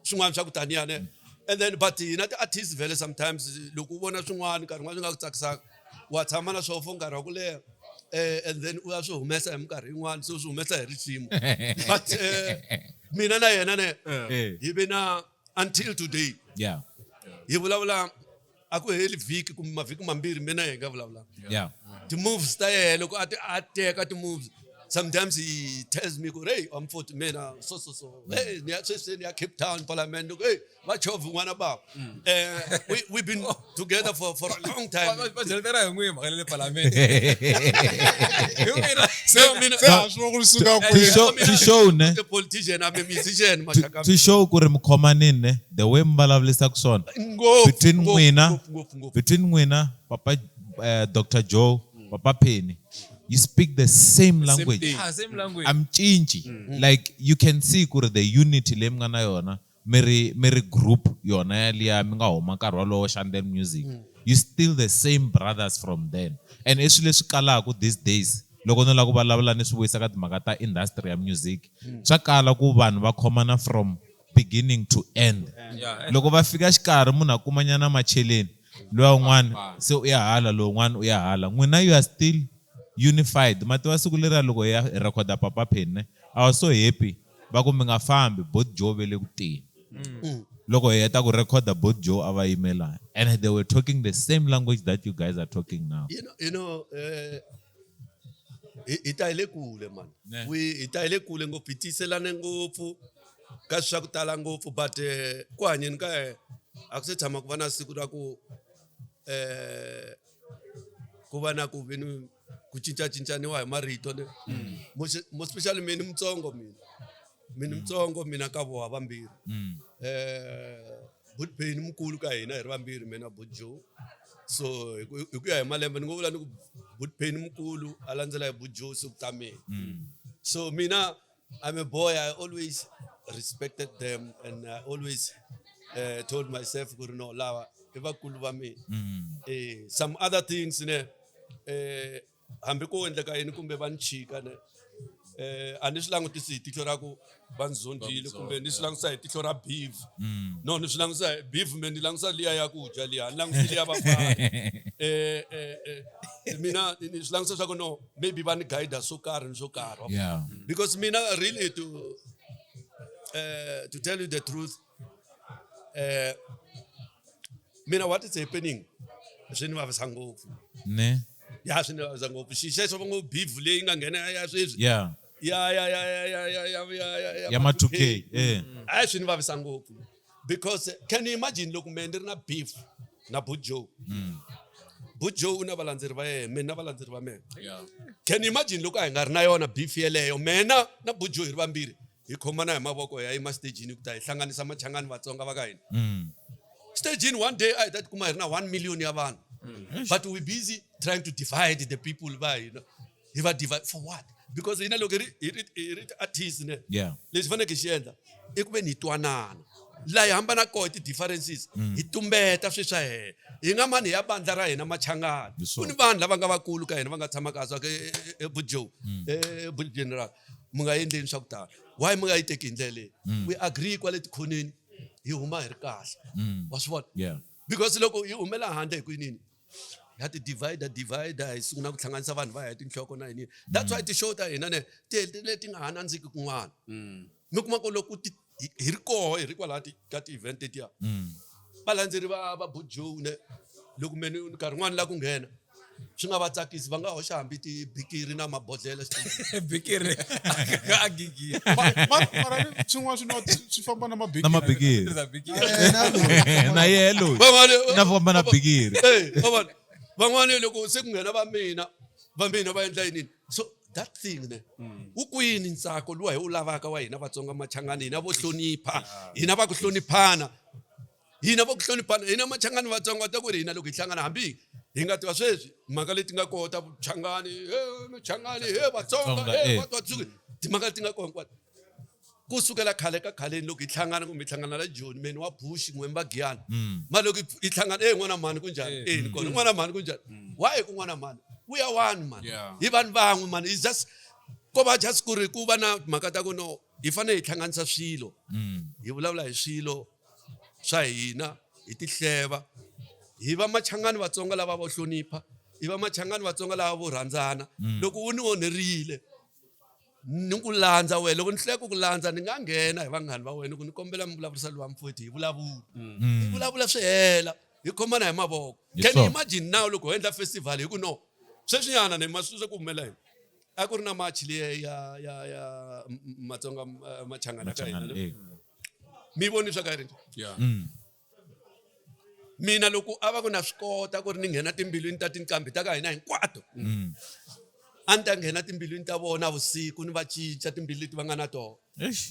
swin'wana swa ku taniyane and then but hina ti-artist vhele sometimes loko u vona swin'wana nkarhi wun'wana swi nga ku tsakisaka wa tshama na swona for nkarhi wa ku leha and then u ya swi humesa hi minkarhi yin'wana se u swi humesa hi risimu but mina na yena ne hi ve na until today yeah hi vulavula a ku heli vhiki kumbe mavhiki mambirhi mina hi nga vulavula yeah ti-moves ta yena loko a ti a teka ti-moves sometimes he tells me ku hey I'm 40 mina so so so hey ni ya sweswi ni ya Cape Town parliament hey va chovhi n'wana bava we we've been together for a long time Va byeletela hi n'wi mhaka le palamende. Hi n'wina. se mina se ha swi vona ku ri suka kwihi To show ne a politician I'm a musician mashaka to show ku ri mi khomanini ne the way mi vulavurisaka swona ngopfu between ngopfu, n'wina ngopfu ngopfu ngopfu between n'wina papa Dr. Joe papa Penny you speak the same language thing. Ah, same language. am cinci like you can see ku ri the unity leyi mi nga na yona mi ri mi ri group yona yaliya mi nga huma nkarhi wolowo Shandel Music you still the same brothers from then and i swilo leswi kalaka these days loko no lava ku vulavula ni swi vuyisa ka timhaka ta industry ya music swa kala ku vanhu va khomana from beginning to end Yeah. loko va fika xikarhi munhu a kumanyana macheleni luya un'wana se u ya hala lowun'wana u ya hala n'wina you are still unified ma tiva siku leriya loko hi ya hi rhekhoda papa Penny ne I was so happy va ku mi nga fambi bot Joe ve le ku teni loko hi heta ku rhekhoda bot Joe a va yimela and they were talking the same language that you guys are talking now you know hi ta hi le kule man Ne. we hi ta hi le kule ngopfu hi tiyiselane ngopfu ka swa ku tala ngopfu but ku hanyeni ka hina a ku se tshama ku va na siku ra ku ku va na ku ve ni ku cincacincaniwa hi marito ne mo especially mina mutsongo mina mina mutsongo mina ka voha vambirhi Good Pain mukulu ka hina hi ri vambirhi mina Good Joe so hi ku ya hi malembe ni ngo vula ni ku Good Pain mukulu a landzela hi Good Joe se ku ta mina so mina I'm a boy I always respected them and I always told myself ku ri no lava i vakulu va mina some other things ne hambi ko endleka yini kumbe va ni chika ne a ni swi langutisi hi tihlo ra ku va ni zondile kumbe ni swi langutisa hi tihlo ra beef no ni swi langutisa hi beef me ni langutisa liya ya ku dya liya ni langutisi liya vafana mina ni swi langutisa swa ku no maybe va ni guide swo karhi ni swo karhi yeah because mina really to tell you the truth mina what is happening swi ni vavisa ngopfu ne ya swi ni vavisa ngopfu xi xexo va ngo beef leyi nga nghena ya sweswi yeah ya ya ya ya ya ya ya ya ya ya ma 2K a swi ni vavisa ngopfu because can you imagine loko me ni ri na beef na Bujo Bujo u na valandzeri va yena mina na valandzeri va mina can you imagine loko a hi nga ri na yona beef yeleyo mina na Bujo hi ri vambirhi hi khomana hi mavoko hi ya yima stagini ku ta hi hlanganisa machangani Vatsonga va ka hina stagini one day a hi ta tikuma hi ri na 1 million ya vanhu but we busy trying to divide the people va hina hi va divide for what because hina loko hi ri artist ne yeah lexi faneleke hi xi endla i ku ve ni hi twanana laha hi hambana kona ti-differences hi tumbeta swilo swa hina hi nga mani hi ya bandla ra hina machangani Hi ku swona. ni vanhu lava nga vakulu ka hina va nga tshama kahle ka bujoe bu general mi nga endleni swa ku tala why mi nga yi teki hi ndlela leyi we agree kwale tikhoneni hi huma hi ri kahle wa swi vona yeah because loko hi humela handle hi ku yinini ya ti divide divide hi sungula ku hlanganisa vanhu va ya hi tinhloko na yini that's why ti-show ta hina ne ti hetelele ti nga ha nandziki kun'wana mi kuma ku loko ti hi ri koho hi ri kwalaha ka ti-event tetiya valandzeri va va Bujoe ne loko me ni nkarhi wun'wani la ku nghena swi nga va tsakisi va nga hoxa hambi tibikiri na mabodhlele Bikiri a gigi. Mara swin'wana swi swi famba na mabikiri na mabikiri Bikiri. na yehe loyi Van'wani- na famba na bikiri Eh, van'wani van'wani loko se ku nghena va mina va mina va endla yinini so that thing ne wu kwini ntsako luwa hi wu lavaka wa hina Vatsonga machangani hina vo hlonipha hina va ku hloniphana hina vo ku hloniphana hina machangani Vatsonga ta ku ri hina loko hi hlangana hambi hi nga tiva sweswi mhaka leti nga kona ta Changani he Machangani he Vatsonga Tsonga, he eh. Vatsonga timhaka leti nga kona hinkwato Ku sukela khale ka khaleni loko hi hlangana kumbe hi hlangana la Joni meni wa Bush n'we va Giyani. Ma loko hi hlangana eh n'wana mhani kunjhani? Eh ni kona n'wana mhani kunjhani? Why ku n'wana mhani? We are one man. Hi vanhu van'we man. It's just ko va just ku ri ku va na mhaka ta ku no hi fanele hi hlanganisa swilo. Hi vulavula hi swilo swa hina hi tihleva. Hi va machangani Vatsonga lava vo hlonipha, hi va machangani Vatsonga lava vo rhandzana. Loko u ni onherile ni ku landza wena loko ni hluleka ku ku landza ni nga nghena hi vanghani va wena ku ni kombela mi vulavurisa luwa mfowethu hi vulavula hi vulavula swi hela hi khomana hi mavoko Yes, can you sir. imagine now loko ho endla festival hi ku no sweswinyana ni maswi ku humelela yini a ku ri na march liya ya ya ya matsonga machangana ka hina Machangana, eh. mi voni swa ka yi ri njhani? Yeah. Mina loko a va ku na swi kota ku ri ni nghena timbilwini ta tinqambi ta ka hina hinkwato a ni ta nghena timbilwini ta vona vusiku ni va cinca timbilu leti va nga na tona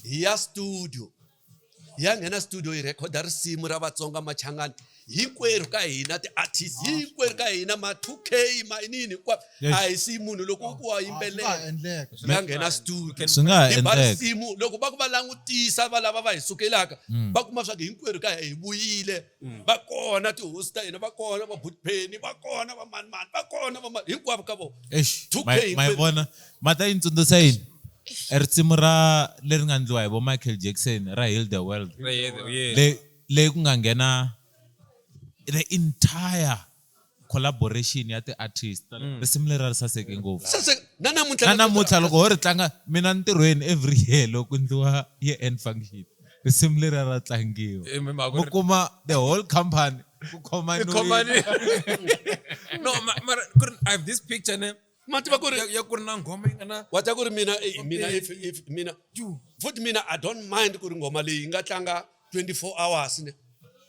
hi ya studio hi ya nghena studio hi rhekhoda risimu ra Vatsonga Machangani hinkwerhu ka hina ti-artist hinkwerhu ka hina ma 2K ma yinini hinkwavo a hi siyi munhu loko u ku wa Swi nga ha yimbelela endleka hi nga nghena studio Swi nga ha hi ba endleka. risimu loko va ku va langutisa va lava va hi sukelaka va kuma swa ku hinkwerhu ka hi vuyile va kona tihosi ta hina va kona va butpheni va kona va manimani va kona va mani hinkwavo ka vona Eish, 2K ma ma yi hinkwenu. vona ma ta yi tsundzuxa yini E risimu ra leri nga ndliwa hi vo Michael Jackson ra Heal the World le leyi ku nga nghena the entire collaboration ya ti-artist risimu leri a ri saseke ngopfu Saseka. Na namuntlha na namuntlha loko ho ri tlanga mina ntirhweni every year loko ku ndliwa year end function risimu leri ra tlangiwa Eh, mi mhaka mu ku ri- kuma the whole company ku khomaniwile Khomani. No, mara ku ri I have this picture ne. Ma tiva ku ri Ya ku ri na nghoma yi nga na wa ta ku ri mina eh, mina if mina futhi mina I don't mind ku ri nghoma leyi yi nga tlanga 24 hours ne.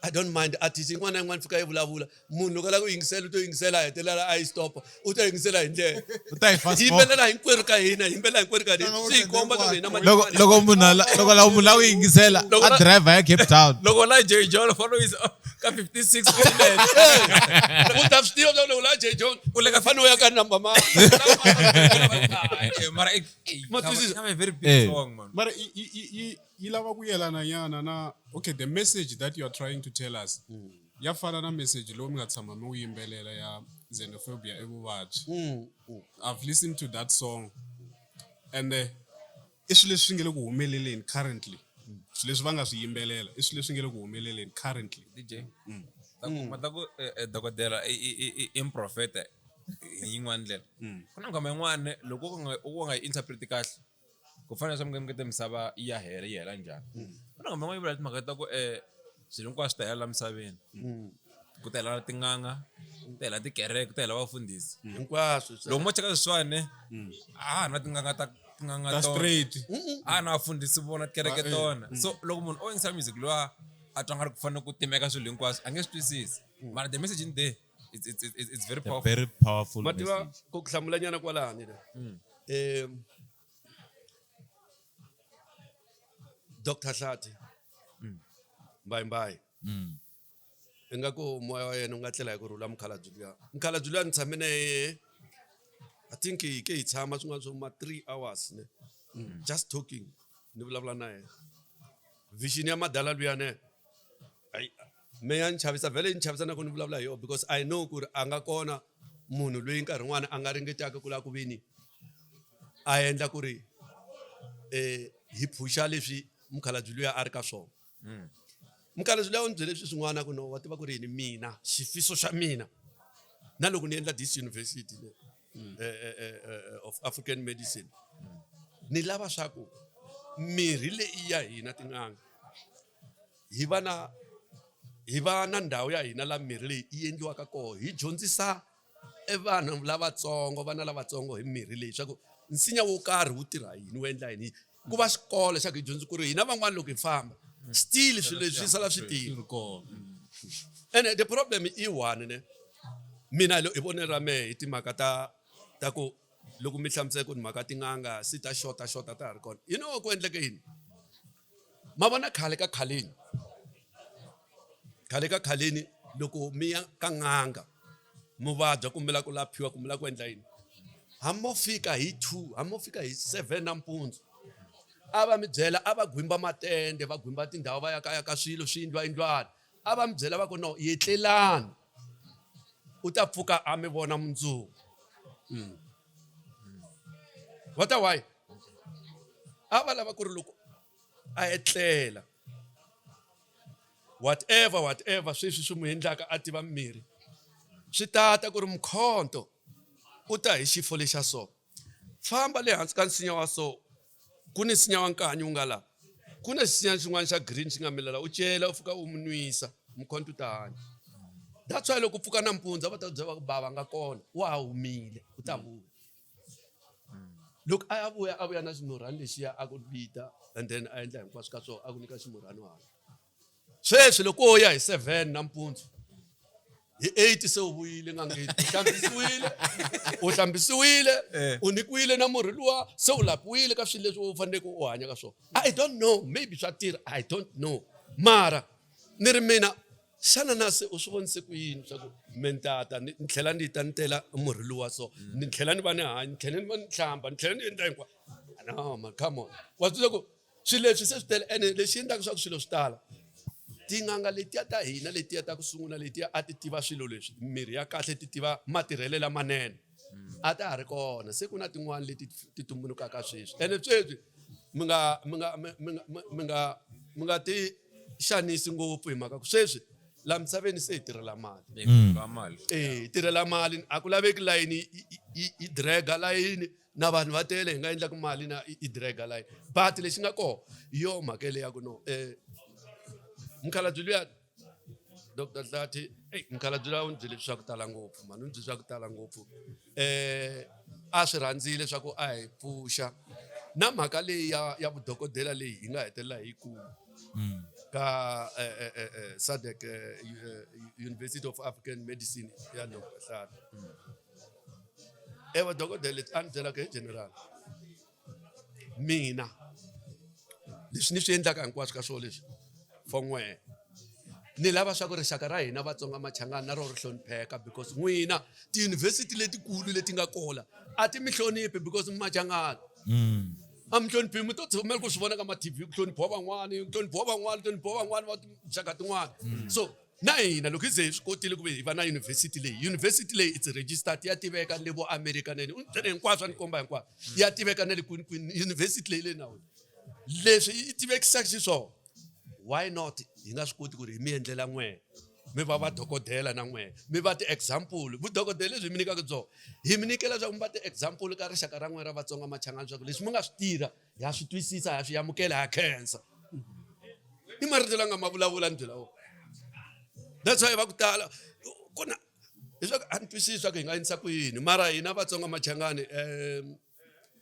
I don't mind artist yin'wana na yin'wana fika yi vulavula munhu loko a lava ku yingisela u to yingisela a hetelela a yi stopa u ta yingisela hi ndlela U ta yi fast Hi forward. yimbelela hinkwerhu ka hina hi yimbelela hinkwerhu ka hina swi hi komba swa ku hina loko loko munhu ala loko lava munhu lava ku yingisela Loko a la- driver ya Cape Town loko la Jay John follow is ka 56 minutes. U ta swi tiva swa ku loko la Jay John U le ka fanele u ya ka number mani Eh, mara Ma twisisa? have a very big Eh. song man. Mara yi lava ku yelana nyana na okay the message that you are trying to tell us ya fana na message lowu mi nga tshama mi wu yimbelela ya xenophobia i vuvabyi. I've listened to that song and i swilo leswi nga le ku humeleleni currently. Swilo leswi va nga swi yimbelela i swilo leswi nga le ku humeleleni currently. DJ. Ta ku dokodela i mprofeta hi yin'wana ndlela. Ku na nghoma yin'wana loko u nga yi interpret kahle ku fana na swa mukete misava yi ya hela yi hela njhani. Ku na nghoma yin'wana yi vula timhaka ta ku swilo hinkwaswo swi ta hela la misaveni. Ku ta hela tin'anga, ku ta hela tikereke, ku ta hela vafundhisi. Hinkwaswo. Loko mo cheka sweswiwani a ha na tin'anga ta tin'anga Ta tona. straight. A na vafundhisi vona tikereke tona. So loko munhu o yingisa music luwa a twa nga ri ku fanele ku timeka swilo hinkwaswo a nge swi twisisi. Mara the message in there it's very powerful. Very powerful Ma tiva message. ku ku hlamulanyana kwalani la. Dr Hlathi. Mbayimbayi. Ingaku moya wa yena wu nga tlela hi ku rhula mukhalabye luya. Mukhalabye luya ni tshame na yehe I think hi ke hi tshama swin'wana swo ma 3 hours ne. Just talking ni vulavula na yena. Vision ya madala luya ne. Ayi me ya ni chavisa vhele yi ni chavisa na ku ni vulavula hi yona because I know ku ri a nga kona munhu loyi nkarhi wun'wani a nga ringetaka ku lava ku veni a endla ku ri hi phusha leswi mukhalabye luya a ri ka swona. Mukhalabye luya u ni byele swilo swin'wana ku no wa tiva ku ri yini mina xifiso xa mina na loko ni endla this university le, of African medicine ni lava swa ku mirhi leyi ya hina tin'anga hi va na hi va na ndhawu ya hina la mirhi leyi yi endliwaka kona hi dyondzisa e vanhu lavatsongo vana lavatsongo hi mirhi leyi swa ku nsinya wo karhi wu tirha yini wu endla yini ku va xikolo xa ku hi dyondza ku ri hina van'wana loko hi famba still swilo leswi swi sala swi tirha. And the problem i one ne mina hi vonelo ra mehe hi timhaka ta ku loko mi hlamusela ku timhaka tin'anga si ta xota xota ta ha ri kona you know ku endleke yini ma vona khale ka khaleni khale ka khaleni loko mi ya ka n'anga mi vabya kumbe la ku laphiwa kumbe la ku endla yini hambi mo fika hi 2 hambi mo fika hi 7 nampundzu a A va mi byela a va gwimba matende va gwimba tindhawu va ya kaya ka swilo swi yindlwa yindlwana a va mi byela va ku no yetlelani u ta pfuka a mi vona mundzuku what a why a va lava ku ri loko a etlela whatever whatever sweswi swi n'wi endlaka a tiva mimirhi swi tata ku ri mkhonto u ta hi xifo lexa so famba le hansi ka nsinya wa so ku ni nsinya wa nkanyi wu nga la ku na xisinya xin'wana xa green xi nga mila la u cela u fika u mu nwisa mkhonto u ta hanya that's why loko u pfuka nampundzu va ta byela va ku bava nga kona wa ha humile u ta vuya loko a ya vuya a vuya na ximurhani lexiya a ku vita and then a endla hinkwaswo ka swona a ku nyika ximurhani wa hanya sweswi loko wo ya hi 7 nampundzu hi 8 se u vuyile n'angeni u hlambisiwile u hlambisiwile eh. u nyikiwile na murhi luwa se u lapiwile ka swilo leswi u faneleke u hanya ka swona i don't know maybe swa tirha i don't know mara ni ri mina xana na se u swi vonise ku yini swa ku me ni tata ni tlhela ni ta ni tela murhi luwa so ni tlhela ni va ni hanya ni tlhela ni va ni hlamba ni tlhela ni endla hinkwa no man come on wa swi ku swilo leswi se swi tele ene lexi endlaka swa ku swilo swi tala tin'anga letiya ta hina letiya ta ku sungula letiya a ti tiva swilo leswi mirhi ya kahle ti tiva matirhelo lamanene a ta ha ri kona se ku na tin'wani leti ti tumbulukaka sweswi ene sweswi mi nga mi nga mi nga mi nga mi nga ti xanisi ngopfu hi mhaka ku sweswi la misaveni se hi tirhela mali mali eh hi tirhela mali a ku laveki layini yi drega layini na vanhu va tele hi nga endlaka mali na i drega layini but lexi nga kona hi yo mhaka leya ku no um mukhalabye luya Dr Hlathi eyi mukhalabye luya u ni byele swa ku tala ngopfu mhani u ni byele swa ku tala ngopfu um a swi rhandzile swa ku a hi pfuxa na mhaka leyi ya ya vudokodela leyi hi nga hetelela hi kuma ka eh, eh, eh, eh, SADC eh, University of African Medicine ya Dr Hlathi ewa dokodela leti a ni byelaka hi general mina leswi ni swi endlaka hinkwaswo ka swona leswi for n'wehe ni lava swa ku rixaka ra hina vatsonga machangani na rona ri hlonipheka because n'wina tiyunivhesiti letikulu leti nga kola a ti mi hloniphi because mi machangani a mi hloniphi mi to tshamela ku swi vona ka ma-tv ku hloniphiwa van'wani ku hloniphiwa van'wani ku hloniphiwa van'wani va tinxaka tin'wani so na hina loko hi ze hi swi kotile ku ve hi va na yunivhesiti leyi yunivhesiti leyi it's registered ya tiveka le vo america nene u ni hinkwaswo a ni komba hinkwaswo ya tiveka na le kwini kwini yunivhesiti leyi le nawini leswi yi tivekisaka xiswona why not hi nga swi koti ku ri hi mi endlela n'wehe mi va vadokodela na n'wehe mi va ti-example vudokodela lebyi mi nyikaka byona hi mi nyikela leswaku mi va ti-example ka rixaka ra n'wehe ra vatsonga machangani leswaku leswi mi nga swi tirha ha swi twisisa ha swi amukela ha khensa i marito la nga ma vulavula ni byela wona that's why va ku tala ku na leswaku a ni twisisi swa ku hi nga endlisa ku yini mara hina vatsonga machangani um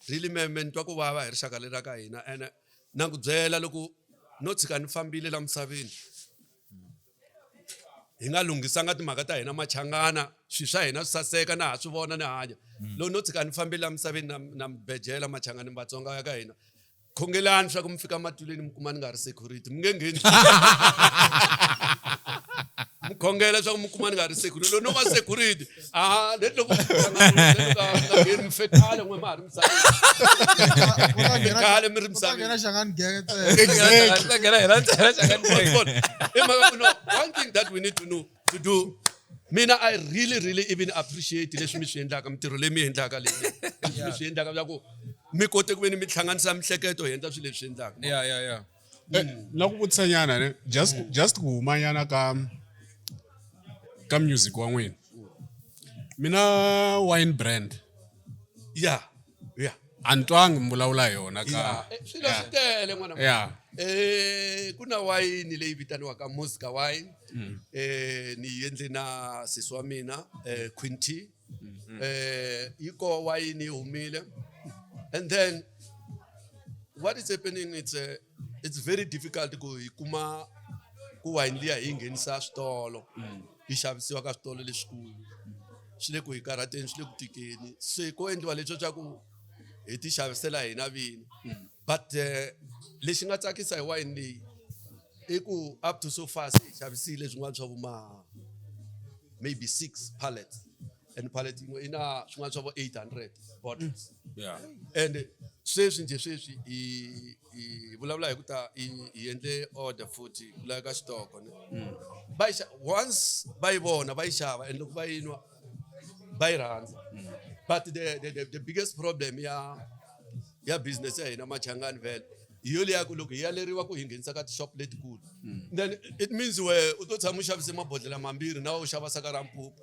really meme ni twa ku vava hi rixaka leri ra ka hina ene na ku byela loko no tshika ni fambile la misaveni hi nga lunghisanga timhaka ta hina machangana swilo swa hina swi saseka na ha swi vona ni hanya loko no tshika ni fambile la misaveni na na mi bejela machangani vatsonga ya ka hina khongelani swa ku mi fika matilweni mi kuma ni nga ri security mi nge ngheni mi khongela swa ku mi kuma ni nga ri security loko no va security a leti loko nga ngheni mi fe khale n'we ma ha ri misaveni khale mi ri misaveni nghena xangani genge ntsena I mhaka ku no one thing that we need to know to do mina i really really even appreciate leswi mi swi endlaka mintirho leyi mi yi endlaka leyi leswi mi swi endlaka swa ku mi kote ku ve ni mi hlanganisa mihleketo hi endla swilo leswi swi endlaka yeah yeah yeah Eh, na ku vutisanyana ne just just ku humanyana ka ka music wa n'wina mina wine brand ya ya a ni twangi mi vulavula hi yona ka Eh, swilo swi tele n'wana ya Eh ku na wayini leyi vitaniwaka Muska wine. Eh ni yi endle na sesi wa mina eh Queen T. Eh yi ko wayini yi humile. And then what is happening it's uh, it's very difficult ku hi kuma ku wine liya hi yi nghenisa switolo yi xavisiwa ka switolo leswikulu swi le ku hi karhateni swi le ku tikeni se ko endliwa leswo swa ku hi ti xavisela hina vini but lexi nga tsakisa hi wayini leyi i ku up to so far se hi xavisile swin'wana swa vuma maybe six pallets and pallet yin'we i na swin'wana swa vo 800 bottles yeah and Sweswi njhe sweswi hi hi vulavula hi ku ta hi hi endle order futhi ku laveka xitoko ne va yi once va yi vona va yi xava and loko va yi nwa va yi rhandza. But the biggest problem ya business ya hina Machangani vhele hi yo liya ku loko hi yaleriwa ku hi nghenisa ka ti-shop letikulu, then it means we u to tshama u xavise mabodhlela mambirhi na u xava saka ra mpupu.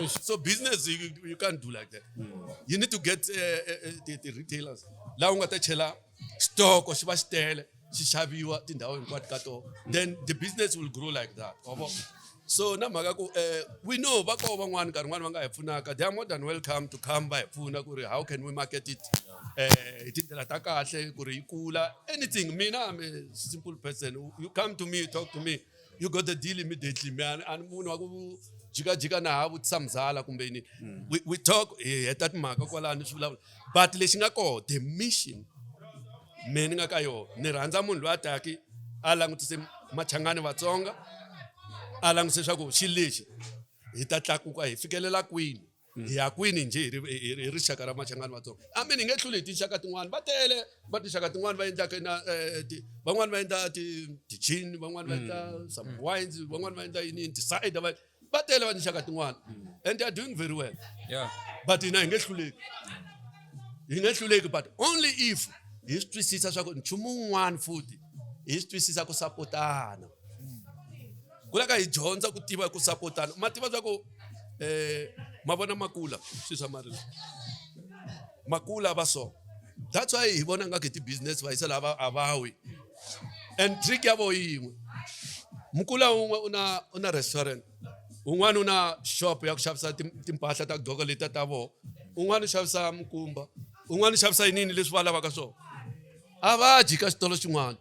So business you can't do like that. You need to get ti-retailers laha u nga ta chela xitoko xi va xi tele, xi xaviwa tindhawu hinkwato ka tona, then the business will grow like that, wa vona? So na mhaka ku we know va koho van'wani nkarhi wun'wani va nga hi pfunaka, they are more than welcome to come va hi pfuna ku ri how can we market it hi tindlela ta kahle ku ri yi kula. Anything, mina I'm a simple person. You come to me, you talk to me, you got the deal immediately. Me a ni munhu wa ku jikajika na ha vutisa mzala kumbe yini. We talk, hi heta timhaka kwalano swi vulavula. But lexi nga koho, the mission me ni nga ka yona, ni rhandza munhu loyi a taki a langutise Machangani Vatsonga, a langutise swa ku xilo lexi hi ta tlakuka hi fikelela kwini, hi ya kwini njhe hi rixaka ra Machangani Vatsonga. I mean, hi nge hluli hi tinxaka tin'wani, va tele va tinxaka tin'wani va endlaka na van'wani va endla ti-gin, van'wani va endla some wines, van'wani va endla yini, ti-cider, va tele va tinxaka tin'wani and they are doing very well. But hina hi nge hluleki, hi nge hluleki, but only if hi swi twisisa swa ku nchumu wun'wani futhi hi swi twisisa ku sapotana. Ku lava hi dyondza ku tiva ku sapotana. Ma tiva swa ku ma vona makula swilo swa marito makula va so, that's why hi vona nga ku hi ti-business va yisa lava a va wi. And trick ya vo yin'we, mukula wun'we u na restaurant, un'wana u na shop ya ku xavisa timpahla ta gqoka letiya ta vona, un'wana u xavisa mikumba, un'wana u xavisa yinini leswi va lavaka swona. A va dyi ka xitolo xin'wana,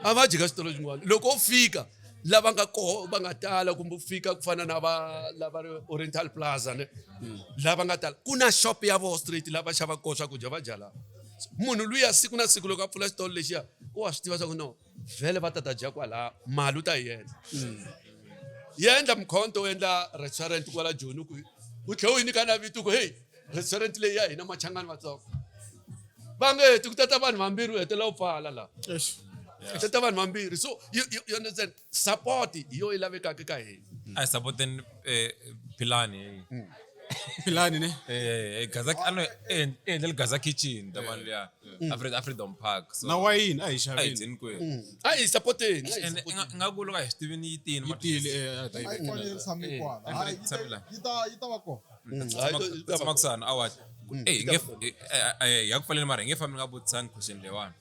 a va dyi ka xitolo xin'wana. Loko u fika lava nga koho va nga tala, kumbe u fika ku fana na va lava ri Oriental Plaza ne, lava nga tala, ku na shop ya voho straight lava xavaka kona swakudya va dya laha. Munhu luya siku na siku loko a pfula xitolo lexiya, u wa swi tiva swa ku no vhele va ta ta dya kwalaha, mali u ta yi endla. Yi endla Mkhonto u endla restaurant kwala Joni, ku u tlhela u yi nyika na vito ku hey, restaurant leyi ya hina Machangani Vatsonga. Va nge ti ku tata vanhu vambirhi, u hetelela u pfala laha. Ku tata vanhu vambirhi. So you understand, support hi yo yi lavekaka ka hina. A hi supporteni Philani. Philani ne? Gaza, a no, endlele Gaza Kitchen, ta vanhu liya. Freedom Park. So, na wayini a hi a hi xaveni. dyeni kwenu. A hi supporteni, a hi And supporteni. nga ku loko a hi swi tivini yi tini, Yi tile, a ta yi A yi vekela. fanele yi tshame kwala. A yi Hayi, fanele yi tshame laha. yi ta va kona. Hayi, yi ta va Tshama kusuhani, a wa. Eh, nge ya ku pfaleni mara hi nge fambi nga vutisanga question leyiwani.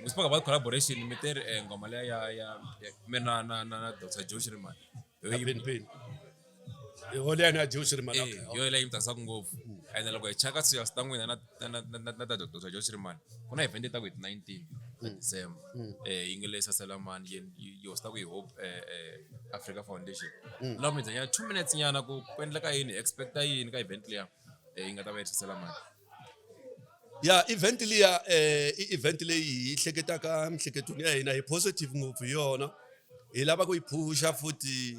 We spoke about collaboration, mi te ri, ngoma leya ya mi na Dr. Joe Shirimani. Yo yi- Pin, pin. Hi holiya na Joe Shirimani, okay. Yo leyi mi tsakisaka ngopfu. And loko hi cheka socials ta n'wina na ta Dr. Joe Shirimani, ku na event ta ku hi ti 19 ta December. Yi nge le Saselamani, yi hosta ku hi Hope Africa Foundation. Lava mi nyana 2 minutes nyana ku ku endleka yini, hi expecta yini ka event liya yi nga ta va yi Saselamani. Ya event liya, i event leyi hi hleketaka miehleketweni ya hina hi positive ngopfu hi yona. Hi lava ku yi phusha futhi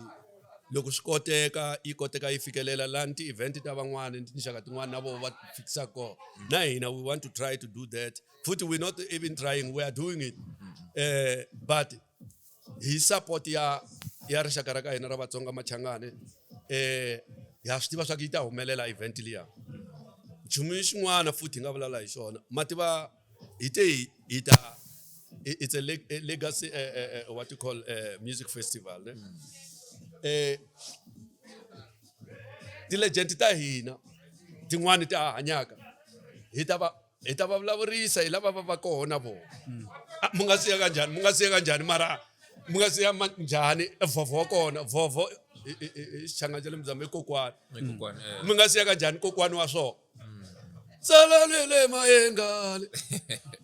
loko swi koteka yi koteka yi fikelela laha ti-event ta van'wani tinxaka tin'wani na voho va fikisaka kona. Na hina we want to try to do that futhi. We're not even trying, we are doing it. But hi support ya rixaka ra ka hina ra Vatsonga Machangani, ha swi tiva swa ku yi ta humelela event liya. Nchumu xin'wana futhi hi nga vulavula hi xona, ma tiva hi te hi ta it's a legacy, what you call, music festival ne? Ti-legend ta hina tin'wani ta ha hanyaka, hi ta va vulavurisa hi lava va va kona vona. Ah, mu nga siya kanjhani, mu nga siya kanjhani, mara mu nga siya njhani vhovho wa kona? Vhovho i xichangani xa le Muzambique, i kokwani. Kokwana. Mi nga siya kanjhani kokwani wa swona? Salalele mayengale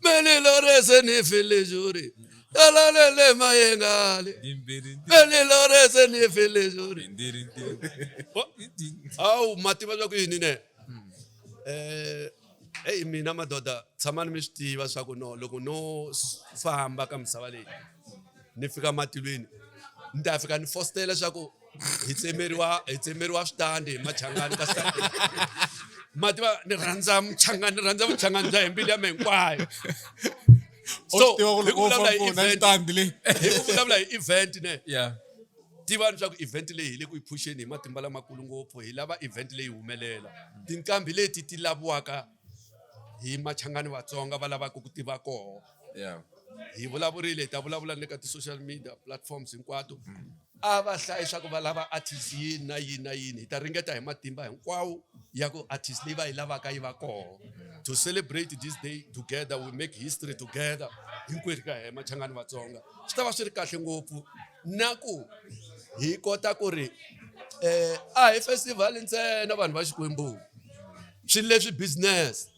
melilorese ni filejuri, salalele mayengale melilorese ni filejuri. Hawu, ma tiva swa ku yini ne? Eyi, mina madoda, tshamani mi swi tiva swa ku no loko no famba ka misava leyi ni fika matilweni, ni ta fika ni fositela swa ku hi tsemeriwa switandi hi Machangani ka switandi. Ma tiva ni rhandza muchangani, ni rhandza vuchangani bya hi mbilu ya mina hinkwayo. U So swi tiva ku hi ku loko wo vulavula hi famba na event, xitandi leyi hi ku vulavula hi event ne Yeah. tivani swa ku event leyi hi le ku yi phuxeni hi matimba lamakulu ngopfu hi lava event leyi humelela tinqambi leti ti laviwaka hi machangani vatsonga va lavaka ku tiva koho Yeah. hi vulavurile hi ta vulavula ni le ka ti-social media platforms hinkwato a va hlayi swa ku va lava artist yini na yini na yini hi ta ringeta hi matimba hinkwawo ya ku artist leyi va yi lavaka yi va koho to celebrate this day together we make history together hinkwerhu ka hina machangani vatsonga swi ta va swi ri kahle ngopfu na ku hi kota ku ri um a hi festival ntsena vanhu va xikwembu swilo leswi business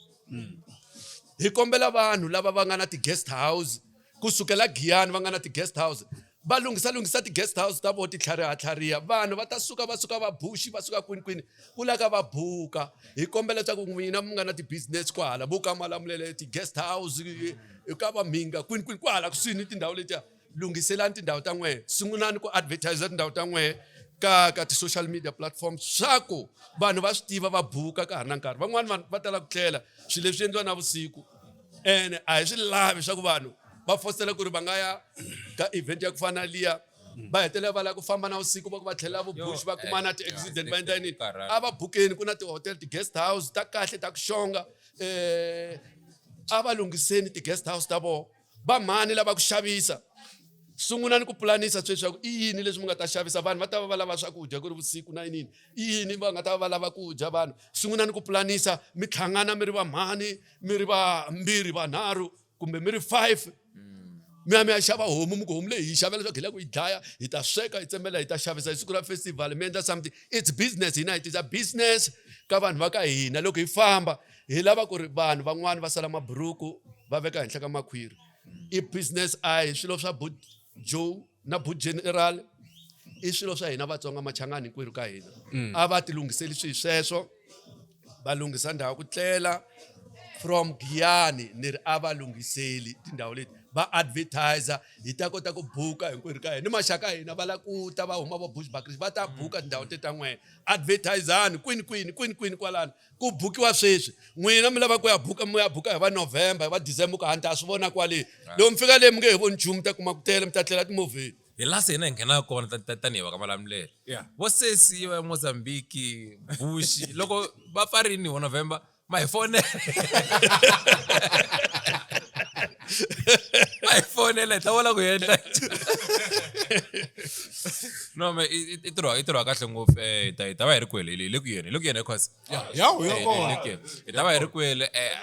hi kombela vanhu lava va nga na ti-guest house kusukela giyani va nga na ti-guest house va lunghisa lunghisa ti-guest house ta vona ti tlhariha tlhariha vanhu va ta suka va suka va bushi va suka kwini kwini ku la ka va buka hi kombela leswaku n'wina mi nga na ti-business kwahala vo ka malamulele ti-guest house ka va mhinga kwini kwini kwahala kusuhi ni tindhawu letiya lunghiselani tindhawu ta n'wehe sungulani ku advertise tindhawu ta n'wehe ka ka ti-social media platforms swa ku vanhu va swi tiva va buka ka ha ri na nkarhi van'wani vanhu va tala ku tlela swilo leswi endliwa navusiku ene a hi swi lavi swa ku vanhu va fositela ku ri va nga ya ka event ya ku fana na liya va hetelela va lava ku famba na vusiku va ku va tlhela vubush va kuma na ti-accident va endla yini a va bukeni ku na ti-hotel ti-guest house ta kahle ta ku xonga um a va lunghiseni ti-guest house ta vona va mhani lava ku xavisa sungulani ku pulanisa sweswi swa ku i yini leswi mi nga ta xavisa vanhu va ta va va lava swakudya ku ri vusiku na yinini i yini va nga ta va va lava ku dya vanhu sungulani ku pulanisa mi hlangana mi ri va mhani mi ri vambirhi vanharhu kumbe mi ri five mi ya mi ya xava homu mi ku homu leyi hi xavela leswaku hi lava ku yi dlaya hi ta sweka hi tsemela hi ta xavisa hi siku ra festival mi endla something it's business hina hi tisa business ka vanhu va ka hina loko hi famba hi lava ku ri vanhu van'wani va sala maburuku va veka henhla ka makhwiri i business a hi swilo swa bu joe na bu general i swilo swa hina vatsonga machangani hinkwerhu ka hina a va ti lunghiseli swihi sweswo va lunghisa ndhawu ku tlela from giyani ni ri a va lunghiseli tindhawu leti va advertiser hi ta kota ku buka hinkwerhu ka hina ni maxaka ya hina va lava ku ta va huma vo bushbuckridge va ta buka tindhawu te ta n'wehe advertisani kwini kwini kwini kwini kwalano ku bukiwa sweswi n'wina mi lava ku ya buka mi ya buka hi va november hi va december ku a ni ta swi vona kwale loko mi fika le mi nge he voni nchumu mi ta kuma ku tele mi ta tlela timovheni hi laha se hina hi nghenaka kona tanihi va ka Malamulele Yeah. vo sesi va Mozambique Bush loko va pfarini hi November ma hi fonela ma hi fonela hi ta vona ku hi endla no me i tirha i tirha kahle ngopfu eh hi ta hi ta va hi ri kwele hi le ku yeni hi le ku yeni cause ya ya hi le ku yeni hi ta va hi ri kwele eh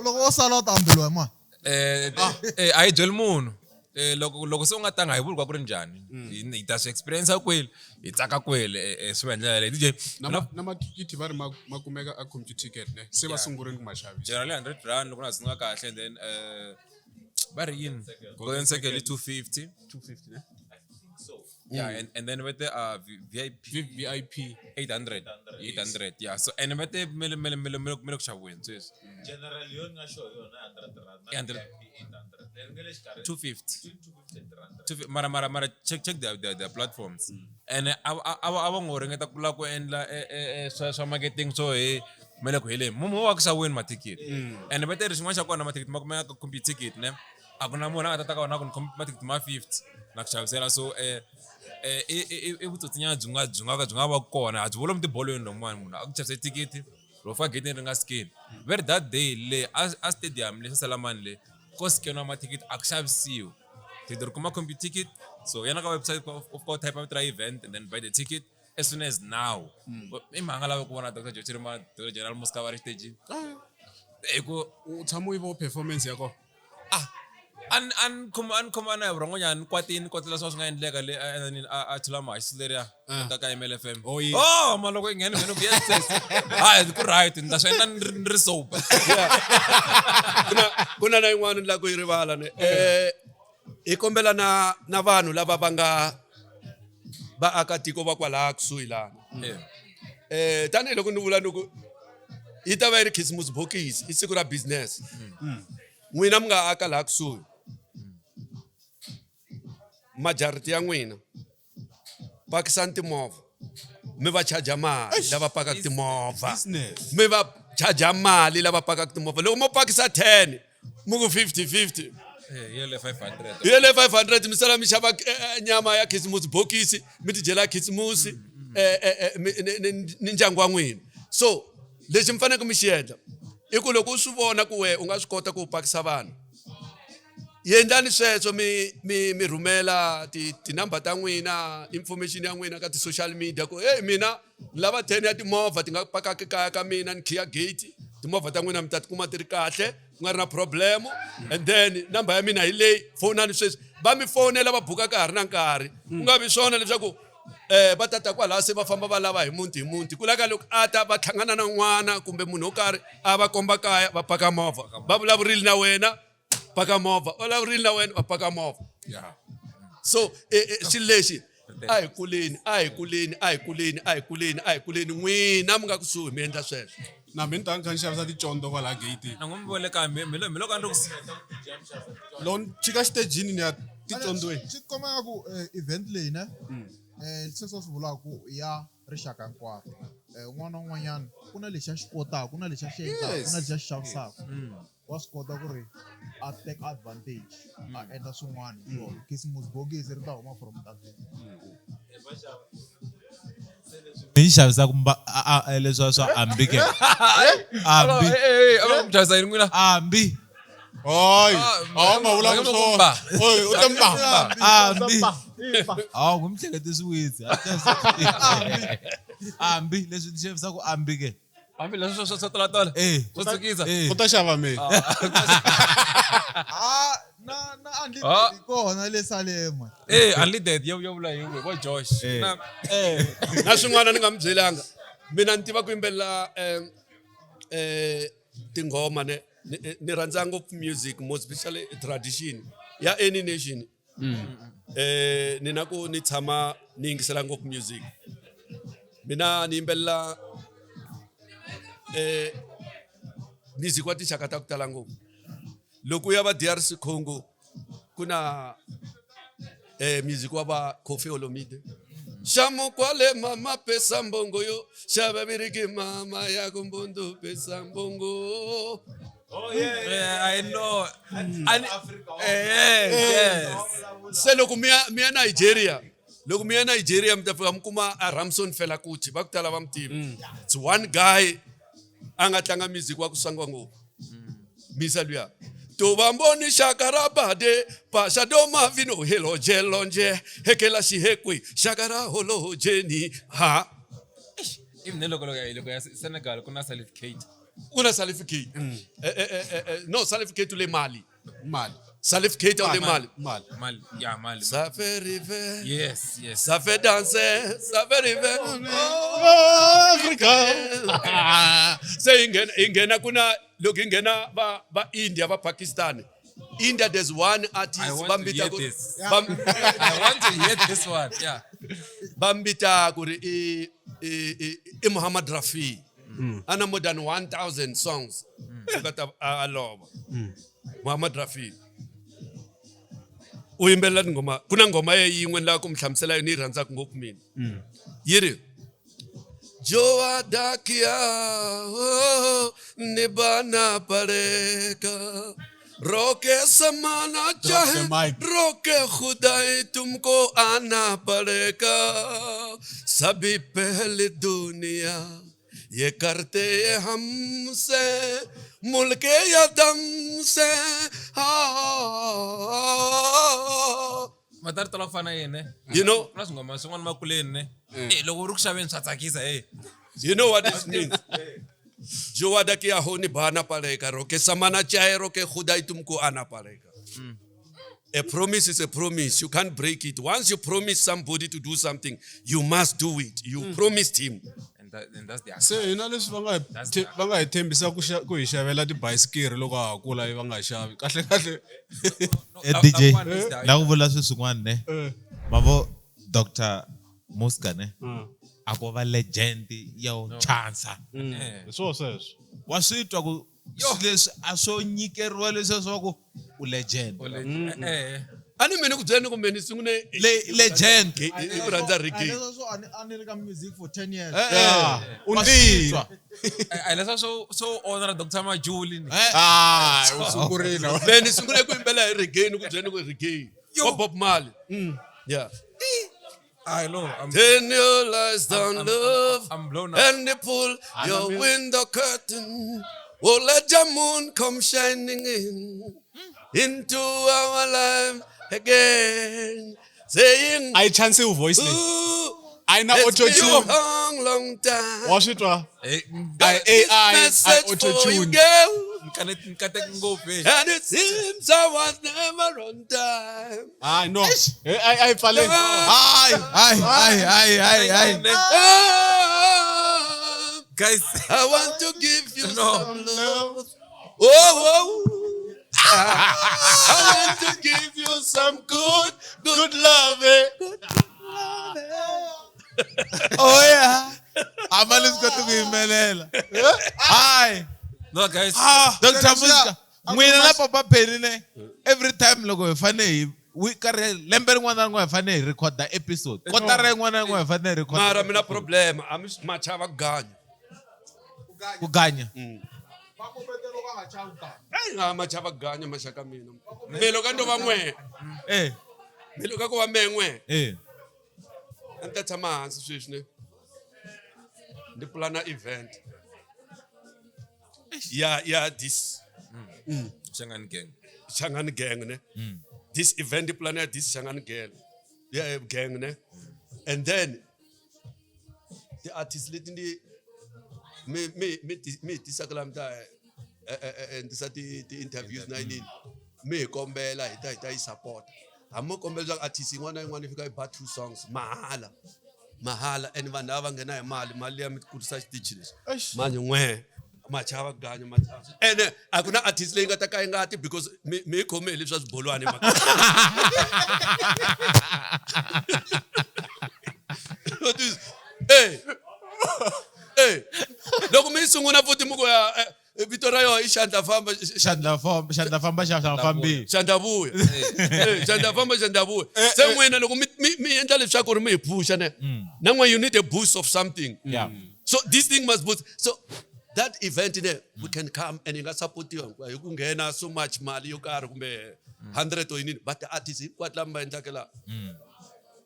loko wo sala u ta ambeliwa hi mani eh eh a hi byeli munhu eh loko loko se u nga tanga hi vuli ku ri njhani hi ta swi experience kwele hi tsaka kwele eh, eh, swi va hi ndlela yaleyo DJ na na mathikithi va ri ma kumeka a computer ticket ne se va sungurile ku ma xavisa generally 100 rand loko na sungula kahle and then eh va ri yini golden circle i 250 250 ne yeah and then va te VIP VIP 800 800 yeah so and va te mele mele mele mele mele ku xaviweni sweswi General yona nga sure yona 100 rand na 800. VIP 800 leri nga le xikarhi 250 250 rand 250 mara mara mara check check their platforms and a va ngo ringeta ku lava ku endla swa swa marketing swo hi mele ku heleni mumu wa ku xaviweni mathikithi and va te ri xin'wana xa kona mathikithi ma kumeka ka computer ticket ne a ku na munhu a nga ta ta ka wona ku ni khome mathikithi ma 50 na ku xavisela so i vutsotsinyana byi nga byi nga ka byi nga va kona a byi vula mu tibolweni lomuwani munhu a ku xavise thikithi ro fika gate ri nga scan ve ri that day le a stadium le salamani le ko scaniwa mathikithi a ku xavisiwi thikithi ri kuma computer ticket so yana ka website u fika u type vito ra event and then buy the ticket as soon as now i mhanga lava ku vona Dr. Joe Chirima Dr. General Mosca va ri xitejini hi ku u tshama u yi vo performance ya kona ah a ni khoma a ni khoma na hi vurhongonyana ni kwatini kwatela swa swi nga endleka le a a thula mahaxi leriya ka ka MLFM Oh, yes. oh ma loko i nghena nghena ku yes yes hayi ku right ni ta swi endla ni ri sober ku na na yin'wana ni lava ku yi rivala ne eh hi kombela na na vanhu lava va nga vaakatiko va kwalaha kusuhi lana eh tanihiloko ni vula ni ku yi ta va yi ri khisimusi bokisi i siku ra business n'wina mi nga aka laha kusuhi majariti ya n'wina pakisani timovha Mi va charge mali lava pakaka timovha. Business. Mi va charge mali lava pakaka timovha. Loko mo pakisa 10 mi ku 50 50. Eh, yele 500. Hi le 500 mi sala mi xava nyama ya khisimusi bokisi mi tidyela khisimusi ni ndyangu wa n'wina. So lexi mi faneleke mi xi endla i ku loko u swi vona ku we u nga swi kota ku pakisa vanhu, yendlani sweswo mi rhumela tinumber ta n'wina, information ya n'wina ka ti-social media ku hey mina ni lava 10 ya timovha ti nga pakaka kaya ka mina ni khiya gate, timovha ta n'wina mi ta tikuma ti ri kahle ku nga ri na problem, and then number ya mina hi leyi, fonani sweswi. Va mi fonela va buka ka ha ri na nkarhi, ku nga vi swona leswaku va tata kwalaho se va famba va lava hi muti hi muti, ku laka loko a ta va hlangana na n'wana kumbe munhu wo karhi a va komba kaya va paka movha, va vulavurile na wena paka movha, va vulavurile na wena va paka movha. So xilo lexi a hi kuleni, a hi kuleni, a hi kuleni, a hi kuleni, a hi kuleni, n'wina mi nga kusuhi mi endla sweswo. Na mina ni ta ni kha ni xavisa ticondzo kwala gate. Na n'wi mi vone ka mi, mi lo, mi lo ka ni ri ku Loko ni chika xitejini ni ya ticondzweni. Swi komba ku event leyi ne? Sweswo swi vulaka ku ya rixaka hinkwaro. Un'wana na un'wanyana ku na lexi a xi kotaka, ku na lexi a xi endlaka, ku na lexi a xi xavisaka. Wa swi kota ku ri a take advantage, a endla swin'wana hi swona. Khisimusi bokisi ri ta huma from that. Mi xavisaka leswiya swa ambi ke? Ambi. A va ku xavisa yini n'wina? Ambi. Hayi, Ah, a wu nga vula va nge swona. mba. Oy, u ta mba. Ambi. Hawu, n'wi mi hlekete swiwitsi. Ambi, leswi ni xavisaka ambi ke? Ambi leswi swo tola-tola? Eh. Swo tsukisa? Eh. U ta xava mina. Ah, na unlimited Ah. kona le Salema. Eh, unlimited yo vula hi we, vo Josh. Eh. Na Na swin'wana ni nga mi byelanga. Mina ni tiva ku yimbelela tinghoma ne, ni rhandza ngopfu music, more especially tradition ya any nation. Ni na ku ni tshama ni yingisela ngopfu music. Mina ni yimbelela music wa tinxaka ta ku tala ngopfu. Loko u ya va DRC Congo ku na music wa va Koffi Olomide. Xamukwale mama pesa mbongo yo, xava viriki mama ya kumbundu pesa mbongo. Oh yeah, yeah, I know. And, yes. Se loko mi ya Nigeria, loko mi ya Nigeria mi ta fika mi kuma a Ramson Fela Kuti, va ku tala va mi tiva. It's one guy a nga tlanga music wa ku sangwa ngopfu. Misa luya. To va mboni xaka ra bade, paxa do mavino helo jelonje, hekela xihekwe, xaka ra holo jeni, ha. Even loko loko ya Senegal ku na Salif Keita. Ku na Salif Keita. No, Salif Keita le Mali. Mali. Salif Keita le Mali. Mali. Mali. Yeah, Mali. Ça fait rêver. Yes, yes. Ça fait danser, ça fait rêver. Oh, Africa. Se ingena kuna loko ingena va India, va Pakistan. India, there's one artist, I want to Bambita hear ku- this. I want to hear this one. Yeah. Bambita ku ri i Muhammad Rafi. Ana more than 1,000 songs. Got a love. Muhammad Rafi. U yimbelela tinghoma, ku na nghoma ye yin'we ni lava ku mi hlamusela yona, ni yi rhandzaka ngopfu mina. Yi ri, Jo adakia, oh, ni bana pareka. Roke samana Drop the chahe, mic. roke khudai tumko aana padega. Sabhi pehli duniya ye karte humse, mulke ya dam se. Ha. Matari tola ku fana yini, ne? You know? Ku na swinghoma swin'wana makuleni, ne? Loko u ri ku xaveni swa tsakisa, eh. You know what this means? Jo wada ki aho ni bana padega, roke samana chahe, roke khudai tumko aana padega. A promise is a promise. You can't break it. Once you promise somebody to do something, you must do it. You promised him. And that's the Se hina leswi va nga hi That's the the va nga hi thembisa ku ku hi xavela tibayisikiri loko ha ha kula va nga xavi. Kahle kahle. No, DJ, that one is the na ku vula swilo swin'wana ne? Mavo Doctor Muzka ne? A ko va legend ya No. chansa. Hi swona sweswo. Wa swi twa ku Yo. swilo leswi a swo nyikeriwa leswiya swa ku u legend. U legend. A ni mina ku byela ni ku me ni sungule Legend. hi ku rhandza reggae. Leswo a ni ri ka music for 10 years. Eh, eh. U Wa ndlile. swi twa. A leswa swo honor Dr. Majuli ni. Eh, Ah, u sungurile. Me ni sungule ku yimbelela hi reggae ni ku byela ni ku reggae. Wa Bob Marley. Yeah. I know. I'm Turn your lights down, love. I'm blown up. And you pull your window curtain. Oh, let your moon come shining in into our life again. Saying, A yi chansiwi voice leyi. ooh, A yi na it's auto been a tune. long, long time. Wa swi twa? Eh, Got AI, this I message for you, auto-tune. girl. nkateki ngopfu eh. And it seems I was never on time. Ah, no. Eh, a yi pfaleni. Hayi, hayi, hayi, hayi, hayi, hayi. Ah, Guys, I want to give you No. some love. Oh, oh. I want to give you some good, good love. Eh? Oh yeah. A va leswi koti ku yimbelela. Hayi. no guys. Dr. Muska, n'wina na Papa Penny ne every time loko hi fane hi wi karhi lembe rin'wana na rin'wana hi fane hi record episode. Kotara yin'wana na yin'wana hi fane hi record. Mara mina problem, a mi machava ku ganya. Ku ganya. Va kombetela va nga chavi ku Hey, nga machava ku ganya maxaka mina. Me loko a ndo va n'we, Eh, me loko a ko va me n'we, eh. a ni ta tshama hansi sweswi ne. Ni pulana event. Ya this Shangan gang. Changani gang ne. This event ni pulana ya this Changani gang. Yeah, gang ne. And then the artists leti ni mi mi mi ti- mi hi tisaka laha mi ta endlisa ti interviews na yinini mi hi kombela hi ta yi support hambi mo kombela leswaku artist yin'wana na yin'wana yi fika yi ba two songs mahala mahala and vanhu lava va nghena hi mali mali liya mi kurisa xitichi lexi manje n'we machava ganya machava ene a ku na artist leyi nga ta ka yi nga ti because mi yi khome hi leswi swa swibolwani Eh eh loko mi yi sungula futhi mi ku ya vito ra yona i xandla famba Xandla famba, xandla famba, xandla fambi. xandla vuya Eh, xandla famba xandla vuya se n'wina loko mi endla leswaku ri mi hi phusha ne na n'we you need a boost of something. Yeah. So this thing must boost. So that event ne we can come and yi nga supportiwa hinkwayo hi ku nghena so much mali yo karhi kumbe 100 or yinini but the artists hinkwato lama va endlaka laha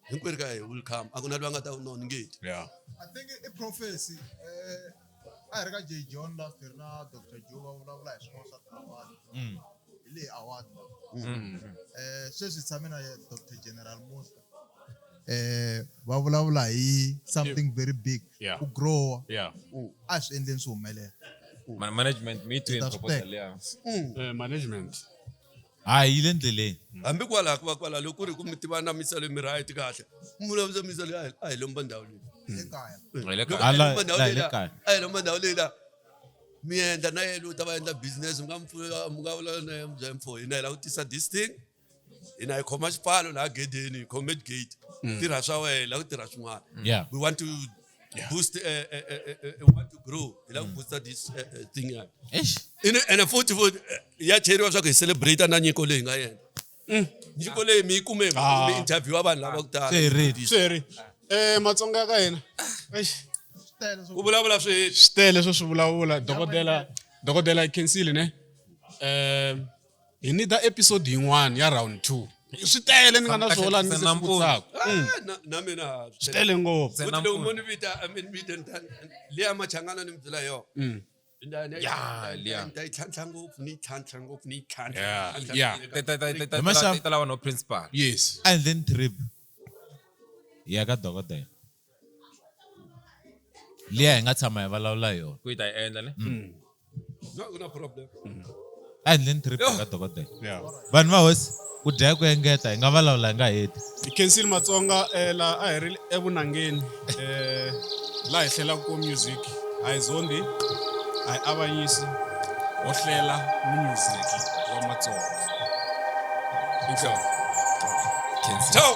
hinkwerhu ka hi will come a ku na loyi a nga ta no ni nge ti. Yeah. I think i prophecy. A hi ri ka J John last hi ri na Dr. Joe va vulavula hi swin'wana swa ti-award. Hi leyi award. Sweswi hi tshame na Dr. General Musa. Va vulavula hi something very big. Yeah. Ku grow. Yeah. A swi endleni swi humelela. Management me too That's proposal fair. yeah. Management. Hayi, yi le ndleleni. Hambi kwalaho ku va kwalaho loko ku ri ku mi tiva na misalo mi right kahle mi vulavula misalo a hi lomba ndhawu leyi. Ekaya. Hi le Loko kaya. a hi La- lomba ndhawu la leyi hi le la, kaya. a hi lomba ndhawu leyi la mi endla na yena u ta va endla business mi nga mi pfuna mi nga vulavula na yena mi byela mfo hina hi lava ku tisa this thing hina hi khoma xipfalo laha gedeni hi khome gate tirha swa wena hi lava ku tirha swin'wana. Yeah. We want to boost we want to grow hi lava ku boosta this thing ya. Eish. Ene futhi futhi ya cheriwa swa ku hi celebrate na nyiko leyi hi nga yena. Nyiko leyi mi yi kume mi interview vanhu lava ku tala. Se hi ready. Swi Eh Matsonga ya ka hina. Eish. Swi tele swo Ku vulavula swi Swi tele swo swi vulavula dokodela yi khensile ne. Hi need episode yin'wana ya round 2. Swi tele ni nga na swona ni Se se na swi vutisaka. Ah, na mina Swi tele ngopfu. Se futhi na loko mpfuno. mo ni vita I mean vita ni ta liya machangana ni mi byela yona. Ya, liya. Ni ta yi tlhantlha ngopfu ni yi tlhantlha ngopfu ni yi tlhantlha. Yeah, tlhantlha yeah. Ta Hi maxavu. ta lava no principal. Yes. A endleni trip. Hi ya ka dokodela. Liya hi nga tshama hi vulavula hi yona. Ku yi ta yi endla ne. No, ku na problem. A endleni trip hi ka dokodela. Yeah. Vanhu va hosi ku dya ku engeta hi nga vulavula hi nga heti. Hi khensile Matsonga la a hi ri evunangeni laha hi hlelaka ko music a hi zondi a hi avanyisi ho hlela music wa Matsonga. Inhloko. Khensile. Ciao.